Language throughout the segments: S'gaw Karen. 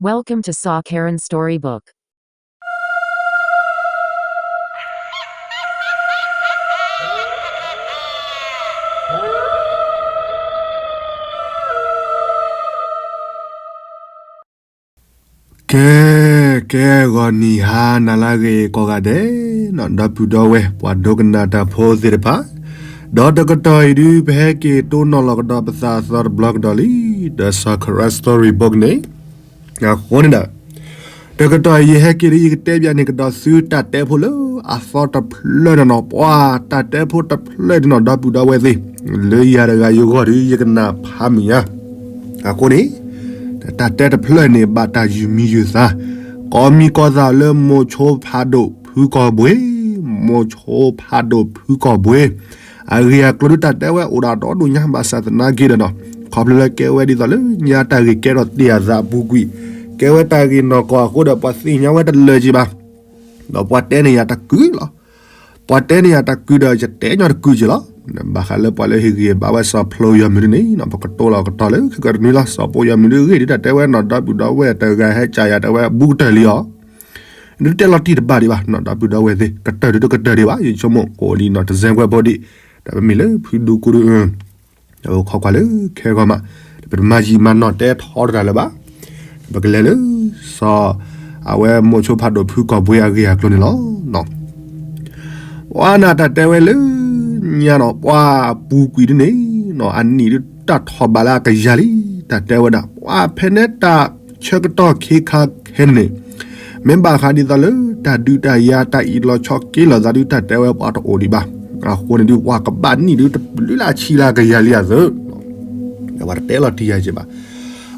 Welcome to Saw Karen Storybook. ကဲ, ကဲဂီၤနံၤဟါနၤလၢအဂ့ၤကိးဂၤဒဲး, ဒီပုၢ်ဒီဝဲၢ် ပှၤဒိကနၣ်တၢ်ဖိသ့ၣ်တဖၣ်, ဒီးတကတီၢ်အံၤဒု ပဟဲက့ၤတိၢ်နီၣ်လီၤကဒီးပသးအသီတဘျီကဒီးလံ, ဒီး Saw Karen Storybook န့ၣ် အဃိန့ၣ်ဒီး တကတီၢ်အံၤယဟဲက့ၤဒ်ယကတဲဘၣ်န့ၣ်ကဒီးသုတၢ်တဲဖိလၢအသီတဖျၢၣ်န့ၣ်နီၤ, ပှၤတၢ်တဲဖိတဖျၢၣ်န့ၣ်နီၤ ဒီပုၢ်ဒီဝဲၢ်သ့ၣ်, လၢယၤတဂၤယဂီၢ်ဒီးယကနၣ်ဖးမုာ်ညါ. အဃိန့ၣ် တၢ်တဲတဖျၢၣ်န့ၣ် ဘၣ်တၢ်ယုၢ်မံယုၢ်သါ, ကိးမံၤကိးသးလၢမိၤဆိဖးဒိၣ်ဖုကီၢ်ဘှ့, မိၤဆိဖးဒိၣ်ဖုကီၢ်ဘှ့ အဂ့ၢ်အကျိၤဒုတၢ်တဲဝဲအိၣ်ဒၣ်ဒီဒိၣ်ညါဘၣ်ဆၣ်သနာ်က့ဒီးနီၤ, ခီဖျိလၢကဲဝဲဒ်သိးလၢညါတၢ်ဂ့ၢ်ကဲထီၣ်တ့ၢ်အသးအပူၤကွံာ်, ကဲဝဲတၢ်ဂ့ၢ်နီၢ်ကီၢ်အဃိဒီး ပှၤသ့ၣ်ညါဝဲတလၢာ်က့ၤဘၣ်, ဒီးပှၤတဲန့ၢ်ယၤတကုာ်လီၤ. ပှၤတဲန့ၢ်ယၤတကုာ်ဒီး ယတဲညီတကုာ်က့ၤလီၤ. ဘၣ်ဃးလၢပှၤလၢဟ့ၣ်ဂံၢ်ဟ့ၣ်ဘါဝဲစီၤဖျိယီၤမုၢ်ဒုန့ၣ် ပကတိၤလီၤကတီၢ်လၢခံကတနွံလီၤ. စီၤဖျိယီၤမုၢ်ဒုအဂ့ၢ်ဒုတၢ်တဲဝဲနီၤ ဒီပုၢ်ဒီဝဲၢ်တဂၤဟဲကၠးယၤတဲဝဲဘူးကတၢၢ်လံအီၤ ဒုတဲလီၤတံၢ်တဘၣ်ဒံးဘၣ်နီၤ ဒီပုၢ်ဒီဝဲၢ်သ့ၣ် ကတၢၢ်ဒုတကတၢၢ်ဒံးဘၣ် ယဆိကမိၣ်ကိးလံနီၤ တစဲးကွဲးဖိဒံး ဒီးပမ့ၢ်လၢဖုဒူကိဒု ခီကွၢ်လၢခဲဂီၤမး ပတမၤယံာ်မၤနီၢ်တဲထီတတၢ်လၢၤဘၣ်. ပကလဲၤလၢ စီၤ အဝဲမိၤဆိဖးဒိၣ်ဖုကီၢ်ဘှ့အဂ့ၢ်အကျိၤန့ၣ်လီၤ. ပှၤနၢ်တၢ်တဲဝဲလၢညါနီၤ ပှၤအပူၤကွံာ်ဒ်န့ၣ်နီၤ အနံၣ်ဒုတၢ်ထီၣ်ဘးလၢအကယၤလံ တၢ်တဲဝဲဒၣ် ပှၤဖဲန့ၣ်တၢ်ဆၢကတီၢ်ခ့ခါခဲန့ၣ်န့ၣ် မ့ၢ်ဘၣ်ဃးဒ်သိးလၢ တၢ်ဒုးတၢ်ယၤတၢ်အ့ၣ်လိာ်ဆိးက့လိာ်သးဒုတၢ်တဲဝဲပှၤတအိၣ်ဒံးဘၣ်. အဃိန့ၣ်ဒု ပှၤကဘၣ်နံၣ်ဒုတပျုၤလၢအဆံလၢအကယၤလံအသိး ပှၤတတဲလီၤတံၢ်ယၤက့ၤဘၣ်.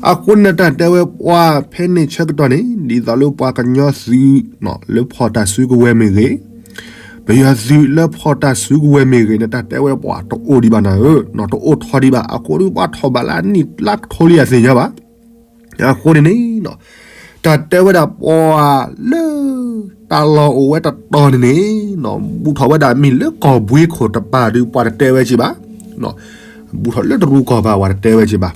အဃိန့ၣ်တၢ်တဲဝဲပှၤဖဲန့ၣ်ဆၢကတီၢ်န့ၣ် ဒ်သိးလၢပှၤကညီသုး လၢဖီၣ်တၢ်စုကဝဲၤမ့ၢ်ဂ့ၤ, ပယီၤသုးလၢဖီၣ်တၢ်စုကဝဲၤမ့ၢ်ဂ့ၤန့ၣ် တၢ်တဲဝဲပှၤတအိၣ်ဒံးဘၣ်နၤဧၢ, တအိၣ်ထီၣ်ဒံးဘၣ်. အဃိဒုပှၤထီၣ်ဘးလၢအနံၣ်လၢကထိလံအသ့ၣ်ညါဘၣ်. အဃိန့ၣ်န့ၣ် တၢ်တဲဝဲဒၣ်ပှၤလၢ တၢ်လီၢ်အိၣ်ဝဲတတီၤန့ၣ်န့ၣ် ဘူးထီၣ်ဝဲဒၣ်မ့ၢ်လၢကီၢ်ဘှ့ခိၣ်တပၤဒု ပှၤတတဲဝဲက့ၤဘၣ်. ဘူးထီၣ်လၢတရူးကီၢ်ဘၣ် ပှၤတတဲဝဲက့ၤဘၣ်.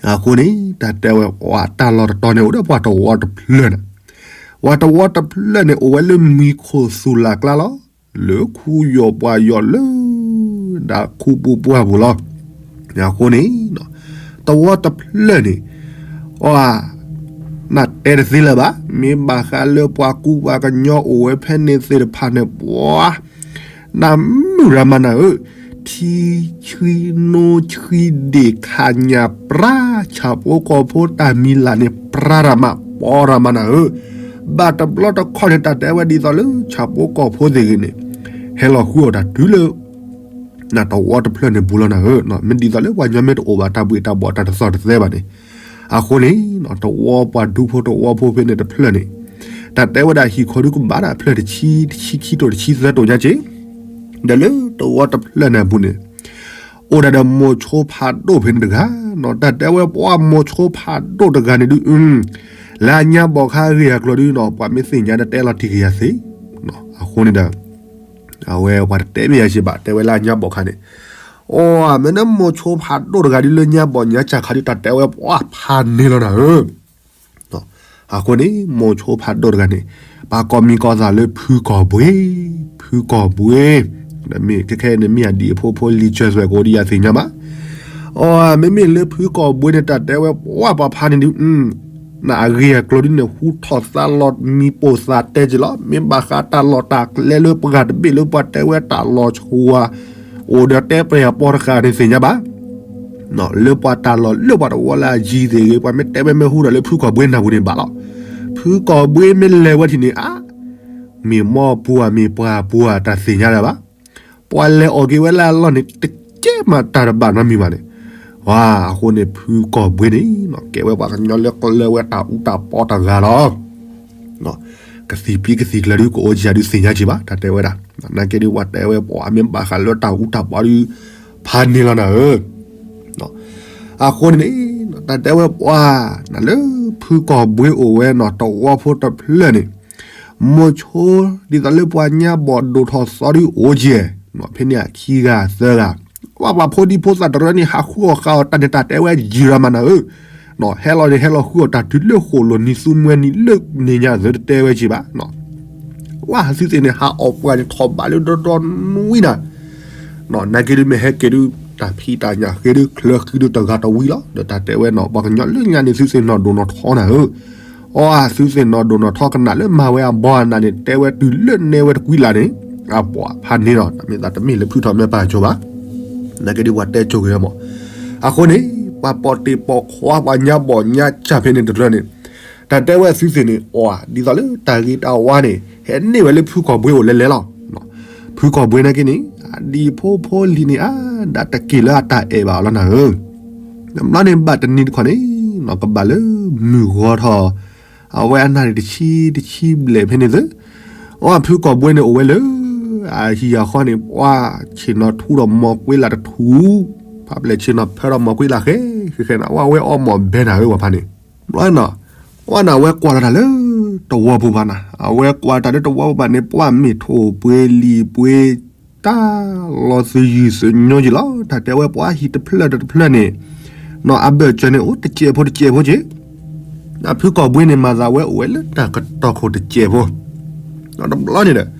အဃိန့ၣ် တၢ်တဲဝဲပှၤတၢ်လီၢ်တတီၤန့ၣ် အိၣ်ဒီးပှၤတဝီတဖျၢၣ်န့ၣ်, ပှၤတဝီတဖျၢၣ်န့ၣ် အိၣ်ဝဲလၢမံၤခိၣ်သူၣ်လၢ်ကျါလီၤ. လၢခူယီၢ်ပှၤယီၢ်လၢ ဒၣ်ခူပူၤပှၢ်ပူၤလီၤ. အဃိန့ၣ် တဝီတဖျၢၣ်န့ၣ် အ နတဲတသ့လၢၤဘၣ်. မ့ၢ်ဘၣ်ဃးလၢပှၤကူပှၤကညီအိၣ်ဝဲဖဲန့ၣ်သ့ၣ်တဖၣ်န့ၣ် ပှၤ နၢ်မုၢ်ရၤမးနၤဧၢ, ထံဆှံနိဆှံဒ့ၣ်ခးညၣ်ပြါ ဆၣ်ဖိကီၢ်ဖိတၢ်မံၤလၢ်န့ၣ် ပြါရၤမး ပီရၤမးနၤဧၢ. ဘၣ်တဘျီတခီၣ်န့ၣ် တၢ်တဲဝဲဒ်သိးလၢ ဆၣ်ဖိကီၢ်ဖိသ့ၣ်ဂ့ၤန့ၣ် ဟဲလီၤဃုအီၣ်တၢ်တုၤလၢ နတဝီတဖျၢၣ်န့ၣ်ဘူးလီၤနၤဧၢ. မ့ၢ်ဒ်သိးလၢပှၤကညီမ့ၢ်တအိၣ်ဘၣ် တၢ်ဘှ့ၣ်တၢ်ဘှီၣ်တၢ်တသီၣ်တသဲဘၣ်န့ၣ်, အဃိန့ၣ် တဝီပှၤဒူဖိတဝီဖိဖဲန့ၣ်တဖျၢၣ်န့ၣ် တၢ်တဲဝဲဒၣ်ဟံၣ်ခိၣ်ဒုကဘၣ်ဒၣ်ဖျၢၣ်တဆံ တဆံခံတိၢ်တဆံသၢတိၢ်ညါက့ၤ, ဒီးလၢတဝီတဖျၢၣ်န့ၣ်အပူၤန့ၣ် အိၣ်ဒၣ်ဒီးမိၤဆိဖးဒိၣ်ဖဲန့ၣ်တဂၤ, တၢ်တဲဝဲပှၤမိၤဆိဖးဒိၣ်တဂၤန့ၣ်ဒု လၢညါဘီၣ်ခါအဂ့ၢ်အကျိၤဒုနီၤ ပှၤမ့ၢ်သ့ၣ်ညါဒီးတဲလီၤတံၢ်က့ၤယၤသ့, အဃိန့ၣ်ဒီး အဝဲပှၤတတဲမ့ၢ်ယၤစံးဘၣ် တဲဝဲလၢညါဘီၣ်ခါန့ၣ်, အိ မ့ၢ်နမိၤဆိဖးဒိၣ်တဂၤဒုလၢညါဘီၣ်ညါစၢ်ခါဒု တၢ်တဲဝဲပှၤဖးန့ၢ်လီၤနၤဧၢ. အဃိန့ၣ် မိၤဆိဖးဒိၣ်တဂၤန့ၣ် ပှၤကိးမံၤကိးသးလၢဖုကီၢ်ဘှ့, ဖုကီၢ်ဘှ့, ဒီးမ့ၢ်ခဲခဲန့ၣ်မ့ၢ်အဒံၣ်အဖိဖိလံၤစၢၤသွဲၣ်ကိးဒ်ယၤသ့ၣ်ညါဘၣ်. အိ မ့မ့ၢ်လၢဖုကီၢ်ဘှ့န့ၣ် တၢ်တဲဝဲပှၤပှၤဖးန့ၣ်ဒု နအဂ့ၢ်အကျိၤဒ်န့ၣ် ဟူထီၣ်သါလီၤမံၤပိာ်သးတဲက့ၤလီၤ. မ့ၢ်ဘၣ်ဃးတၢ်လီၢ်တၢ်ကျဲလၢပှၤတဘ့ၣ်လၢပှၤတဲဝဲတၢ်လီၢ်ဆှါ အိၣ်ဒီးတဲပှဲၤအပီတဃာ်န့ၣ်သ့ၣ်ညါဘၣ်. လၢပှၤတၢ်လီၢ်လၢပှၤတဝီလၢအယံၤသ့ၣ်ဂ့ၤ ပှၤမ့ၢ်တဲဝဲမ့ၢ်ဟူဒီးလၢဖုကီၢ်ဘှ့နၢ်ပူၤန့ၣ်ဘၣ်လီၤ. ဖုကီၢ်ဘှ့မ့ၢ်လဲၤဝဲထံၣ်န့ၣ် အါ မ့ၢ်မိၢ်ပှၢ်မ့ၢ်ပှၢ်ပှၢ်တၢ်သ့ၣ်ညါလၢၤဘၣ်. ပှၤလဲၤအီၣ်က့ၤဝဲလၢအလီၢ်န့ၣ် တကဲမးတၢ်တဘၣ်နီတမံၤဘၣ်န့ၣ်, ဝါ အဃိန့ၣ်ဖုကီၢ်ဘှ့န့ၣ် ကဲဝဲပှၤကညီလၢကလၢဝဲတၢ်အူတၢ်ပီတဂၤလီၤ. ကသံၣ်ဖံးကသံၣ်ကျၢၤဒုကအိၣ်ကံယၤဒုသ့ၣ်ညါက့ၤဘၣ် တၢ်တဲဝဲဒၣ်. နာ်က့ဒုပှၤတဲဝဲပှၤမ့ၢ်ဘၣ်ဃးလၢတၢ်အူတၢ်ပီဒု ဖးန့ၢ်လီၤနၤဧၢ. အဃိန့ၣ်န့ၣ် တၢ်တဲဝဲပှၤ နလၢဖုကီၢ်ဘှ့အိၣ်ဝဲနီၤ တဝီဖိတဖျၢၣ်န့ၣ် မိၤဆိ ဒ်သိးလၢပှၤညါဘီၣ်ဒိၣ်ထီၣ်သီဒုအိၣ်ကံ, ဖဲန့ၣ်အခံဂၤသၢဂၤ, ပှၤပှၤဖိဒံဖိသၣ်တရၢန့ၣ် ဟးဃုအီၣ်ဃာ်အီၣ်တၢ်န့ၣ် တၢ်တဲဝဲယံၤရၤမးနၤဧၢ. ဟဲလီၤန့ၣ် ဟဲလီၤဃုအီၣ်တၢ်တုၤလၢဃိာ်လိၤနံၤသူမှဲနံၤလၢန့ၣ်ညါသၢတတဲဝဲက့ၤဘၣ်. ဝဲသုသ့ၣ်န့ၣ် ဟးအီၣ်ပှၢ်န့ၣ်ထီၣ်ဘးလၢဒီဒီနွံနၤ, နာ်က့ဒုးမ့ၢ်ဟဲက့ၤဒုး တၢ်ဖံးတၢ်ညၣ်ဃ့ဒုး ချၢဃံဒုးတဂၤတဝံၤလီၤ. ဒီးတၢ်တဲဝဲနီၤ ပှၤကညီလၢညါန့ၣ် သုသ့ၣ်နီၣ်ဒိၣ်နီၣ်ထီနၤဧၢ, အီသုသ့ၣ်နီၣ်ဒိၣ်နီၣ်ထီကနၣ်လၢ မၤဝဲအဘီအနၢ်န့ၣ် တဲဝဲတုၤလၢနဲဝဲတကွံလၢ်န့ၣ် အပှၤဖးန့ၢ်ဒီး တၢ်မ့ၢ်သးတမ့ၢ်လၢဖုထီၣ်မဲာ်ပာ်ကၠိဘၣ်. နာ်က့ဒုးပှၤတဲကၠိက့ၤဝဲမး, အဃိန့ၣ် ပှၤပိာ်တ့ၢ်ပိာ်ခွါပှၤညါဘီၣ်ညါစၢ်ဖဲန့ၣ်တဖျၢၣ်န့ၣ် တၢ်တဲဝဲသုသ့ၣ်န့ၣ် အီ ဒ်သိးလၢတၢ်ဂ့ၤတၢ်ဝါန့ၣ် ဟဲန့ၢ်ဝဲလၢဖုကီၢ်ဘှ့အအိၣ်လဲၤလဲၤလီၤ. ဖုကီၢ်ဘှ့နာ်က့န့ၣ် အဒံၣ်ဖိဖိလံၤန့ၣ် အါဒၣ်တက့ၢ်လၢအတၢ်အဲၣ်ဘၣ်အီၤလီၤနၤဧၢ, တဘျီန့ၣ်ဘၣ်တနံၤတခီန့ၣ် ကဘၣ်လၢမုၢ်ဂီၤထီၣ် အဝဲအနၢ်န့ၣ်တဆံတဆံဘျဲၣ်ဖဲန့ၣ်သၢ, အီ ဖုကီၢ်ဘှ့န့ၣ်အိၣ်ဝဲလၢ အဟံၣ်အဃီန့ၣ် ပှၤဆ့ၣ်နီၤထူဒီးမီၤကွ့လၢ်တထူ, ဖးပျဲၢ်ဆ့ၣ်နီၤဖၢဒီးမီၤကွ့လၢ်ဃဲဃဲဃဲန့ၣ် အဝဲအီၣ်မီၢ်ဘဲနၤဧၢ ပှၤဖးန့ၣ်, ဘျီနီၤ အီနၤဝဲကွၢ်လီၤတၢ်လၢတဝီပူၤဘၣ်နၤ, အဝဲကွၢ်တၢ်လၢတဝီပူၤဘၣ်န့ၣ် ပှၤမ့ၢ်ထိၣ်ပှ့ၤလံာ်ပှ့ၤ တၢ်လီၤသယုၢ်သညိက့ၤလီၤ. တၢ်တဲဝဲပှၤဟံၣ်တဖျၢၣ်တဖျၢၣ်န့ၣ် နီၤအဘၢၣ်စၢၤန့ၣ် အိၣ်တစဲးဖိတစဲးဖိက့ၤ, ဖုကီၢ်ဘှ့န့ၣ် မၤသးဝဲအိၣ်ဝဲလၢတၢ်ကတီၢ်ခိၣ်တစဲးဖိ, တဘျီန့ၣ်ဒီး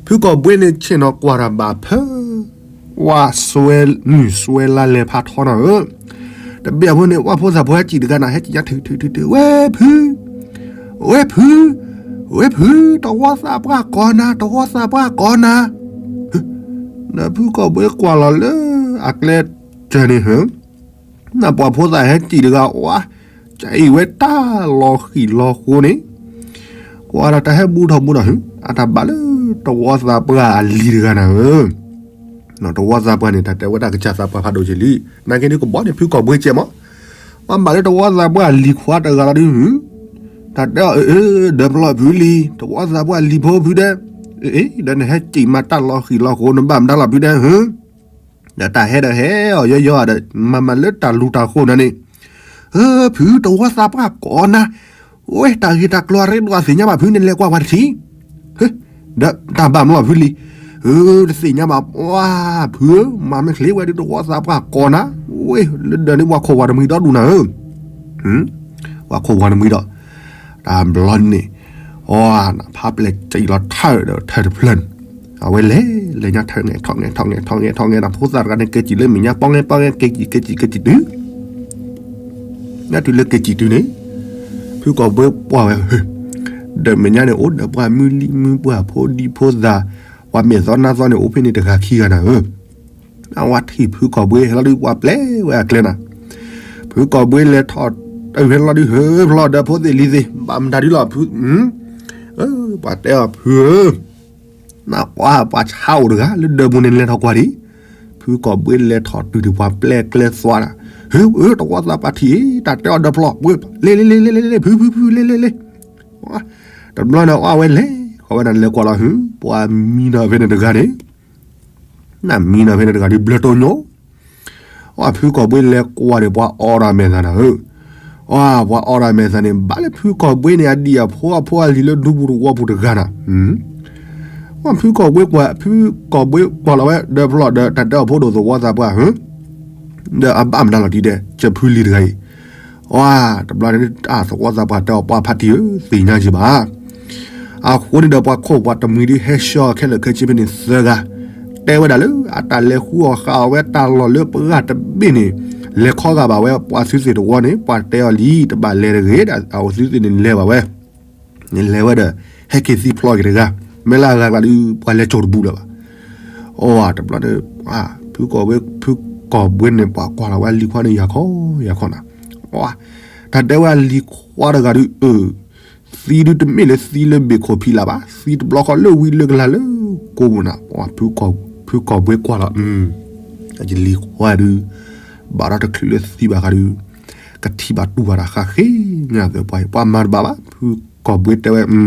ဖုကီၢ်ဘှ့န့ၣ် ဆ့ၣ်နီၤကွၢ်တၢ်ဘၣ်ဖၢ ဝဲစွဲနုာ်စွဲလါလဲၤဖးထီနၤဧၢ, တဘ့ၣ်အဖိန့ၣ် ဝဲဖိသၣ်ဖိဟဲစံၣ်တဂၤနၤ ဟဲစံၣ်ညါထုထုထုထု ဝဲဖု ဝဲဖု ဝဲဖု တဝီသးပှၢ်ကိးနၤ တဝီသးပှၢ်ကိးနၤ, ဒီးဖုကီၢ်ဘှ့ကွၢ်လီၤလၢအကျဲတၢၢ်န့ၣ်ဧၢ, နပှၤဖိသၣ်ဟဲစံၣ်တဂၤဝဲ ကအံၤဝဲတၢ်လီၤဃံၣ်လီၤဃိန့ၣ်, ကွၢ်ဒီးတၢ်ဟဲဘူးထီၣ်ဘူးထီၣ် အတၢ်ဘၣ်လၢတဝီသးပှၢ်အလံၤတဂၤနၤဧၢ, တဝီသးပှၢ်န့ၣ် တၢ်တဲဝဲဒၣ်ကစၢ်သးပှၢ်ဖးဒိၣ်က့ၤလံ, နာ်က့ဒုးကဘီန့ၣ် ဖုကီၢ်ဘှ့ကဲမး, ပှၤဘၣ်လၢတဝီသးပှၢ်လံၤခွါတဂၤလီၤဒုး, တၢ်တဲအီၤ အၢ အၢ ဒီးဖျီၣ်ဖုလံၤ တဝီသးပှၢ်လံၤဖိဖုဒဲး, အ့ ဒီးနဟဲစံၣ်မးတၢ်လီၤဃံၣ်လီၤဃိ နဘၣ်မတၤလီၤဖုဒဲးဧၢ, ဒီးတၢ်ဟဲဒီးဟဲအီၤယီယီဒီး မၤမၤလၢတၢ်လူၤတၢ်ဃိနၤန့ၣ်, အၢ ဖုတဝီသးပှၢ်ကိးနၤ, ဝဲတၢ်ဂ့ၢ်တၢ်ကျိၤအရ့ဒိၣ်အသ့ၣ်ညါဘၣ် ဖုန့ၣ်လဲၤကွၢ်ပှၤတထံၣ်, ဒီးတၢ်ဘၣ်မလီၤဖုလံၤ, အၢ တသ့ၣ်ညါဘၣ် ပှၤဖုဧၢ, မၤမ့ၢ်ချ့ဝဲဒုးတဝီသးပှၢ်ကိးနၤ, ဝဲလၢဒၢးန့ၣ်ပှၤခိၣ်ဝၤတမှံၤဒီဒူၣ်နၤဧၢ, ပှၤခိၣ်ဝၤတမှံၤဒီး တၢ်ဘျီန့ၣ်, အီ ဖးပျဲၢ်စံၣ်လီၤထၢၣ်ဒီးထၢၣ်တဖျၢၣ်န့ၣ်, အဝဲလဲၤလဲၤညါထၢၣ် ငဲၤထီၣ်ငဲၤထီၣ်ငဲၤထီၣ်ငဲၤထီၣ်ငဲၤ ဖိသၣ်တဂၤန့ၣ် က့ၤစံၣ်လၢမဲာ်ညါ ပီၣ်ငဲပီၣ်ငဲ က့ၤစံၣ်က့ၤစံၣ်က့ၤစံၣ်တုၤ ညါတုၤလၢက့ၤစံၣ်တုၤန့ၣ်, ဖုကီၢ်ဘှ့ပှၢ်ဝဲ, ဒီးမဲာ်ညါန့ၣ် အိၣ်ဒီးပှၤမုၢ်လံၢ်မုၢ်ပှၢ် ဖိဒံဖိသၣ်, ပှၤမဲာ်သီနါသီန့ၣ် အိၣ်ဖဲန့ၣ်တဂၤခံဂၤနၤဧၢ, အဝဲထံၣ်ဖုကီၢ်ဘှ့ဟဲလီၤဒုး ပှၤပျဲဝဲအကျဲနၤ, ဖုကီၢ်ဘှ့လဲၤထီၣ် တၢ်ဟဲလီၤဒုး ဟၢဖျီၣ်ဒီးဖိသ့ၣ်လံၤသ့ၣ် ဘၣ်မတၤဒုးလီၤဖု, ပှၤတဲအီၤဖုဧၢ နပှၤပှၤဆါအိၣ်တဂၤ လၢဒၢးပူၤန့ၣ်လဲၤထီၣ်ကွၢ်ဒံး, ဖုကီၢ်ဘှ့လဲၤထီၣ်တုၤဒံး ပှၤပျဲကျဲသွါဒီး, ဟၢ တဝီသးပှၢ်ထံၣ်အံၤ တၢ်တဲအီၤဒီးဖျီၣ် လဲၤလဲၤလဲၤလဲၤလဲၤလဲၤ ဖုဖုဖုလဲၤလဲၤလဲၤ, တဘျီန့ၣ်အဝဲလဲၤ ဃီဝဲဒၣ်လဲၤကွၢ်လီၤ ဟၢ ပှၤမံနီၤဖဲန့ၣ်တဂၤန့ၣ် နမံနီၤဖဲန့ၣ်တဂၤဒုး ဘျၢတိၢ်ညိ အီ ဖုကီၢ်ဘှ့လဲၤကွၢ်ဒီး ပှၤအီၣ်တၢ်မဲာ်သၣ်နၤဧၢ, အီ ပှၤအီၣ်တၢ်မဲာ်သၣ်န့ၣ် ဘၣ်လၢဖုကီၢ်ဘှ့န့ၣ် အဒံၣ်အဖိအဖိအလံၤလၢဒူပူၤတဝီပူၤတဂၤနၤ, အီ ဖုကီၢ်ဘှ့ကွၢ် ဖုကီၢ်ဘှ့ကွၢ်လီၤဝဲ ဒီးဖျီၣ်ဒီးတၢ်တဲအီၤဖိဒိၣ်သဝီသးပှၢ်ဧၢ, ဒီးအဘၣ်မတၤလီၤတံၢ်ဒဲး ကဖုလံၤတဂၤအံၤ, အီ တဘျီန့ၣ် တၢ်သဝီသးပှၢ်တဲအီၤပှၤဖးထံၣ်ဧၢ သ့ၣ်ညါက့ၤဘၣ် အဃိန့ၣ်ဒီး ပှၤခိၣ်ပှၤတမှံၤဒုး ဟဲဆှၢအီၤခဲလၢာ်ခဲဆ့ဖဲန့ၣ်သၢဂၤ, တဲဝဲဒၣ်လၢ အတၢ်လဲၤဃုအီၣ်ဃာ်အီၣ်ဝဲတၢ်လီၢ်လၢပဂၢ်တဘ့ၣ်န့ၣ် လဲၤခီဂာ်ဘၣ်ဝဲ ပှၤသုးသ့ၣ်တဝီန့ၣ် ပှၤတဲအီၤလံ တဘၣ်လဲၤတဂ့ၤဒီး အအိၣ်သုးသ့ၣ်န့ၣ်လဲၤဘၣ်ဝဲ, လဲၤဝဲဒီး ဟဲက့ၤသံဖျီက့ၤတဂၤ, မ့ၢ်လၢအဂၤကျါဒုး ပှၤလဲၤကၠိတဘူးလၢၤဘၣ် အီ တဘျီဒီး ဖုကီၢ်ဘှ့ ဖုကီၢ်ဘှ့န့ၣ် ပှၤကွၢ်လီၤဝဲလံၤခွါန့ၣ် ယၤခီယၤခီနၤ, တၢ်တဲဝဲလံၤခွါတဂၤဒုး အၢ သံဒုးတမ့ၢ်လၢသံလၢဘ့ၣ်ခိၣ်ဖံးလၢ်ဘၣ်, သံတဘျီဃီလၢဝံလၢကလၤလၢကိးပူၤနၤ, ဖုကီၢ်ဘှ့ကွၢ်လီၤ အလံၤခွါဒုး ဘၣ်ဒီးတချုးလၢသံဘၣ်ဃးဒုး ကထံၣ်ဘၣ်တူၢ်ဘၣ်တၢ်ဃးဃ့ညါသပှၢ်အံၤ ပှၤမၤတဘၣ်ဘၣ်, ဖုကီၢ်ဘှ့တဲဝဲ တၢ်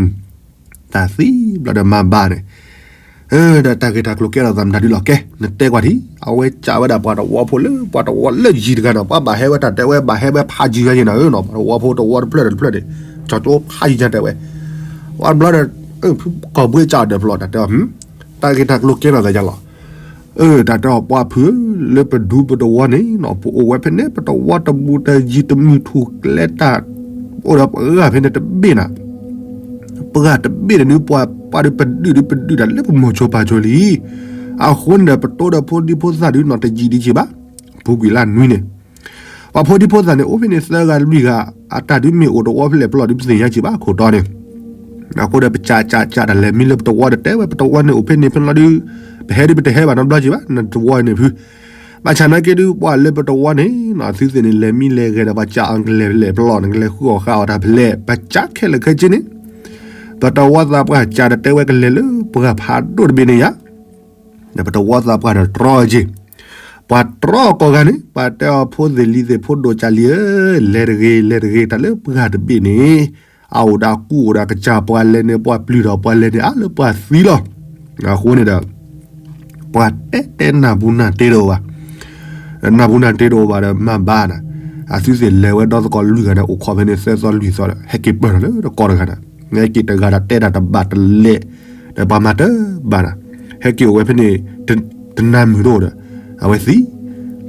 သံဘျီဒီးမၤဘၣ်န့ၣ်, ဒီးတၢ်ဂ့ၢ်တၢ်ကျိၤကဲထီၣ်သးမတၤဒုးလီၤ ကဲနတဲကွၢ်ထံၣ်, အဝဲကးဝဲဒၣ်ပှၤတဝီဖိလၢ ပှၤတဝီလၢယံၤတဂၤနီၤ, ပှၤဘၣ်ဟဲဝဲတၢ်တဲဝဲ ဘၣ်ဟဲဝဲဖးယံၤညါယံၤနၤဧၢနီၤ, ပှၤတဝီဖိတဝီတဖျၢၣ်ဒီးတဖျၢၣ်န့ၣ် ကၠီကၠိဖးယံၤညါတဲဝဲ, ပှၤတဘျီဒီး ဖုကီၢ်ဘှ့ကးအီၤဒီးဖျီၣ် တၢ်တဲအီၤ တၢ်ဂ့ၢ်တၢ်ကျိၤကဲထီၣ်သးယါလီၤ, တၢ်တဲအီၤပှၤဖုဧၢ, လၢပဒူပတဝီန့ၣ် ပအိၣ်ဝဲဖဲန့ၣ် ပတဝီတဘူးတယံၤတမုၢ်ထူၣ်ကျဲတၢ် အိၣ်ဒီးပှၤဂၤဖဲန့ၣ်တဘ့ၣ်နၤ, ပှၤတဘ့ၣ်န့ၣ်ဒုး ပှၤပှၤဒုးပဒုးဒုးပဒုးတၢ်လၢပမိၢ်ဆိပၢ်ဆိလံ. အဃိန့ၣ်ဒီး ပတိဒီးဖိဒံဖိသၣ်ဒုးနီၤတယံၤဒံးက့ၤဘၣ်, ပူၤကွံာ်လၢနွံန့ၣ် ပှၤဖိဒံဖိသၣ်န့ၣ် အိၣ်ဖဲန့ၣ်သၢဂၤလွံၢ်ဂၤ, အတၢ်ဒုးမ့ၢ်အိၣ်တဝီဖဲလဲၣ်ဖဲလဲၣ်ဒုး ပသ့ၣ်ညါက့ၤဘၣ်ခိၣ်တီန့ၣ်. အဃိဒီးပကးကးကးတၢ်လဲၤမံလၢပတဝီဒီး တဲဝဲပတဝီန့ၣ်အိၣ်ဖဲန့ၣ်ဖဲလဲၣ်ဒုး, ပဟဲဒုးပတဟဲဘၣ်နီတဘျီက့ၤဘၣ် နတဝီန့ၣ်ဖု. ဘၣ်ဆၣ်နာ်က့ဒုး ပှၤလၢပတဝီန့ၣ် အသုသ့ၣ်န့ၣ် လဲၤမံလဲၤဂဲၤဒီး ပှၤကးအီၤကလဲၤဖဲလဲၣ်ဖဲလဲၣ် နကလဲၤဃုအီၣ်ဃုအီတၢ်ဖဲလဲၣ် ပကးခဲလၢာ်ခဲဆ့န့ၣ် ပတဝီသးပှၢ်ကးဒီးတဲဝဲကလဲၤလၢပှၢ်ဖးဒိၣ်တဘ့ၣ်န့ၣ်ယါ ဒီးပတဝီသးပှၢ်ဒီးတြီက့ၤ, ပှၤတြီကိးဂၤန့ၣ် ပှၤတဲအီၤဖိသ့ၣ်လံၤသ့ၣ်ဖိဒိၣ်ကလံၤဧၢ, လဲၤတဂ့ၤ လဲၤတဂ့ၤ တၢ်လၢပှၢ်တဘ့ၣ်န့ၣ် အအိၣ်ဒီးကူအိၣ်ဒီးကစၢ် ပှၤလဲၤန့ၣ် ပှၤပျုၢ်ဒီးပှၤလဲၤန့ၣ် အါလၢပှၤသံလီၤ. အဃိန့ၣ်ဒီး ပှၤတဲတဲနၢ်ပူၤနၢ်တ့တအိၣ်ဘၣ် နၢ်ပူၤနၢ်တ့တအိၣ်ဘၣ်ဒီးမၤဘၣ်နၤ, အသုသ့ၣ်လဲၤဝဲဒီသကိးလွံၢ်ဂၤန့ၣ် အိၣ်ခိးဖဲန့ၣ်သၢသီလွံၢ်သီဒီး ဟဲက့ၤပၢၢ်ထီၣ်လၢတကီတဂၤန့ၣ်, ဟဲက့ၤတဂၤဒီးတဲတၢ်တဘၣ်တလဲၣ်, ဒီးပှၤမၤတဘၣ်နၤ, ဟဲက့ၤအိၣ်ဝဲဖဲန့ၣ် တနၤမုၢ်တအိၣ်ဒီး အဝဲသံ, သံ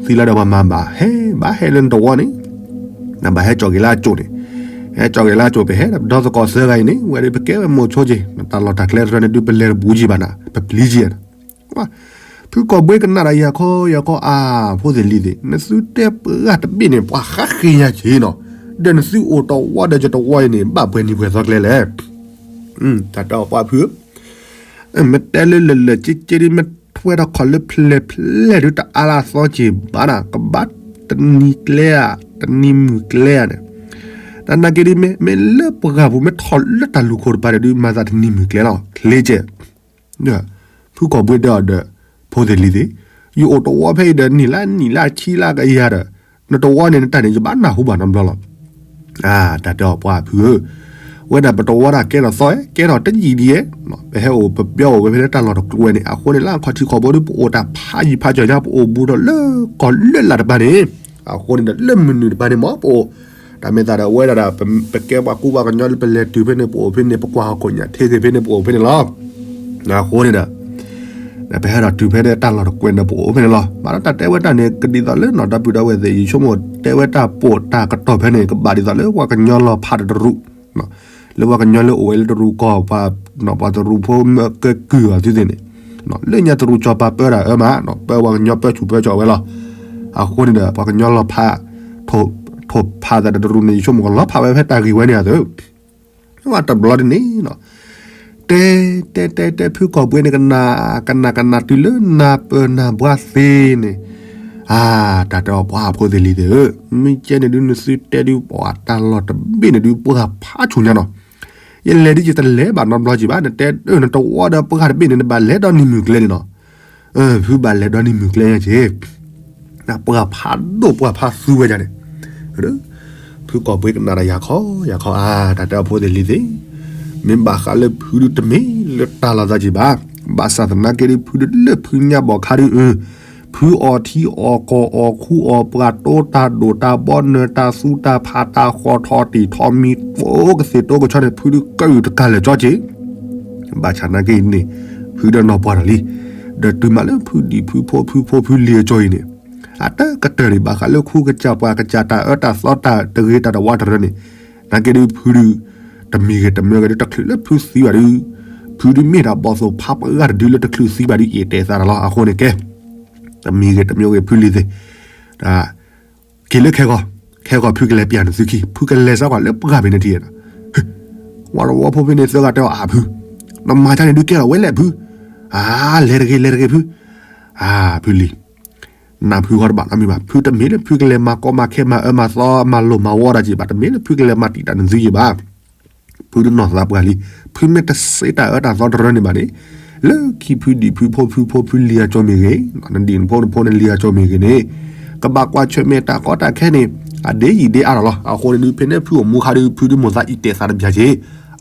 လီၤဒီးပှၤမၤဘၣ် ဟဲဘၣ်ဟဲလၢနတဝီန့ၣ်, နဘၣ်ဟဲကၠီၣ်က့ၤလၢအကၠိၣ်န့ၣ်, ဟဲကၠီၣ်က့ၤလၢအကၠိၣ် ပဟဲဒီးပဒီသကိးသၢဂၤအံၤန့ၣ် ဝဲဒၣ်ပကဲဝဲမိၢ်ဆိက့ၤ နတၢ်လီၢ်တၢ်ကျဲတရၢန့ၣ်ဒုး ပလဲၤတဘူးက့ၤဘၣ်နၤ ပပျံၤက့ၤ ဖုကီၢ်ဘှ့ကနၣ်ဒီးယၤခီယၤခီ အါ ဖိသ့ၣ်လံၤသ့ၣ် နသုတဲပှၤတဘ့ၣ်န့ၣ် ပှၤဃါဃ့ယၤက့ၤနီၤ, ဒီးနသုအိၣ်တဝီဒီးယတဝီအံၤန့ၣ် ဘၣ်ပှဲၤနံၤပှဲၤသီကျဲလဲၣ်. တၢ်တဲအီၤပှၤဖုဧၢ, မ့ၢ်တဲလၢလၢာ်လၢာ်က့က့ဒ် မ့ၢ်ထွဲထီၣ်ခီၣ်လၢဖျဲၣ်ဖျဲၣ်ဒုး တအါလၢအသီက့ၤဘၣ်နၤ, ကဘၣ်တနံၤကျဲဧါ, တနံၤမုၢ်ကျဲဧါန့ၣ်, တၢ်နာ်က့ဒ် မ့ၢ်လၢပှၢ်ပူၤ မ့ၢ်ထီၣ်လၢတၢ်လူၢ်ခိၣ်တပၤဒီးဒုး မၤသးတနံၤမုၢ်ကျဲလီၤ ချ့ကဲ ဖုကီၢ်ဘှ့တဲအီၤဒီး ဖိသ့ၣ်လံၤသ့ၣ်, ယအိၣ်တဝီဖဲအံၤဒီး နံၣ်လၢနံၣ်လၢဆံလၢကယၤဒီး နတဝီန့ၣ် နတၢ်န့ၣ် ယဘၣ်နၢ်ဟူဘၣ်နီတဘျီလီၤ. တၢ်တဲအီၤပှၤဖုဧၢ, ဝဲဒၣ်ပတဝီတၢ်ကဲထီၣ်သီဧဲ ကဲထီၣ်တယံာ်ဒံးဧဲ, ပဟဲအိၣ်ပပျီအိၣ်ဝဲဖဲလၢတၢ်လီၢ်တကျဲန့ၣ် အဃိန့ၣ် လၢအခီၣ်ထံးခီၣ်ဘိဒီး ပအိၣ်တၢ်ဖးယံၤဖးကၠီၤညါ ပအိၣ်ဘူးဒီးလၢကီၢ်လၢလာ်တပၤန့ၣ်, အဃိန့ၣ်ဒီး လၢမုၢ်နုာ်တပၤန့ၣ်မ့ၢ်ပအိၣ် တၢ်မ့ၢ်သးဒီး အဝဲဒၣ်ဒီး ပကဲပှၤကူပှၤကညီလၢပလဲၤတုၤဖဲန့ၣ် ပအိၣ်ဖဲန့ၣ် ပကွၢ်ဟီၣ်ခိၣ်ညၣ်ထံဂ့ၤဖဲန့ၣ် ပအိၣ်ဖဲန့ၣ်လီၤ. အဃိန့ၣ်ဒီး ပဟဲဒီးတုၤဖဲန့ၣ်တၢ်လီၢ်တကွဲန့ၣ် ပအိၣ်ဖဲန့ၣ်လီၤ. ဘၣ်ဒီးတၢ်တဲဝဲတၢ်န့ၣ် ကဒ်သိးလၢနီၢ်ဒီပုၢ်ဒီဝဲၢ်သ့ၣ် ယဆိကမိၣ်တဲဝဲတၢ်ပိာ်တၢ်ကတီၢ်ဖဲန့ၣ် ကဘၣ်ဒ်သိးလၢပှၤကညီလီၤဖးဒီးတရူး လၢပှၤကညီလၢအိၣ်ဝဲလၢတရူးကီၢ် ပှၤတရူးဖိမၢကဲကုၢ်အီၤသုသ့ၣ်န့ၣ်, လၢညါတရူးကၠီၤပၤပၢတၢ်အၢမး, ပၢပှၤကညီပၢဆူၣ်ပၢစိးဝဲလီၤ. အဃိန့ၣ်ဒီး ပှၤကညီလီၤဖး ထိၣ်ဖးသးဒီးတရူးန့ၣ် ယဆိကမိၣ်ကလီၤဖးဝဲဖဲတၢ်ဂ့ၢ်ဝဲန့ၣ်အသိး ဝဲတဘျီဒ်န့ၣ် တဲ တဲ တဲ တဲ ဖုကီၢ်ဘှ့န့ၣ် ကနၣ် ကနၣ် ကနၣ်တုၤလၢ နၢ်ပၢၢ်နၢ်ဘှါသ့န့ၣ်, အါ တၢ်တဲအီၤပှၤဖိသ့ၣ်လံၤသ့ၣ်ဧၢ, မ့ၢ်ကဲန့ၣ်ဒုး နသုတဲဒုး ပှၤတၢ်လီၢ်တဘ့ၣ်န့ၣ်ဒုး ပှၤဖးဆူၣ်ညါနီၤ, ယလဲၤဒ်ယတလဲၤဘၣ်နီတဘျီက့ၤဘၣ်, နတဲ နတဝီဒီးပှၢ်တဘ့ၣ်န့ၣ် နဘၣ်လဲၤဒီနံၤမုၢ်ကျဲန့ၣ်နီၤ, ဖုဘၣ်လဲၤဒီနံၤမုၢ်ကျဲညါက့ၤ ပှၤဖးဒိၣ်ပှၤဖးသူဝဲဒၣ်န့ၣ်, ဖုကီၢ်ဘှ့ကနၣ်ဒီးယၤခီ ယၤခီ အါ တၢ်တဲအီၤဖိသ့ၣ်လံၤသ့ၣ်, မ့ၢ်ဘၣ်ဃးလၢဖုဒုးတမ့ၢ်လၢတၢ်လီၤသးက့ၤဘၣ်, ဘၣ်ဆၣ်သနာ်က့ဒုးဖုဒုးလၢဖုညါဘီၣ်ခါဒုး, ဖုအီၣ်ထံအီၣ်ကီၢ်အီၣ်ခူအီၣ်ပှၢ် တိတၢ်ဒိၣ်တၢ်ဘီနၢၤတၢ်သူတၢ်ဖးတၢ်ဃီထီၣ်တံၢ်ထီၣ်မံၤ တိကသ့ၣ်တိကဆီန့ၣ် ဖုဒုးကယူၢ်တကၤလၢာ်ကၠီက့ၤ ဘၣ်ဆၣ်နာ်က့န့ၣ် ဖုဒီးနီၢ်ပှၢ်တၢ်လံ, ဒီးတုၤမးလၢဖုဒံၣ်ဖုဖိဖုဖိဖုလံၤအကၠီအံၤန့ၣ်, အတၢ်ကတၢၢ်န့ၣ် ဘၣ်ဃးလၢခူကစၢ်ပှၤကစၢ်တၢ်အၢတၢ်သီတၢ်တဂ့ၤတၢ်တဝါတရၢန့ၣ်, နာ်က့ဒုးဖုဒုး တမံၤဂ့ၤတမၢဂ့ၤဒုး တချုးလၢဖုသံဘၣ်ဒုး, ဖုဒုးမ့ၢ်တၢ်ဘီၣ်သိၣ်ဖးပှၤဂၤတဒုလၢတချုးသံဘၣ်ဒုး အ့ၣ်တဲာ်သးတၢ်လီၤ. အဃိန့ၣ်ကဲ တမံၤဂ့ၤတမၢဂ့ၤ ဖုလံၤသ့ၣ် က့ၤလၢခဲဂီၤ, ခဲဂီၤဖုကလဲၤပျၢ်နသုခံ, ဖုကလဲၤစးကွၢ်လၢပှၢ်ဖဲန့ၣ်ထံၣ်ဒီး, ဝံၤတဝီဖိဖဲန့ၣ်သၢဂၤတဲအီၤ အါဖု, နမၤတၢ်န့ၣ်ဒုးကဲလီၤဝဲလဲၣ်ဖု, အါ လဲၤတဂ့ၤ လဲၤတဂ့ၤဖု, အါ ဖုလံၤ, နၢ်ဖုဂီၢ်တဘၣ်နီတမံၤဘၣ်, ဖုတမ့ၢ်လၢဖုကလဲၤမၤကီမၤခဲမၤအၢမၤသီမၤလိၢ်မၤဝီတၢ်က့ၤဘၣ်, တမ့ၢ်လၢဖုကလဲၤမၤတံာ်တာ်နသုက့ၤဘၣ် ဖုဒုးနီၢ်သးပှၢ်လံ, ဖုမ့ၢ်တစ့တၢ်အၢတၢ်သီတရၢန့ၣ်ဘၣ်န့ၣ်, လၢခံဖုဒံၣ်ဖုဖိဖုဖိဖုလံၤအကၠီမ့ၢ်ဂ့ၤ, နဒံၣ်နဖိနဖိနလံၤအကၠီမ့ၢ်ဂ့ၤန့ၣ်, ကဘၣ်ကွၢ်ဆၢၣ်မဲာ်တၢ်ကီတၢ်ခဲန့ၣ်, အဒ့ယံာ်ဒ့အါလီၤလီၤ. အဃိန့ၣ်ဒုး ဖဲန့ၣ်ဖုအိၣ်မူခါဒုး ဖုဒုးမိၢ်သးအံးတဲာ်သးတဘျီက့ၤ,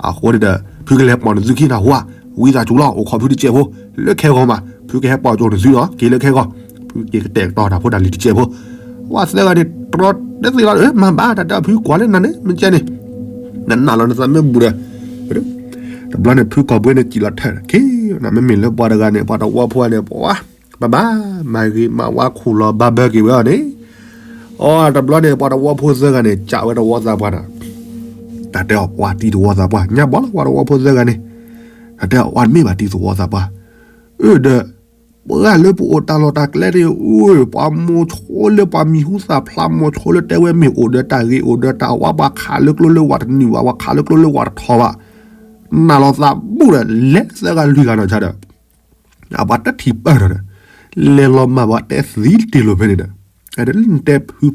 အဃိန့ၣ်ဒီး ဖုကလဲၤပိာ်နသုခံနၢ်ဟူဧါ, ဝံသးစူၤလီၤ အိၣ်ခိးဖုတစဲးဖိ, လၢခဲဂီၤမး ဖုကဟဲပိာ်ကၠိနသုလီၤ, က့ၤလၢခဲဂီၤ, ဖုက့ၤကတဲာ်ကတီၤတၢ်ဖိတၢ်လံၤတစဲးဖိ ဝဲသၢဂၤန့ၣ်တြီတသ့လီၤ, မၤဘၣ်တၢ်တဲဖုကွၢ်လၢနၤန့ၣ် မ့ၢ်ကဲန့ၣ်, နနာ်လီၤနသးမ့ၢ်ဘူးဒီး, တဘျီန့ၣ် ဖုကီၢ်ဘှ့န့ၣ်စံၣ်လီၤထၢၣ်, မ့မ့ၢ်လၢပှၤတဂၤန့ၣ် ပှၤတဝီဖိန့ၣ် ပှၤ ဘၣ်ဘၣ်, မၤဂ့ၤမၤဝါခူၣ်လီၤဘၣ်ဘၢက့ၤဝဲအီၤန့ၣ်, အီ တဘျီန့ၣ် ပှၤသဝီဖိသၢဂၤန့ၣ် ကးဝဲသဝီသးပှၢ်ဒီး, တၢ်တဲအီၤ ပှၤတံၤသဝီသးပှၢ် ညါဘီလီၤ ပှၤသဝီဖိသၢဂၤန့ၣ်, တၢ်တဲအီၤ ပှၤမ့ၢ်ဘၣ်တံၤသဝီသးပှၢ်, အၢ ဒီး ပှၤလၢပအိၣ်တၢ်လီၢ်တၢ်ကျဲန့ၣ် အိၣ် ပှၤမိၤဆိလၢပှၤမံၤဟူသၣ်ဖျါ မိၤဆိလၢတဲဝဲမ့ၢ်အိၣ်ဒီးတၢ်ဂ့ၤ အိၣ်ဒီးတၢ်ဝါ ပှၤခးလၢကျိလၢဝၢ်တနုာ်ဘၣ် ပှၤခးလၢကျိလၢဝၢ်တထီၣ်ဘၣ်, နးလီၤသးဘူၣ်ဒီး လဲၤသၢဂၤလွံၢ်ဂၤနီၢ်ဆါဒီး အပှၤတထံၣ်ပၢၢ်ထီၣ်ဒီး လဲၤလီၤမၢ်ပှၤတဲသံတ့ၢ်လိာ်ဖဲန့ၣ်ဒီး, အတဲလၢနတဲဖု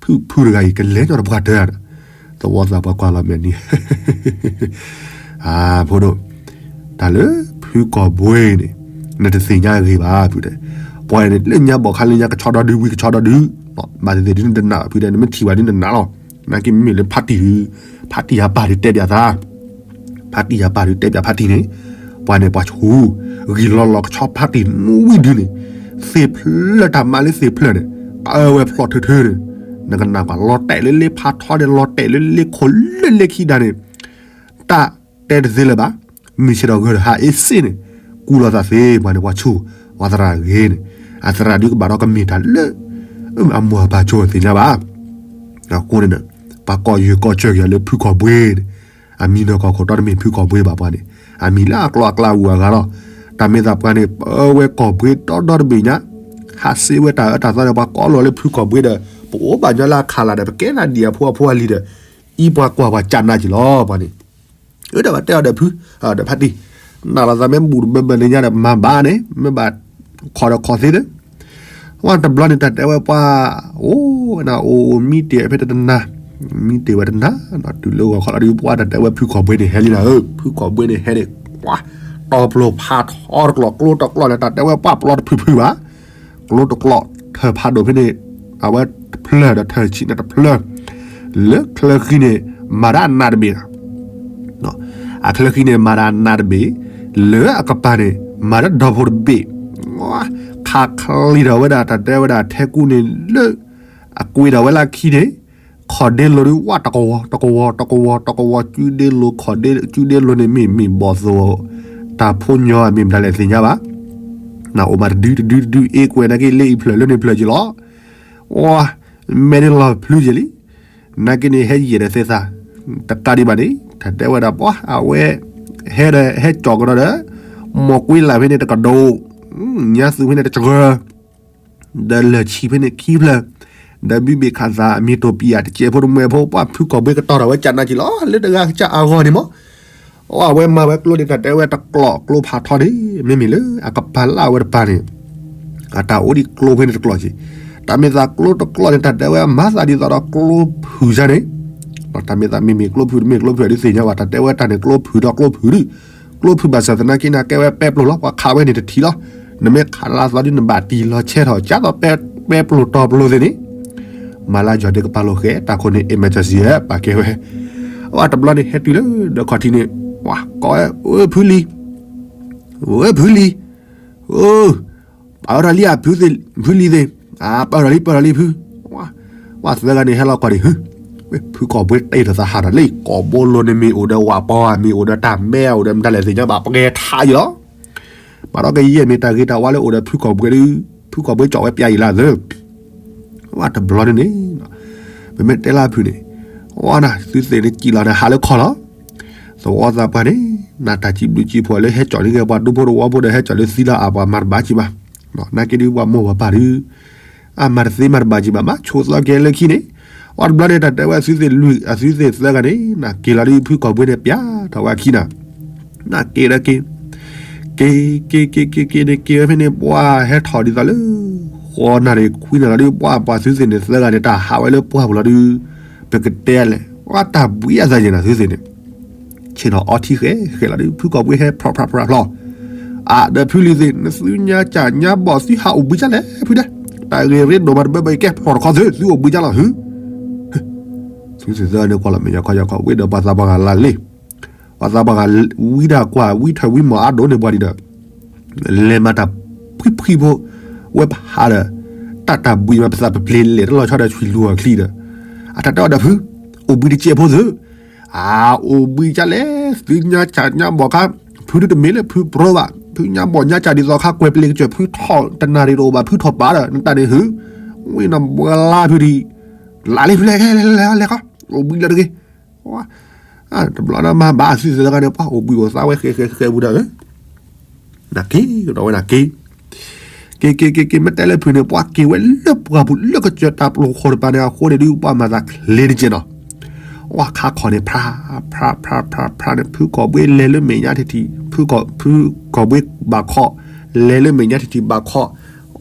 ဖုဖုတဂၤအံၤ ကလဲၤညီတပှၢ်တၢၢ်ဒီး, သဝီသးပှၢ်ကွၢ်လီၤမဲာ်နံၤ, အဖိဒိၣ်, တၢ်လၢဖုကီၢ်ဘှ့န့ၣ် နတသ့ၣ်ညါဂ့ၤဘၣ်ဖုတဲ, ပှၤန့ၣ်လၢညါဘီၣ်ခါလၢညါကဆီဒီဒုဝံၤကဆီဒီဒု, ဘၣ်သ့ၣ်သ့ၣ်ဒ်နတနာ်ဘၣ်ဖုတဲ နမ့ၢ်ထံၣ်ဘၣ်ဒ်နတနာ်လီၤ, နာ်က့မ့မ့ၢ်လၢဖါတံၢ်, ဖါတံၢ်အပၢ်ဒုးတဲပၠးသး ဖါတံၢ်အပၢ်ဒုးတဲပၠးဖါတံၢ်န့ၣ်, ပှၤန့ၣ်ပှၤဆူၣ်, ဂံၢ်လီၤလီၤကဆီဖါတံၢ်နွံဝံၤဒုန့ၣ်, သ့ၣ်ဖျၢၣ်တၢ်မၤလၢသ့ၣ်ဖျၢၣ်န့ၣ်, အၢဝဲဖျိးထုထုန့ၣ်, နကနၣ်ပှၤလီၤတဲာ်လၢလ့ဖးထီန့ၣ် လီၤတဲာ်လၢလ့ခိၣ်လၢလ့ခံဒါန့ၣ်, တၢ်တဲတသ့လၢၤဘၣ်, မုၢ်ဆ့ၣ်ထီၣ်ဂၢၢ်ဒီးဟးအ့စ့န့ၣ်, ကူလီၤသးသ့ ပှၤန့ၣ်ပှၤဆူၣ်, ပှၤသရၣ်ဂ့ၤန့ၣ်, အသရၣ်ဒုကဘၣ်ဒီးကမ့ၢ်တၢ်လၢ အမိၢ်အပၢ်ဆိၣ်သ့ၣ်ညါဘၣ် အဃိန့ၣ် ပှၤကိးယုာ်ကိးစၢၤက့ၤအီၤလၢဖုကီၢ်ဘှ့န့ၣ်, အမံၤနီၢ်ကီၢ်ခိၣ်တီတမ့ၢ်ဖုကီၢ်ဘှ့ဘၣ်ပှၤန့ၣ်, အမံၤလၢအကျိၤအကျဲအဂုၤအဂၤလီၤ, တၢ်မ့ၢ်သးပှၤန့ၣ် ပၢဝဲကီၢ်ဘှ့ဒီဒီတဘ့ၣ်ညါ, ဟးစ့ဝဲတၢ်အၢတၢ်သီဒီး ပှၤကိးလီၤလၢဖုကီၢ်ဘှ့ဒီး ပအိၣ်ဘၣ်ညီလၢအခးလၢ်ဒီး ပကဲနၤဒံၣ်အဖိအဖိအလံၤဒီး, အံၤပှၤကွၢ်ပှၤကးနးက့ၤလီၤပှၤန့ၣ် အၢဒီးပတဲအီၤဒီးဖု, ဒီးဖါတံၢ်, နးလီၤသးမ့ၢ်ဘူၣ်တဘၢဘၢန့ၣ်ညါဒီးမၤဘၣ်န့ၣ် မ့ၢ်ဘၣ်ခီၣ်ဒီးခီၣ်သ့ဒီး, ဝဲတဘျီန့ၣ်တၢ်တဲဝဲပှၤ, အိၣ်, အိၣ်မံတ့ၢ်ဖဲတနၤ, မံတ့ၢ်ဝဲတနၤ, တုၤလၢဂီၤခီလီၤဒုးပှၤတၢ်တဲဝဲဖုကီၢ်ဘှ့န့ၣ်ဟဲလံနၤဧၢ, ဖုကီၢ်ဘှ့န့ၣ်ဟဲန့ၣ်, ပှၤ, တီပျိၤဖးထီတကျိာ်ကျိတကျိာ်န့ၣ် တၢ်တဲဝဲပှၤပျီတဖုးဖုးဘၣ် ကျိတကျိာ်ထၢၣ်ဖးဒိၣ်ဖဲန့ၣ်, အဝဲတဖျၢၣ်ဒီးထၢၣ်ဆံးန့ၣ်တဖျၢၣ်, လၢချၢဃံန့ၣ်, မၤတၢ်အနးတဘ့ၣ်, အချၢဃံန့ၣ် မၤတၢ်အနးတဘ့ၣ်, လၢအကပၤန့ၣ်, မၤတၢ်ဒီဖိတဘ့ၣ်, ခးချံးထီၣ်ဝဲဒၣ်တၢ်တဲဝဲဒၣ်ထဲကူန့ၣ်လၢ, အကွံာ်ထီၣ်ဝဲလၢခံန့ၣ်, ခီၣ်ဒ့လိၤဒုးဝဲတကဝီၤ တကဝီၤ တကဝီၤ တကဝီၤ ကုဒ့လိၤခီၣ်ဒ့ ကုဒ့လိၤန့ၣ်မ့ၢ်မ့ၢ်ဘီၣ်သိၣ်, တၢ်ဖိညီအမ့ၢ်မတၤလဲၣ်သ့ၣ်ညါဘၣ် နအိၣ်မးတဒုတဒုတဒုအ့ကွဲးနာ်က့လၢအံၤဖျၢၣ်လၢန့ၣ်ဖျၢၣ်က့ၤလီၤ, ဝဲ, မဲာ်န့ၣ်လီၤဖျုးက့ၤလံ, နာ်က့န့ၣ်ဟဲယဲၢ်ဒီးသဲသး, တကးဒံးဘၣ်န့ၣ် တၢ်တဲဝဲဒၣ်ပှၤ အဝဲ, ဟဲဒီးဟဲကၠီၣ်ကဒီးဒီး, မိၢ်ကွ့လၢ်ဖဲန့ၣ်တကဒိၣ်, ညါသူဖဲန့ၣ်တစှၤ ဒီးလၢၢ်ဆံးဖဲန့ၣ်ခံဖျၢၣ်, ဒီးဘုဘ့ၣ်ခးသးအမံၤတိာ်ပံယၣ်တစဲးဖိတမှဲၤဖိ ပှၤဖုကီၢ်ဘှ့ကတီၤထီၣ်ဝဲကနးက့ၤလီၤ လၢတဂၤကစၢ်အဂီၢ်န့ၣ်မး, အဝဲမၤဝဲကျိန့ၣ် တၢ်တဲဝဲတကျိာ်ကျိဖးထီန့ၣ် မ့မ့ၢ်လၢအကပၤလၢအဝဲတပၤန့ၣ်, အတၢ်အိၣ်ဒံးကျိဖဲန့ၣ်တကျိာ်က့ၤ, တၢ်မ့ၢ်သးကျိတကျိာ်န့ၣ် တၢ်တဲဝဲမၤသးဒ်သိးဒီးကျိဖုးစၢ်န့ၣ်, တၢ်မ့ၢ်သးမ့မ့ၢ်ကျိဖုးတမ့ၢ်ကျိဖုးဒုးသ့ၣ်ညါဘၣ် တၢ်တဲဝဲတၢ်န့ၣ် ကျိဖုးဒီးကျိဖုးဒုး ကျိဖုးဘၣ်ဆၣ်သနာ်က့န့ၣ် ကဲဝဲပဲပျိၢ်လီၤ ပှၤခးဝဲန့ၣ်တထံၣ်လီၤ, နမ့ၢ်ခးလၢအသီဒုးနဘၣ်တံၢ်လီၤဆဲးထီၣ် ကၢ်သိးပဲပျိၢ်တီပျိၢ်သ့ၣ်န့ၣ်, မၤလၢယီၤဒ့ကပၤလိာ်ဃဲ တၢ်ခိၣ်န့ၣ် emergency ပာ်ကဲဝဲ, အဝဲတဘျီန့ၣ်ဟဲတုၤလၢဒီးခီၣ်ထံးန့ၣ်, ပှၤကိးဝဲ အိၣ်ဖုလံၤ, အိၣ်ဖုလံၤ, အိၣ်, ပာ်ဝဲဒၣ်လံဧါ ဖုလံၤသ့ၣ်, အပၢၢ်ထီၣ်လံ ပၢၢ်ထီၣ်လံဖု, ပှၤသၢဂၤန့ၣ်ဟဲလီၤကီၢ်ဒံးဟု, ဖုကီၢ်ဘှ့တ့ၢ်ဒီးသးဟးထီၣ်လံ ကီၢ်ဘိလိၤန့ၣ်မ့ၢ်အိၣ်ဒီးဝၣ်ပီၤဧါ မ့ၢ်အိၣ်ဒီးတၢ်မဲဧါ အိၣ်ဒီးမတၤလဲၣ်သ့ၣ်ညါဘၣ် ပှဲၤထးယံၤလီၤ, ဘၣ်ဒီးကယဲၢ်မ့ၢ်တၢ်ဂ့ၤတၢ်ဝါလၢအိၣ်ဒီးဖုကီၢ်ဘှ့ဒုး, ဖုကီၢ်ဘှ့ကၠီၣ်ဝဲပျဲယံၤလၢအသၢ ဝဲတဘျီန့ၣ်န့ၣ်, ပမ့ၢ်တဲလၢဖုန့ၣ်, ဝဲနၤ သုသ့ၣ်န့ၣ်စံၣ်လီၤန့ၣ် ဟးလၢခီၣ်လီၤ, သဝီသးပှၢ်န့ၣ်, နတၢ်စံးဘျုးစံးဖှိၣ်လၢဟဲကၠီၣ်န့ၢ်က့ၤပှၤဒူဖိတဝီဖိဒီးဟဲကၠီၣ်လၢသံလီၤအါပှၤမၤတဘၣ်ကံဘၣ်, နာ်က့ဒုးပှၤမိၢ်ပှၤပၢ်ဒုး, အမၤတသ့မၤတဘၣ်ကံဘၣ် မၤဆိးသီက့ၤလၢခံန့ၣ်, ဝဲတဘျီန့ၣ် တၢ်တဲဝဲအသုသ့ၣ်လွံၢ် အသုသ့ၣ်သၢဂၤန့ၣ် နက့ၤလီၤဒုးဖုကီၢ်ဘှ့န့ၣ် ပျဲထီၣ်ဝဲအခံနၤ နက့ၤဒီးက့ၤ, က့ၤ, က့ၤက့ၤက့ၤက့ၤန့ၣ် က့ၤဝဲဖဲန့ၣ် ပှၤဟဲထီၣ်ဒ်သိးလၢ ဃိးနၣ်ရံၣ်ခွံနၣ်ရံၣ်လီၤဒုး ပှၤပှၤသုသ့ၣ်န့ၣ်သၢဂၤန့ၣ် တၢ်ဟးဝဲလၢပှၢ်ပူၤလီၤဒုး, ပကတဲလဲၣ် ပှၤတၢ်ဘှံးအသးယဲၢ်နၤသုသ့ၣ်န့ၣ်, ဆ့ၣ်နီၤအီထံဃဲဃဲလီၤဒုး ဖုကီၢ်ဘှ့ဟဲဖျိးဖျိးဖျိးဖျိး, အါ ဒီးဖုလံၤသ့ၣ် နသုညါကၢ်ညါဘီၣ်သုဟးအိၣ်ဘှံးကၢ်လဲၣ်ဖုဒဲး, တၢ်ဂ့ၢ်ရ့ဒိၣ်မးတဘၢဘၢအံၤကဲဖျိးတခီသု သုအိၣ်ဘှံးကၢ်လီၤဟု သုသ့ၣ်သၢဂၤန့ၣ်ကွၢ်လီၤမဲာ်ယီၤခီယီၤခီ ဝ့ၢ်ဒီးပှၤသးပှၢ်ဂၤလၢလံ, ပှၤသးပှၢ်ဂၤဝံဒၣ်ကွၢ် ဝံထၢၣ်ဝံမီၢ်အါဒိၣ်န့ၢ်ပှၤဒံးဒီး, လဲၤမၤတၢ်ဖှံဖှံဖိ, ဝဲပဟးဒီး, တၢ်တၢ်ဘှံးမးပသးပပျ့ၤလဲၣ်တလီၤဆီဒီးဆွံလူၤအချံဒီး, အတၢ်တဲအီၤဒီးဖု, အိၣ်ဘှံးတစဲးဖိသု, အအိၣ်ဘှံးကၢ်လဲၣ် သုညါကၢ်ညါဘီၣ်ခါ, ဖုဒုးတမ့ၢ်လၢဖုပြီဘၣ် ဖုညါဘီၣ်ညါကၢ်ဒ်သိးခါကွဲၤပျ့ၤကစၢၢ် ဖုထီၣ်တနၢ်ရံၣ်တအိၣ်ဘၣ် ဖုထီၣ်ပာ်ဒီး နတၢ်န့ၣ်ဟု ဝံၤနီၢ်ဘှါလါဖုဒံး လၢ်လံဖုလဲၣ် လဲၤလဲၤလဲၤလဲၤခီ အိၣ်ဘှံးလၢတဂ့ၤ တဘျီဒီးမၤဘၣ်သုသ့ၣ်တဂၤန့ၣ် ပှၤအိၣ်ဘှံးအိၣ်သါဝဲဃဲဃဲဃဲပူၤဒီး နက့ၤကဒီးဝဲနက့ၤ က့ၤက့ၤက့ၤက့ၤ မ့ၢ်တဲလၢဖုန့ၣ် ပှၤက့ၤဝဲလၢပှၢ်ပူၤလၢကစၢၢ်တၢ်ပျိာ်ဃီတပၤန့ၣ် အဃိန့ၣ်ဒုး ပှၤမၤသးချ့တက့ၢ်နီၤ ဝဲခါခီန့ၣ် ဖြါဖြါဖြါဖြါန့ၣ် ဖုကီၢ်ဘှ့လဲၤလၢမဲာ်ညါထံထံး ဖုကီၢ်ဘှ့ဘၣ်ခီ လဲၤလၢမဲာ်ညါထံထံးဘၣ်ခီ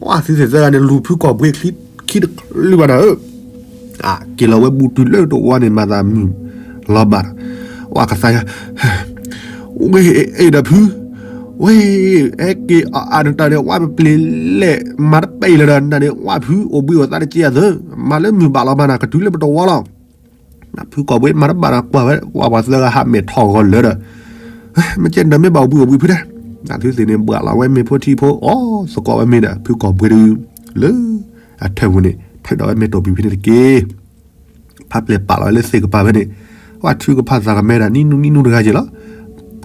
ဝဲသုသ့ၣ်သၢဂၤန့ၣ် လူၤဖုကီၢ်ဘှ့ခံတချုးဘၣ်ဒီး က့ၤလီၤဝဲဘူးတုၤလၢတဝီန့ၣ် မၤသးမုာ်လီၤဘၣ်ဒီး ဝဲကသါညါ ဝဲအ့ၣ်ဒီးဖု ဝဲ ဟဲက့ၤအီၣ်အါနတၢ်န့ၣ် ဝဲပပျ့ၤလဲၣ် မၤတပဲာ်လၢၤဒီး နတၢ်န့ၣ် ဝဲဖု အိၣ်ဘှံးအိၣ်သါတက့ၢ်အသၢ မၤလၢမုာ်ဘၣ်လီၤမးနၤ ကတုၤလၢပတဝီလီၤ ဖုကီၢ်ဘှ့မၤတဘၣ်ဒီးကွၢ်ဝဲ ဝဲပှၤသၢဂၤဟးမဲာ်ထီၣ်ဂီၤလၢဒီး မ့ၢ်ကဲဒီးမ့ၢ်ဘၣ်အိၣ်ဘှံးအိၣ်ဘှံးဖုတဲ နသုသ့ၣ်န့ၣ် ဘှၣ်လီၤဝဲမ့ၤဖိထံဖိ အီၣ်သကိးဝဲမ့ၤဒီး ဖုကီၢ်ဘှ့တဂၤ လၢ အထၢၣ်ပူၤန့ၣ် ထုးဒီးဝဲမ့ၤတိၢ်ပံၤဖဲန့ၣ်တက့ၢ် ဖးပျဲၢ်ပာ်လီၤဝဲလၢသ့ၣ်ကပၤဖဲန့ၣ် ဝဲထုကဖၣ်သးကမဲဒၣ်နံၣ်နူနံၣ်နူတဂၤက့ၤလီၤ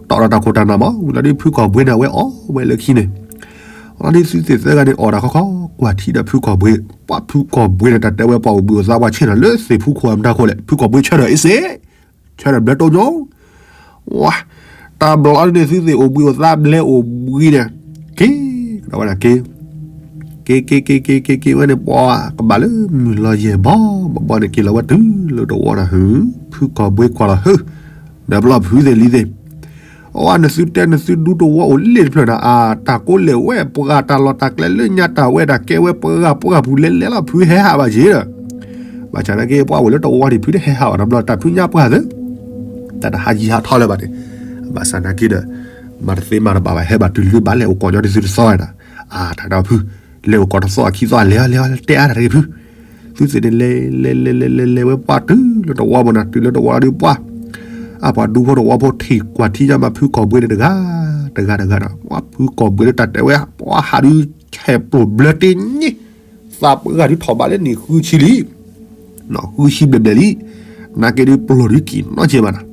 တီၢ်ဒီးတၢ်ခိၣ်တၢ်နၢ်မး ဝံၤလီၤဒုးဖုကီၢ်ဘှ့န့ၣ် အဝဲအီၣ်ဝဲလၢခံန့ၣ် လီၤဒုးသုသ့ၣ်သၢဂၤန့ၣ် အီၣ်တၢ်ခီခီ ကွၢ်ထံဒီးဖုကီၢ်ဘှ့ ပှၤဖုကီၢ်ဘှ့န့ၣ် တၢ်တဲဝဲပှၤအိၣ်ဘှံးအိၣ်သါပှၤဆ့ၣ်နီၤလၢသ့ၣ်ဖူခိၣ်အမတၤခိၣ်လဲၣ် ဖုကီၢ်ဘှ့ဆၢထၢၣ်အ့ၣ်စ့ ဆၢထၢၣ်ဘျၢတိၢ်ညိ ဝါ တၢ်ဘျီန့ၣ် သုသ့ၣ်အိၣ်ဘှံးအိၣ်သါဘျဲအိၣ်ဘှံးန့ၣ် က့ၤကဒီးဝဲဒၣ်က့ၤ က့ၤက့ၤက့ၤက့ၤက့ၤက့ၤဝဲန့ၣ် ပှၤကဘၣ်လၢမုၢ်လီၤယဲၢ်ဘီဘီဘီန့ၣ် က့ၤလီၤဝဲတုၤလၢတဝီဒီး ဟု ဖုကီၢ်ဘှ့ကွၢ်လီၤ ဟု ဒီးပလီၢ်ဖုသ့ၣ်လံသ့ၣ် အဝဲနသုတဲနသုဒူတဝီအိၣ်လ့ၣ်တဖျၢၣ်နၤ အတၢ်ကိးလဲၣ်ဝဲပှၤတၢ်လီၢ်တၢ်ကျဲလၢညါတၢ်ဝဲဒၣ်ကဲဝဲပှၤ ပှၤပူၤလဲၤလဲၤလီၤ ဖုဟဲဟးဘၣ်က့ၤဒီး ဘၣ်ဆၣ်သနာ်က့ ပှၤအိၣ်လၢတဝီန့ၣ် ဖုတဟဲဟးဘၣ်နီတဘျီ တၢ်ဖုညါပှၢ်သ့ တၢ်တဟးယံာ်ဟးထီလၢၤဘၣ်န့ၣ် ဘၣ်ဆၣ်သနာ်က့ဒီး မၤတသ့မၤတဘၣ်ဘၣ် ဟဲဘၣ်တုၤလၢဘၣ်လဲၤအိၣ်ကိးညီဒ်သုတသီဝဲဒၣ် အါ တၢ်ဒီးဖု လဲၤအိၣ်ကိးတသီအခံသီ လဲၤအီၤလဲၤအီၤတဲအါတၢ်တဂ့ၤဖု သုသ့ၣ်န့ၣ် လဲၤလဲၤလဲၤလဲၤလဲၤလဲၤဝဲပှၢ်တုၤလၢတဝီဘၣ်နၤ တုၤလၢတဝီလီၤဒုးပှၢ် အပှၤဒူဖိတဝီဖိထံၣ်ကွၢ်ထံညါမး ဖုကီၢ်ဘှ့န့ၣ်တဂၤ တဂၤတဂၤဒီး ပှၤဖုကီၢ်ဘှ့လၢတၢ်တဲဝဲ ပှၤဟးဒုးဆဲးပျိၢ်ဘျၢတ့ၢ်န့ၣ် သးပှၢ်ဒုးထီၣ်ဘးလၢနံၣ်ဃုဆံလံ ဃုဆံဘျဲၣ်ဘျဲၣ်လံ နာ်က့ဒုးပျိၢ်ဒုးကံၣ်နီတစဲးဘၣ်နၤ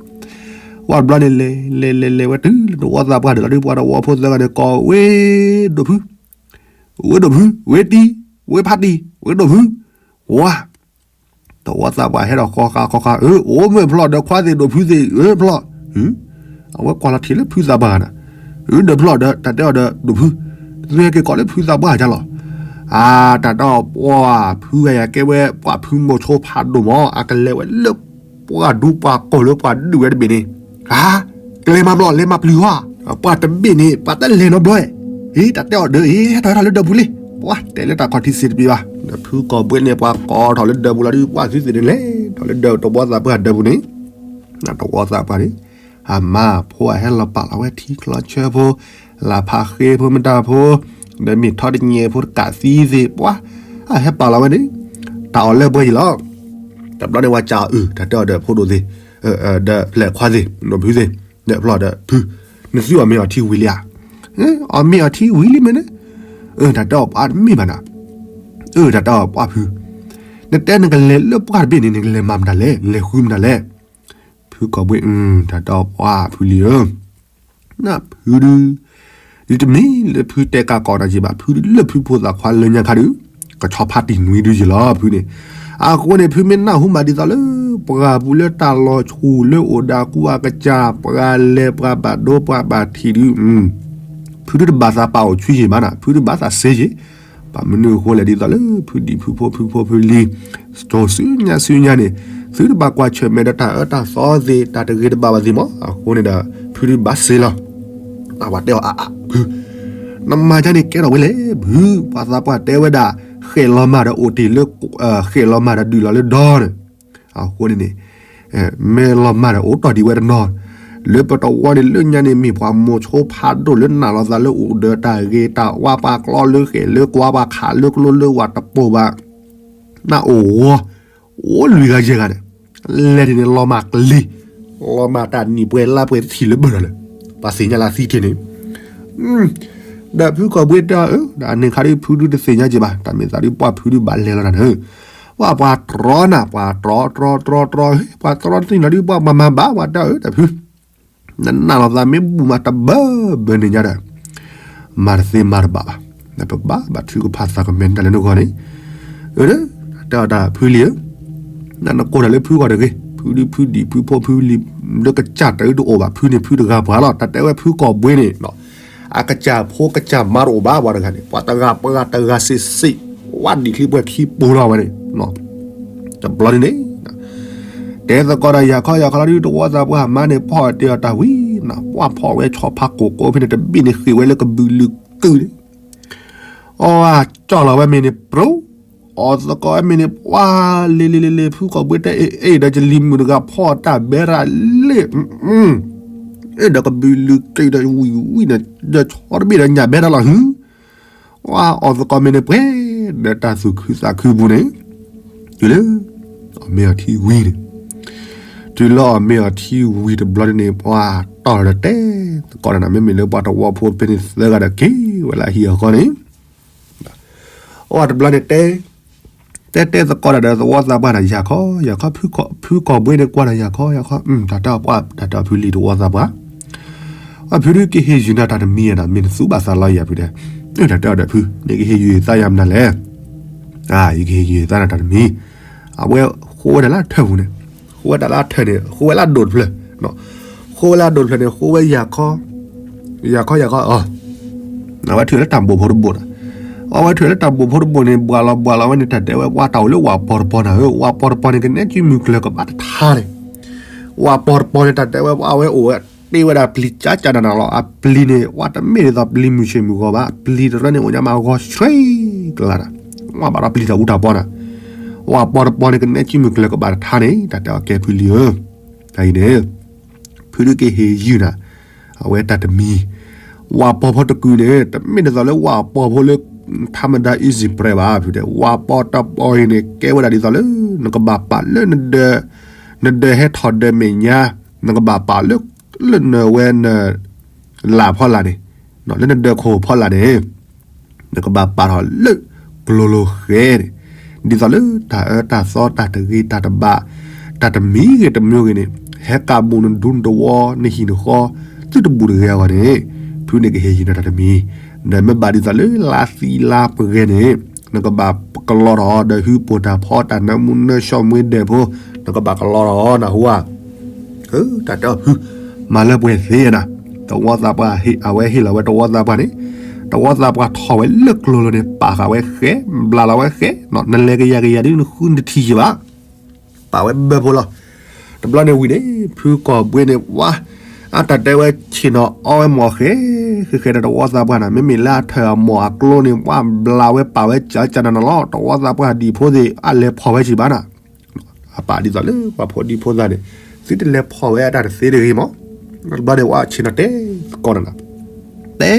ဝဲတဘျီန့ၣ် လဲၤလဲၤလဲၤလဲၤဝဲတုၤလၢတဝီသးပှၢ်ဒီးလီၤဒုး ပှၤတဝီဖိသၢဂၤန့ၣ် ကိးဝဲဒိၣ်ဖု ဝဲဒိၣ်ဖု ဝဲတံၤ ဝဲဖးတံၤ ဝဲဒိၣ်ဖု ဝါ တဝီသးပှၢ်ဟဲဒီးဃီဃါဃီဃါ အၢ အိၣ်မ့ၢ်ဖျီၣ်ဒီးခွါသ့ၣ်ဒိၣ်ဖုသ့ၣ် အၢဖျီၣ် အဝဲကွၢ်လီၤထံးလၢဖုသးပှၢ်ဂၤနၤ အၢ ဒီးဖျီၣ်ဒီး တၢ်တဲအီၤဒီးဒိၣ်ဖု သုဟဲက့ၤကိးလၢဖုသးပှၢ်ဂၤလီၤ အါ တၢ်ဒီးပှၤဖုဂၤယၤကဲဝဲ ပှၤဖုမိၤဆိဖးဒိၣ်မး အကလဲၤဝဲလၢ ပှၤဒူပှၤကိၢ်လၢပှၤဒုးဝဲတဘ့ၣ်န့ၣ် ဧါ ကျဲမၤဘျီၣ် လဲၤမၤပျုၤဟီ ပှၤတဘ့ၣ်န့ၣ် ပှၤတလဲၤနီတဘျီ အ့ တၢ်တဲအီၤဒီး အ့ ဟဲထီၣ်ဟဲထီၣ်လၢဒၢးပူၤလံ ပှၤတဲလၢတၢ်ခီၣ်ထံးစ့တပ့ၤဘၣ် ဒီးဖုကီၢ်ဘှ့န့ၣ် ပှၤကိးထီၣ်လၢဒၢးပူၤလီၤဒုး ပှၤသုသ့ၣ်န့ၣ်လဲၤထီၣ်လၢဒၢးတဝီသးပှၢ်ဒၢးပူၤန့ၣ် တဝီသးပှၢ်န့ၣ် အမါဖိအဟဲလီၤပာ်လီၤဝဲထံချီဆၢဖိ လၢဖးဃ့ဖိမတၤဖိ ဒီးမ့ၢ်ထီတညဲဖိတကးသံသ့ၣ်ပှၤ အဟဲပာ်လီၤဝဲန့ၣ် တၢ်အီၣ်လၢပှဲၤယံၤလီၤ တဘျီန့ၣ်ဝဲကးအုၣ် တၢ်တဲအီၤဒီးဖိဒိၣ်သ့ၣ် ဒီးဖျဲၣ်ခွါသ့ၣ် ဒိၣ်ဖုသ့ၣ် ဒီးဖျီၣ်ဒီးဖု နသုအီၣ်မ့ၤအီထံဝံၤလံဧါ အီၣ်မ့ၤအီထံဝံၤလံမ့ၢ်န့ၣ် တၢ်တဲအီၤပှၤတမ့ၢ်ဘၣ်နၤ အၢ တၢ်တဲအီၤပှၤဖု နတဲနကလဲၤလၢပှၢ်တဘ့ၣ်န့ၣ် နကလဲၤမၤမတၤလဲၣ် လဲၤဃုမတၤလဲၣ် ဖုကီၢ်ဘှ့ တၢ်တဲအီၤပှၤဖုလံဧၢ နဖုဒုး ဒ်တမ့ၢ်လၢဖုတဲကးကိးနၤက့ၤဘၣ် ဖုဒုးလၢဖုဖိသၣ်ခွါလၢညါခါဒုး ကဆီဖါတံၢ်နွံဒုးယံၤလီၤ ဖုန့ၣ် အဃိန့ၣ် ဖုမ့ၢ်နၢ်ဟူမးဒ်သိးလၢ ပှၤပူၤလၢတၢ်လီၤဆူၣ်လၢအိၣ်ဒီးကူအကစၢ် ပှၤလဲၤပှၤဘၣ်ဒိပှၤဘၣ်ထံးဒုး ဖုဒုးတဘၣ်သးပာ်အိၣ်ဆူယံၤဘၣ်နၤ ဖုဒုးဘၣ်သးစ့ယံၤ ဘၣ်မနုၤအဃိလဲၣ်ဒ်သိးလၢ ဖုဒံၣ်ဖုဖိဖုဖိဖုလံၤ ကၠိၤဆူညါဆူညါန့ၣ် သုတဘၣ်ကွၢ်ဆၢၣ်မဲာ်ဒီးတၢ်အၢတၢ်သီသ့ၣ် တၢ်တဂ့ၤတဘၣ်ဘၣ်သ့ၣ်မး အဃိန့ၣ်ဒီး ဖုဒုးဘၣ်စ့လီၤ အဝဲတဲအီၤအါအါဖု နမၤဒ်န့ၣ်ကဲထီၣ်ဝဲလဲၣ် ဖု ပှၤသးပှၢ်တဲဝဲဒၣ် ဃဲၣ်လီၤမၢ်ဒီးအိၣ်တ့ၢ်လၢ ဃဲၣ်လီၤမၢ်ဒီးဒုးလီၤလၢဒီန့ၣ် အဃိန့ၣ်န့ၣ် မ့ၢ်လီၤမၢ်ဒီးအိၣ်တီၢ်ဒံးဝဲတနီၤ လၢပတဝီန့ၣ်လၢညါန့ၣ် မ့ၢ်ပှၤမိၤဆိဖးဒိၣ်လၢနာ်လိာ်သးလၢအိၣ်ဒီးတၢ်ဂ့ၤတၢ်ဝါ ပှၤကျီလၢဃဲၣ်လၢကွါ ပှၤခးလၢကျိလၢဝၤတပိာ်ဘၣ် နအိၣ်ဝီ အိၣ်လွံၢ်ဂၤယဲၢ်ဂၤန့ၣ် လဲၤဒ်န့ၣ် လီၤမၢ်ကလံၤ လီၤမၢ်တၢ်နံၣ်ပှဲၤလါပှဲၤတထံၣ်လၢဘၢၣ်ဒီးလၢ ပှၤသ့ၣ်ညါလၢသံတ့ၢ်န့ၣ် ဒီးဖုကီၢ်ဘှ့တဲအီၤ ဒီးအန့ၣ်ခါဒုးဖုဒုးတသ့ၣ်ညါက့ၤဘၣ် တၢ်မ့ၢ်သးဒုး ပှၤဖုဒုးဘၣ်လဲၤလီၤတၢ်န့ၣ် ပှၤပှၤတြီနၤ ပှၤတြီတြီတြီတြီ ပှၤတြီတသ့ၣ်ညါဒုး ပှၤမၤမၤဘၣ် ပှၤတဲအီၤ ဒီးဖု နနာ်လိာ်သးမ့ၢ်ဘူၣ်မးတဘၢဘၢန့ၣ်ညါဒီး မၤတသ့မၤတဘၣ်ဘၣ်, ပကဘၣ်ဘၣ်ထုကဖၣ်သးကမဲာ်တၢ်လၢနဂီၢ်န့ၣ်, အၢ, တဲအီၤတၢ်ဖုလံဧၢ, နကိးတၢ်လၢဖုဂီၢ်တဂ့ၤ, ဖုဒုဖုဒံး ဖုဖိဖုလံၤ, လၢကစၢ်တၢ်အုးတအိၣ်ဘၣ်, ဖုန့ၣ်ဖုတဂၤပှၤလီၤ, တၢ်တဲဝဲဖုကီၢ်ဘှ့န့ၣ်, အကစၢ်ဖိကစၢ်မါတအိၣ်ဘၣ် ပှၤတဂၤန့ၣ်, ပှၤတဂၤပှၤတဂၤစ့းစ့း, ဝဲဒံးချံပှဲၤခံပူၤလီၤဝဲန့ၣ်, တဘျီန့ၣ်န့ၣ် တဲသကိးဒီးယၤခီယၤခီလီၤဒုး တဝီသးပှၢ်မါန့ၣ် ဖီၣ်တဲအီၤတၢ်ဝံၤနီၤ, ပှၢ်ဖီၣ်ဝဲဆီဖါကိၢ်ကိၢ်ဖဲန့ၣ် တဘ့ၣ်န့ၣ်ဃ့ၢ်ဝဲလၢကဘုးလုာ်ကုၢ်န့ၣ်, အီၣ်ကၠီၣ်လီၤဝဲမ့ၢ်န့ၣ် ပြူၤ, အီၣ်သကိးဝဲမ့ၢ်န့ၣ် ပှၢ်လ့လ့လ့လ့ ဖုကီၢ်ဘှ့တဲအ့ၣ်အ့ၣ်ဒီး ကလံၤမုၢ်တဂၤဖီၣ်တၢ်ဘဲရၤလ့ၣ်, အ့ၣ်ဒီးကဘုးလုာ်ကုၢ်ဒီးဝံၤဝံၤန့ၣ်, ဒီးဆီတဘ့ၣ်ဒီးညၣ်ဘဲတၢ်လီၤဟု ဝဲအီၣ်သကိးမ့ၢ်န့ၣ် ပှဲၤဒီးတၢ်သူၣ်ခုသးခုပူၤန့ၣ်, တုၤလၢ အီၣ်မ့ၤအီၤထံဝံၤန့ၣ်, တုၤလၢအီၣ်မ့ၤအီၤထံဝံၤတဘျီန့ၣ်န့ၣ် ပှၤတီၢ်လီၤဒီးတဲသကိးဒီးနၤ မ့မ့ၢ်လၢပှၤတဝီဖိဖဲန့ၣ်သၢဂၤဒီးက့ၤဝဲလၢအဟံၣ်အဃီန့ၣ်, အဝဲတဘျီန့ၣ်တဲ တဲတဲသကိးဒီး တဝီသးပှၢ်ဒီး ယၤခီယၤခီ, ဖုကီၢ်ဘှ့န့ၣ်ကွၢ်ဒီး ယၤခီယၤခီ, တၢ်တဲအီၤပှၢ် တၢ်တဲအီၤဖုလံၤတဝီသးပှၢ်, အဖုဒုးကဟ့ၣ်ယုာ်နၤတၢ်တမံၤနီၤ, မ့ၢ်နသူဘၣ်သးလီၤယၤဖုတဲ, တၢ်တဲအီၤဒီးဖု နကဟ့ၣ်ယုာ်ယသးယၤမနုၤလဲၣ်, ယကဟ့ၣ်ယုာ်ယသးနၤတၢ်တမံၤ, အဝဲဃိဝဲဒၣ်လၢအထၢၣ်ပူၤန့ၣ်, ဃိဝဲဒၣ်လၢအထၢၣ်န့ၣ် ဃိဝဲလၢအဒိၣ်တဖျၢၣ်, ဃိဝဲလၢအဒိၣ်တဖျၢၣ်န့ၣ် ဃိဝဲယၤခီ ယၤခီယၤခီ, အဝဲထုးလၢတၢ်ဘိၣ်ဖိတဘိၣ်ဒီး, အဝဲထုးလၢတၢ်ဘိၣ်ဖိတဘိၣ်န့ၣ် ဘှၣ်လီၤဘှၣ်လီၤဝဲန့ၣ် တၢ်တဲဝဲပှၢ်တၢ်အိၣ်လၢဝၣ်ပီတပီနၤဧၢ, ဝၣ်ပီတပီန့ၣ် ကနဲကံမုၢ်ကျၢၤကဘၣ်တထါန့ၣ်, ဝၣ်ပီတပီန့ၣ် တၢ်တဲဝဲပှၢ်ဝဲအိၣ်ဝဲ တ့ဝဲဒၣ်ပျံၤကၠးကၠးနးနးလီၤ, အပျံၤန့ၣ် ဝၣ်တမ့ၢ်ဒ်သိးပျံၤမုၢ်ဆ့ၣ်မုၢ်ဂီၤဘၣ်, ပျံၤတရၢန့ၣ် အိၣ်ညါမးဂီၤဆှ့ကလါနၤ, ဝၣ်ဘၣ်ဒီးပျံၤတၢ်အူတၢ်ပီနၤ, ဝၣ်ပီတပီန့ၣ် ကနဲကံမုၢ်ကျၢၤကဘၣ်တထါန့ၣ် တၢ်တဲအီၤကဲဖုလံၤဧၢ, တၢ်အံၤန့ၣ် ဖုဒုးကဟ့ၣ်ယုာ်နၤ, အဝဲတၢ်တမံၤ, ဝၣ်ပီဖိတကုာ်န့ၣ် တမ့ၢ်ဒ်သိးလၢဝၣ်ပီဖိလၢ ထါမဒါ easy bread ဘၣ်, ဖုတဲ ဝၣ်ပီတပီအံၤန့ၣ် ကဲဝဲဒၣ်ဒ်သိးလၢ နကဘၣ်ပာ်လၢ နဒၢးဟဲထီၣ်ဒၢးမဲာ်ညါ, နကဘၣ်ပာ်လၢ လၢနဝဲန လၢ်ဖီလာ်န့ၣ်, လၢနဒၢးခိၣ်ဖီလာ်န့ၣ် နကဘၣ်ပာ်ထီၣ်လၢကျိၤလိၤဃဲန့ၣ်, ဒ်သိးလၢတၢ်အၢတၢ်သီတၢ်တဂ့ၤတၢ်တဘၣ်, တၢ်တမံၤဂ့ၤတမံၤဂ့ၤန့ၣ်, ဟဲကးဘူးနဒူနတဝီနဟံၣ်နဃီ, သုတဘူးတဂ့ၤအဂီၢ်န့ၣ်, ဖုန့ၣ်ကဟ့ၣ်ယုာ်နၤတၢ်တမံၤ, ဒီးမ့ၢ်ဘၣ်ဒ်သိးလၢလါသံလါပဂဲၤန့ၣ်, နကဘၣ်ကလီထီၣ်ဒီးဟုပိာ်တၢ်ဖီတၢ်နၢမူနၢဆှီၣ်မှ့ဒဲးဖိ, နကဘၣ်ကလီထီၣ်နၢ်ဟူဧါ တၢ်တဲအီၤဖု, မၤလၢပှဲၤသ့နၤ, တဝီသးပှၢ် အဝဲဟ့ၣ်လီၤဝဲတဝီသးပှၢ်န့ၣ်, တဝီသးပှၢ်ထီၣ်ဝဲလၢကျိၤလိၤန့ၣ် ပာ်ဃာ်ဝဲဃဲ, ဘျးလီၤဝဲဃဲ, နလဲၤကယၤကယၤဒ်နဃုနတထံၣ်ယဘၣ်, ပာ်ဝဲဘၢဖိလီၤ. တဘျီန့ၣ်ဝံၤန့ၣ် ဖုကီၢ်ဘှ့န့ၣ် ဝါ, အတၢ်တဲဝဲဆ့ၣ်နီၤအီဝဲမီၢ်ဃဲ, ဃဲဃဲဒီးတဝီသးပှၢ်နၤ, မ့မ့ၢ်လၢအထၢၣ်အမီၢ်အကျိန့ၣ် ဝါဘျးဝဲပာ်ဝဲကၠးကၠးနၤနၤလီၤ, တဝီသးပှၢ်ဒံၣ်ဖိသ့ၣ် အလဲၤဖီၣ်ဝဲက့ၤဘၣ်နၤ အပာ်ဒ်သိးလၢပှၤဖိဒံဖိသၣ်န့ၣ် သုတလဲၤဖီၣ်ဝဲအတၢ်တသ့တဂ့ၤမး, ဘျီန့ၣ်ဝဲဆ့ၣ်နီၤတဲသကိးနၤ, တဲ,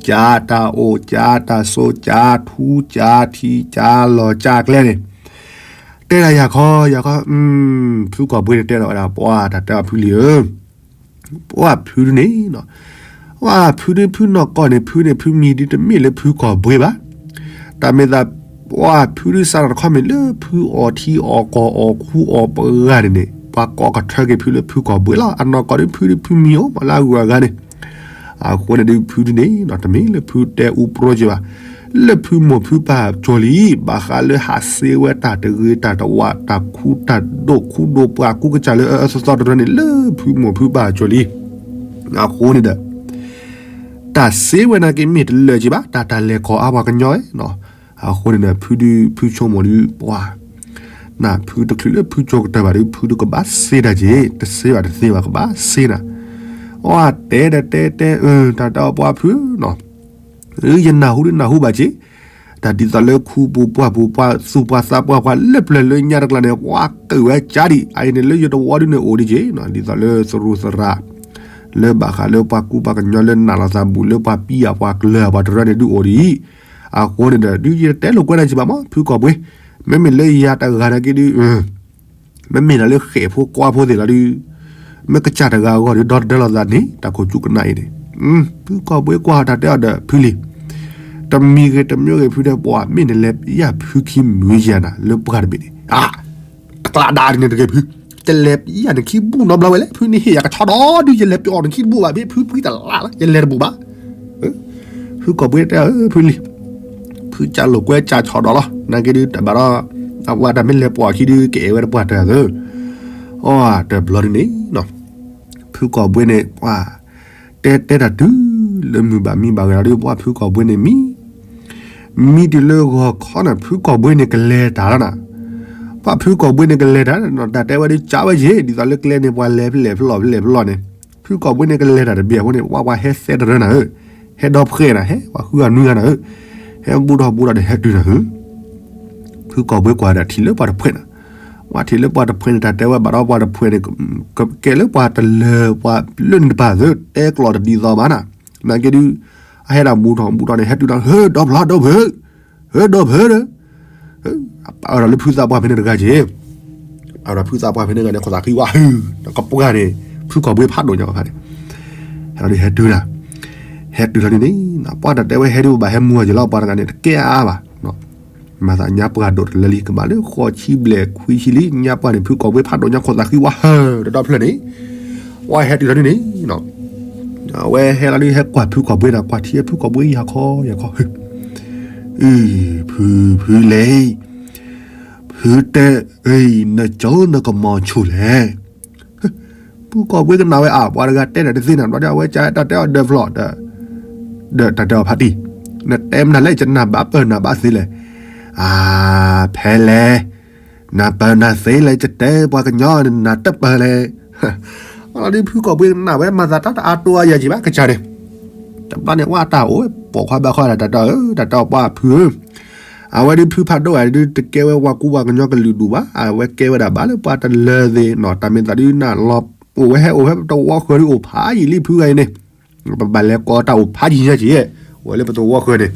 ကၠးတၢ်အိၣ် ကၠးတၢ်ဆိး ကၠးထူ ကၠးထံ ကၠးလီၤကၠးကျဲန့ၣ်, တဲဒၣ်ယၤခီ ယၤခီ, ဖုကီၢ်ဘှ့န့ၣ်တဲလီၤဝဲဒၣ် ပှၤတၢ်တဲအီၤဖုလံဧၢ ပှၤဖုဒုန့ၣ်, ပှၤဖုဒုဖုနီၢ်ကီၢ်န့ၣ် ဖုန့ၣ်ဖုမံၤဒုတမ့ၢ်လၢဖုကီၢ်ဘှ့ဘၣ်, တၢ်မ့ၢ်သး ပှၤဖုဒုစးထီၣ်တခီမ့ၢ်လၢဖုအီၣ်ထံအီၣ်ကီၢ်အီၣ်ခူအီၣ်ပှၤဂၤန့ၣ်န့ၣ် ပှၤကိးကထၢက့ၤဖုလၢဖုကီၢ်ဘှ့လီၤ. အနီၢ်ကီၢ်ဒုဖုဒုဖုမံၤအိၣ်မးလၢအဂုၤအဂၤန့ၣ်, အဃိန့ၣ်ဒုဖုဒုန့ၣ် တမ့ၢ်လၢဖုတဲအူပြိက့ၤဘၣ်, လၢဖုမိၢ်ဖုပၢ်ကၠီၤလံ, ဘၣ်ဃးလၢဟးစ့ဝဲတၢ်တဂ့ၤတၢ်တဝး တၢ်ခူတၢ်ဒိၣ်ခူဒိၣ်ပှၢ်ကူကစၢ်လၢအအၢသီသီတရၢန့ၣ် လၢဖုမိၢ်ဖုပၢ်ကၠီၤလံ. အဃိန့ၣ်ဒီး တၢ်စ့ဝဲနာ်က့မ့ၢ်တလၢာ်က့ၤဘၣ် တၢ်တၢ်လဲၤခီအါပှၤကညီ, အဃိန့ၣ်ဒီး ဖုဒုဖုဆိကမိၣ်ဒု ပှၤ နၢ်ဖုတချုးလၢဖုကၠီၤကတၢၢ်ဘၣ်ဒု ဖုဒုကဘၣ်စ့တၢ်က့ၤ, တစ့ဘၣ်တသ့ဘၣ် ကဘၣ်စ့နၤ, အတဲဒီးတဲတဲ တၢ်တဲအီၤပှၤဖုနီၤ, ယနၢ်ဟူဒုနၢ်ဟူဘၣ်က့ၤ, တၢ်ဒ်သိးလၢခူပူၤပှၢ်ပူၤပှၤသူၣ်ပှၤသးပှၢ်ပှၤလၢပျၢၤလၢညါတကျါန့ၣ် ပှၤကၢၣ်ဝဲကၢ်ဒံး, အအံၤန့ၣ်လၢယတဝီဒုန့ၣ်အိၣ်ဒံးက့ၤ, ဒ်သိးလၢသရူးသရၣ် လၢဘၣ်ဃးလၢပှၤကူပှၤကညီလၢနးလီၤသးဘူး လၢပှၤပံယၣ်ပှၤကျၢၤပှၤတရၢန့ၣ်ဒုအိၣ်ဒံး, အဃိန့ၣ်ဒီး ဒုယတဲလိာ်ကွဲဒၣ်က့ၤဘၣ်မး ဖုကီၢ်ဘှ့, မ့မ့ၢ်လၢယၤတဂၤနာ်က့ဒု မ့မ့ၢ်ဒၣ်လၢဃဲၣ်ဖိကွၢ်ဖိသ့ၣ်လီၤဒု မ့ၢ်ကစၢ်တဂၤအဂီၢ်ဒု ဒီတဒၢလီၤသးန့ၣ် တၢ်ခိၣ်ကၠူကနၣ်အံၤန့ၣ်, ဖုကီၢ်ဘှ့ကွၢ်တၢ်တဲအီၤဒီးဖုလံၤ, တမံၤဂ့ၤတမံၤဂ့ၤဖုဒဲး ပှၤမ့ၢ်နလဲၤပယၣ်ဖုခံမုၢ်ယၤနၤ လၢပှၢ်တဘ့ၣ်န့ၣ်, အကျးဒါန့ၣ်တဂ့ၤဖု, တလဲၤပယၣ်နခံဘူၣ်နီတဘျီဝဲလဲၣ်, ဖုန့ၣ်ဟ့ၣ်ယၤကဆီဒီဒု ယလဲၤပအီၣ်နခံတဘူၣ်ဘၣ် မ့ၢ်ဖုပှံတလးလီၤ ယလဲၤတဘူၣ်ဘၣ်, ဖု ဖုကီၢ်ဘှ့တဲအီၤ ဖုလံၤ, ဖုကးလိာ်ကွဲကးဆီၣ်ဒီးလီၤ, နာ်က့ဒုးတဘၣ်ဒီး အဝဲတၢ်မ့ၢ်လဲၤပိာ်အခံဒုး ကအဲၣ်ဝဲတပှၢ်တၢၢ်သၢ. အိ တဘျီဒုးန့ၣ် ဖုကီၢ်ဘှ့န့ၣ် ပှၤ တဲတဲတၢ်တုၤလၢမုၢ်ဘၣ်မံဘၣ်ဂဲၤလီၤဒုး ပှၤဖုကီၢ်ဘှ့န့ၣ်မံ မံတုၤလၢဂီၤခီန့ၣ် ဖုကီၢ်ဘှ့န့ၣ် ကလဲၤတၢ်လီၤနၤ. ပှၤဖုကီၢ်ဘှ့န့ၣ် ကလဲၤတၢ် တၢ်တဲဝဲဒုး ကးဝဲယ့ၣ် ဒ်သိးလၢကျဲန့ၣ် ပှၤလဲၤဖဲလဲၣ်ဖဲလဲၣ်ဖဲလဲၣ်ဖဲလဲၣ်န့ၣ်, ဖုကီၢ်ဘှ့န့ၣ် ကလဲၤတၢ်တဘ့ၣ်အဃိန့ၣ် ပှၤပှၤဟဲသဲတရၢနၤဧၢ, ဟဲဒီဖှဲးနၤ ဟဲပှၤဃုဂၤနွံဂၤနၤဧၢ, ဟဲဘူးထီၣ်ဘူးထီၣ်ဒီးဟဲတုၤနၤဧၢ. ဖုကီၢ်ဘှ့ကွၢ်ဒီးထံၣ်လၢပှၤတဖှဲးနၤ, ပှၤထံၣ်လၢပှၤတဖှဲးန့ၣ် တၢ်တဲဝဲဘၣ်ဒီးပှၤတဖှဲးန့ၣ် ကဲလၢပှၤတလၢပှၤလၢန့ၣ်တပၤသၢ တဲကျိာ်တဒ်သိးဘၣ်နၤ, နာ်က့ဒုး အဟဲဒၣ်ဘူးထီၣ်ဘူးထီၣ်န့ၣ် ဟဲတုၤဒီး ဟၢ ဒီဖျၢၣ်ဒီဖှဲး ဟၢ ဒီဖှဲးဒီး ပာ်အၢဒီးလၢဖုသးပှၢ်ဖဲန့ၣ်တဂၤက့ၤ, ပာ်အၢဒီးဖုသးပှၢ်ဖဲန့ၣ်တဂၤန့ၣ် ခိၣ်သးဃံဝါဟု, ကပှၢ်န့ၣ် ဖုကီၢ်ဘှ့ဖးဒိၣ်ညါအခါန့ၣ်, ဟဲလီၤဒုးဟဲတုၤနၤ, ဟဲတုၤလီၤဒုးန့ၣ် ပှၤတၢ်တဲဝဲဟဲဒုးဘၣ်ဟဲမူအီၤက့ၤလီၤ ပှၤတဂၤန့ၣ် တကဲအါအါဘၣ် မၤသးညါပှၢ်ဒိၣ်တလၢလံ ကဘၣ်လၢဃိးဆံဘျဲၣ်ခွံဆံလံ ညါပှၢ်န့ၣ် ဖုကီၢ်ဘှ့ဖးဒိၣ်ညါခိၣ်သးဃံဝါဟု တဒီဖျၢၣ်န့ၣ်, ပှၤဟဲတုၤလီၤဒုးန့ၣ် အဝဲဟဲလီၤဒုးဟဲကွၢ်ဖုကီၢ်ဘှ့နၤ ကွၢ်ထံဖုကီၢ်ဘှ့ယၤခီယၤခီ, အု ဖု ဖုလဲၣ်, ဖုတဲအံၤ နကၠီနကမီၤဆူၣ်လဲၣ်. ဖုကီၢ်ဘှ့ကနၣ်ဝဲအါ ပှၤတဂၤတဲတၢ်တသ့နၤ ဘျီဒီးအဝဲကတၢ်တဲအီၤဒၢးဖျီၣ် ဒီးတၢ်တဲအီၤဖးတံၢ်, နတဲမနုၤလဲၣ် ယနၢ်ဘၣ်ပၢၢ်နၢ်ဘၣ်သ့လဲၣ်, အါ ဖဲလဲၣ်, နၢ်ပၢၢ်နၢ်သ့လဲၣ် ယတဲပှၤကညီန့ၣ် နၢ်တပၢၢ်လဲၣ်. လီၤဒုးဖုကီၢ်ဘှ့ကနၣ်ဝဲ မၤသးတၢ်တအါတိအါယၤက့ၤဘၣ်ကစၢ်န့ၣ်, တဘျီန့ၣ် ဝဲတၢ်အိၣ်ပိာ်ခွါဘၣ်ခွါဒၣ်တၢ်တဲအီၤဧၢ တၢ်တဲအီၤပှၤဖုဧၢ, အဝဲဒုးဖုဖးဒိၣ်ဧါဒုး တကဲဝဲပှၤကူပှၤကညီကလုာ်ဒူၣ်ဘၣ် အဝဲကဲဝဲဒၣ်ဘၣ်လၢပှၤတလၢသ့ၣ်နီၤ တၢ်မ့ၢ်သးဒုးနၢ်လီၤ အိၣ်ဝဲဟဲအိၣ်ဖဲပတဝီဃၢၤဒုးအိၣ်ဖးယံာ်လံဖုဂၤအံၤန့ၣ်, ပဘၣ်လဲၤကိးတၢ်အိၣ်ဖးယံာ်ညါက့ၤ, အိၣ်ဝဲလၢပတဝီဃၢၤန့ၣ်,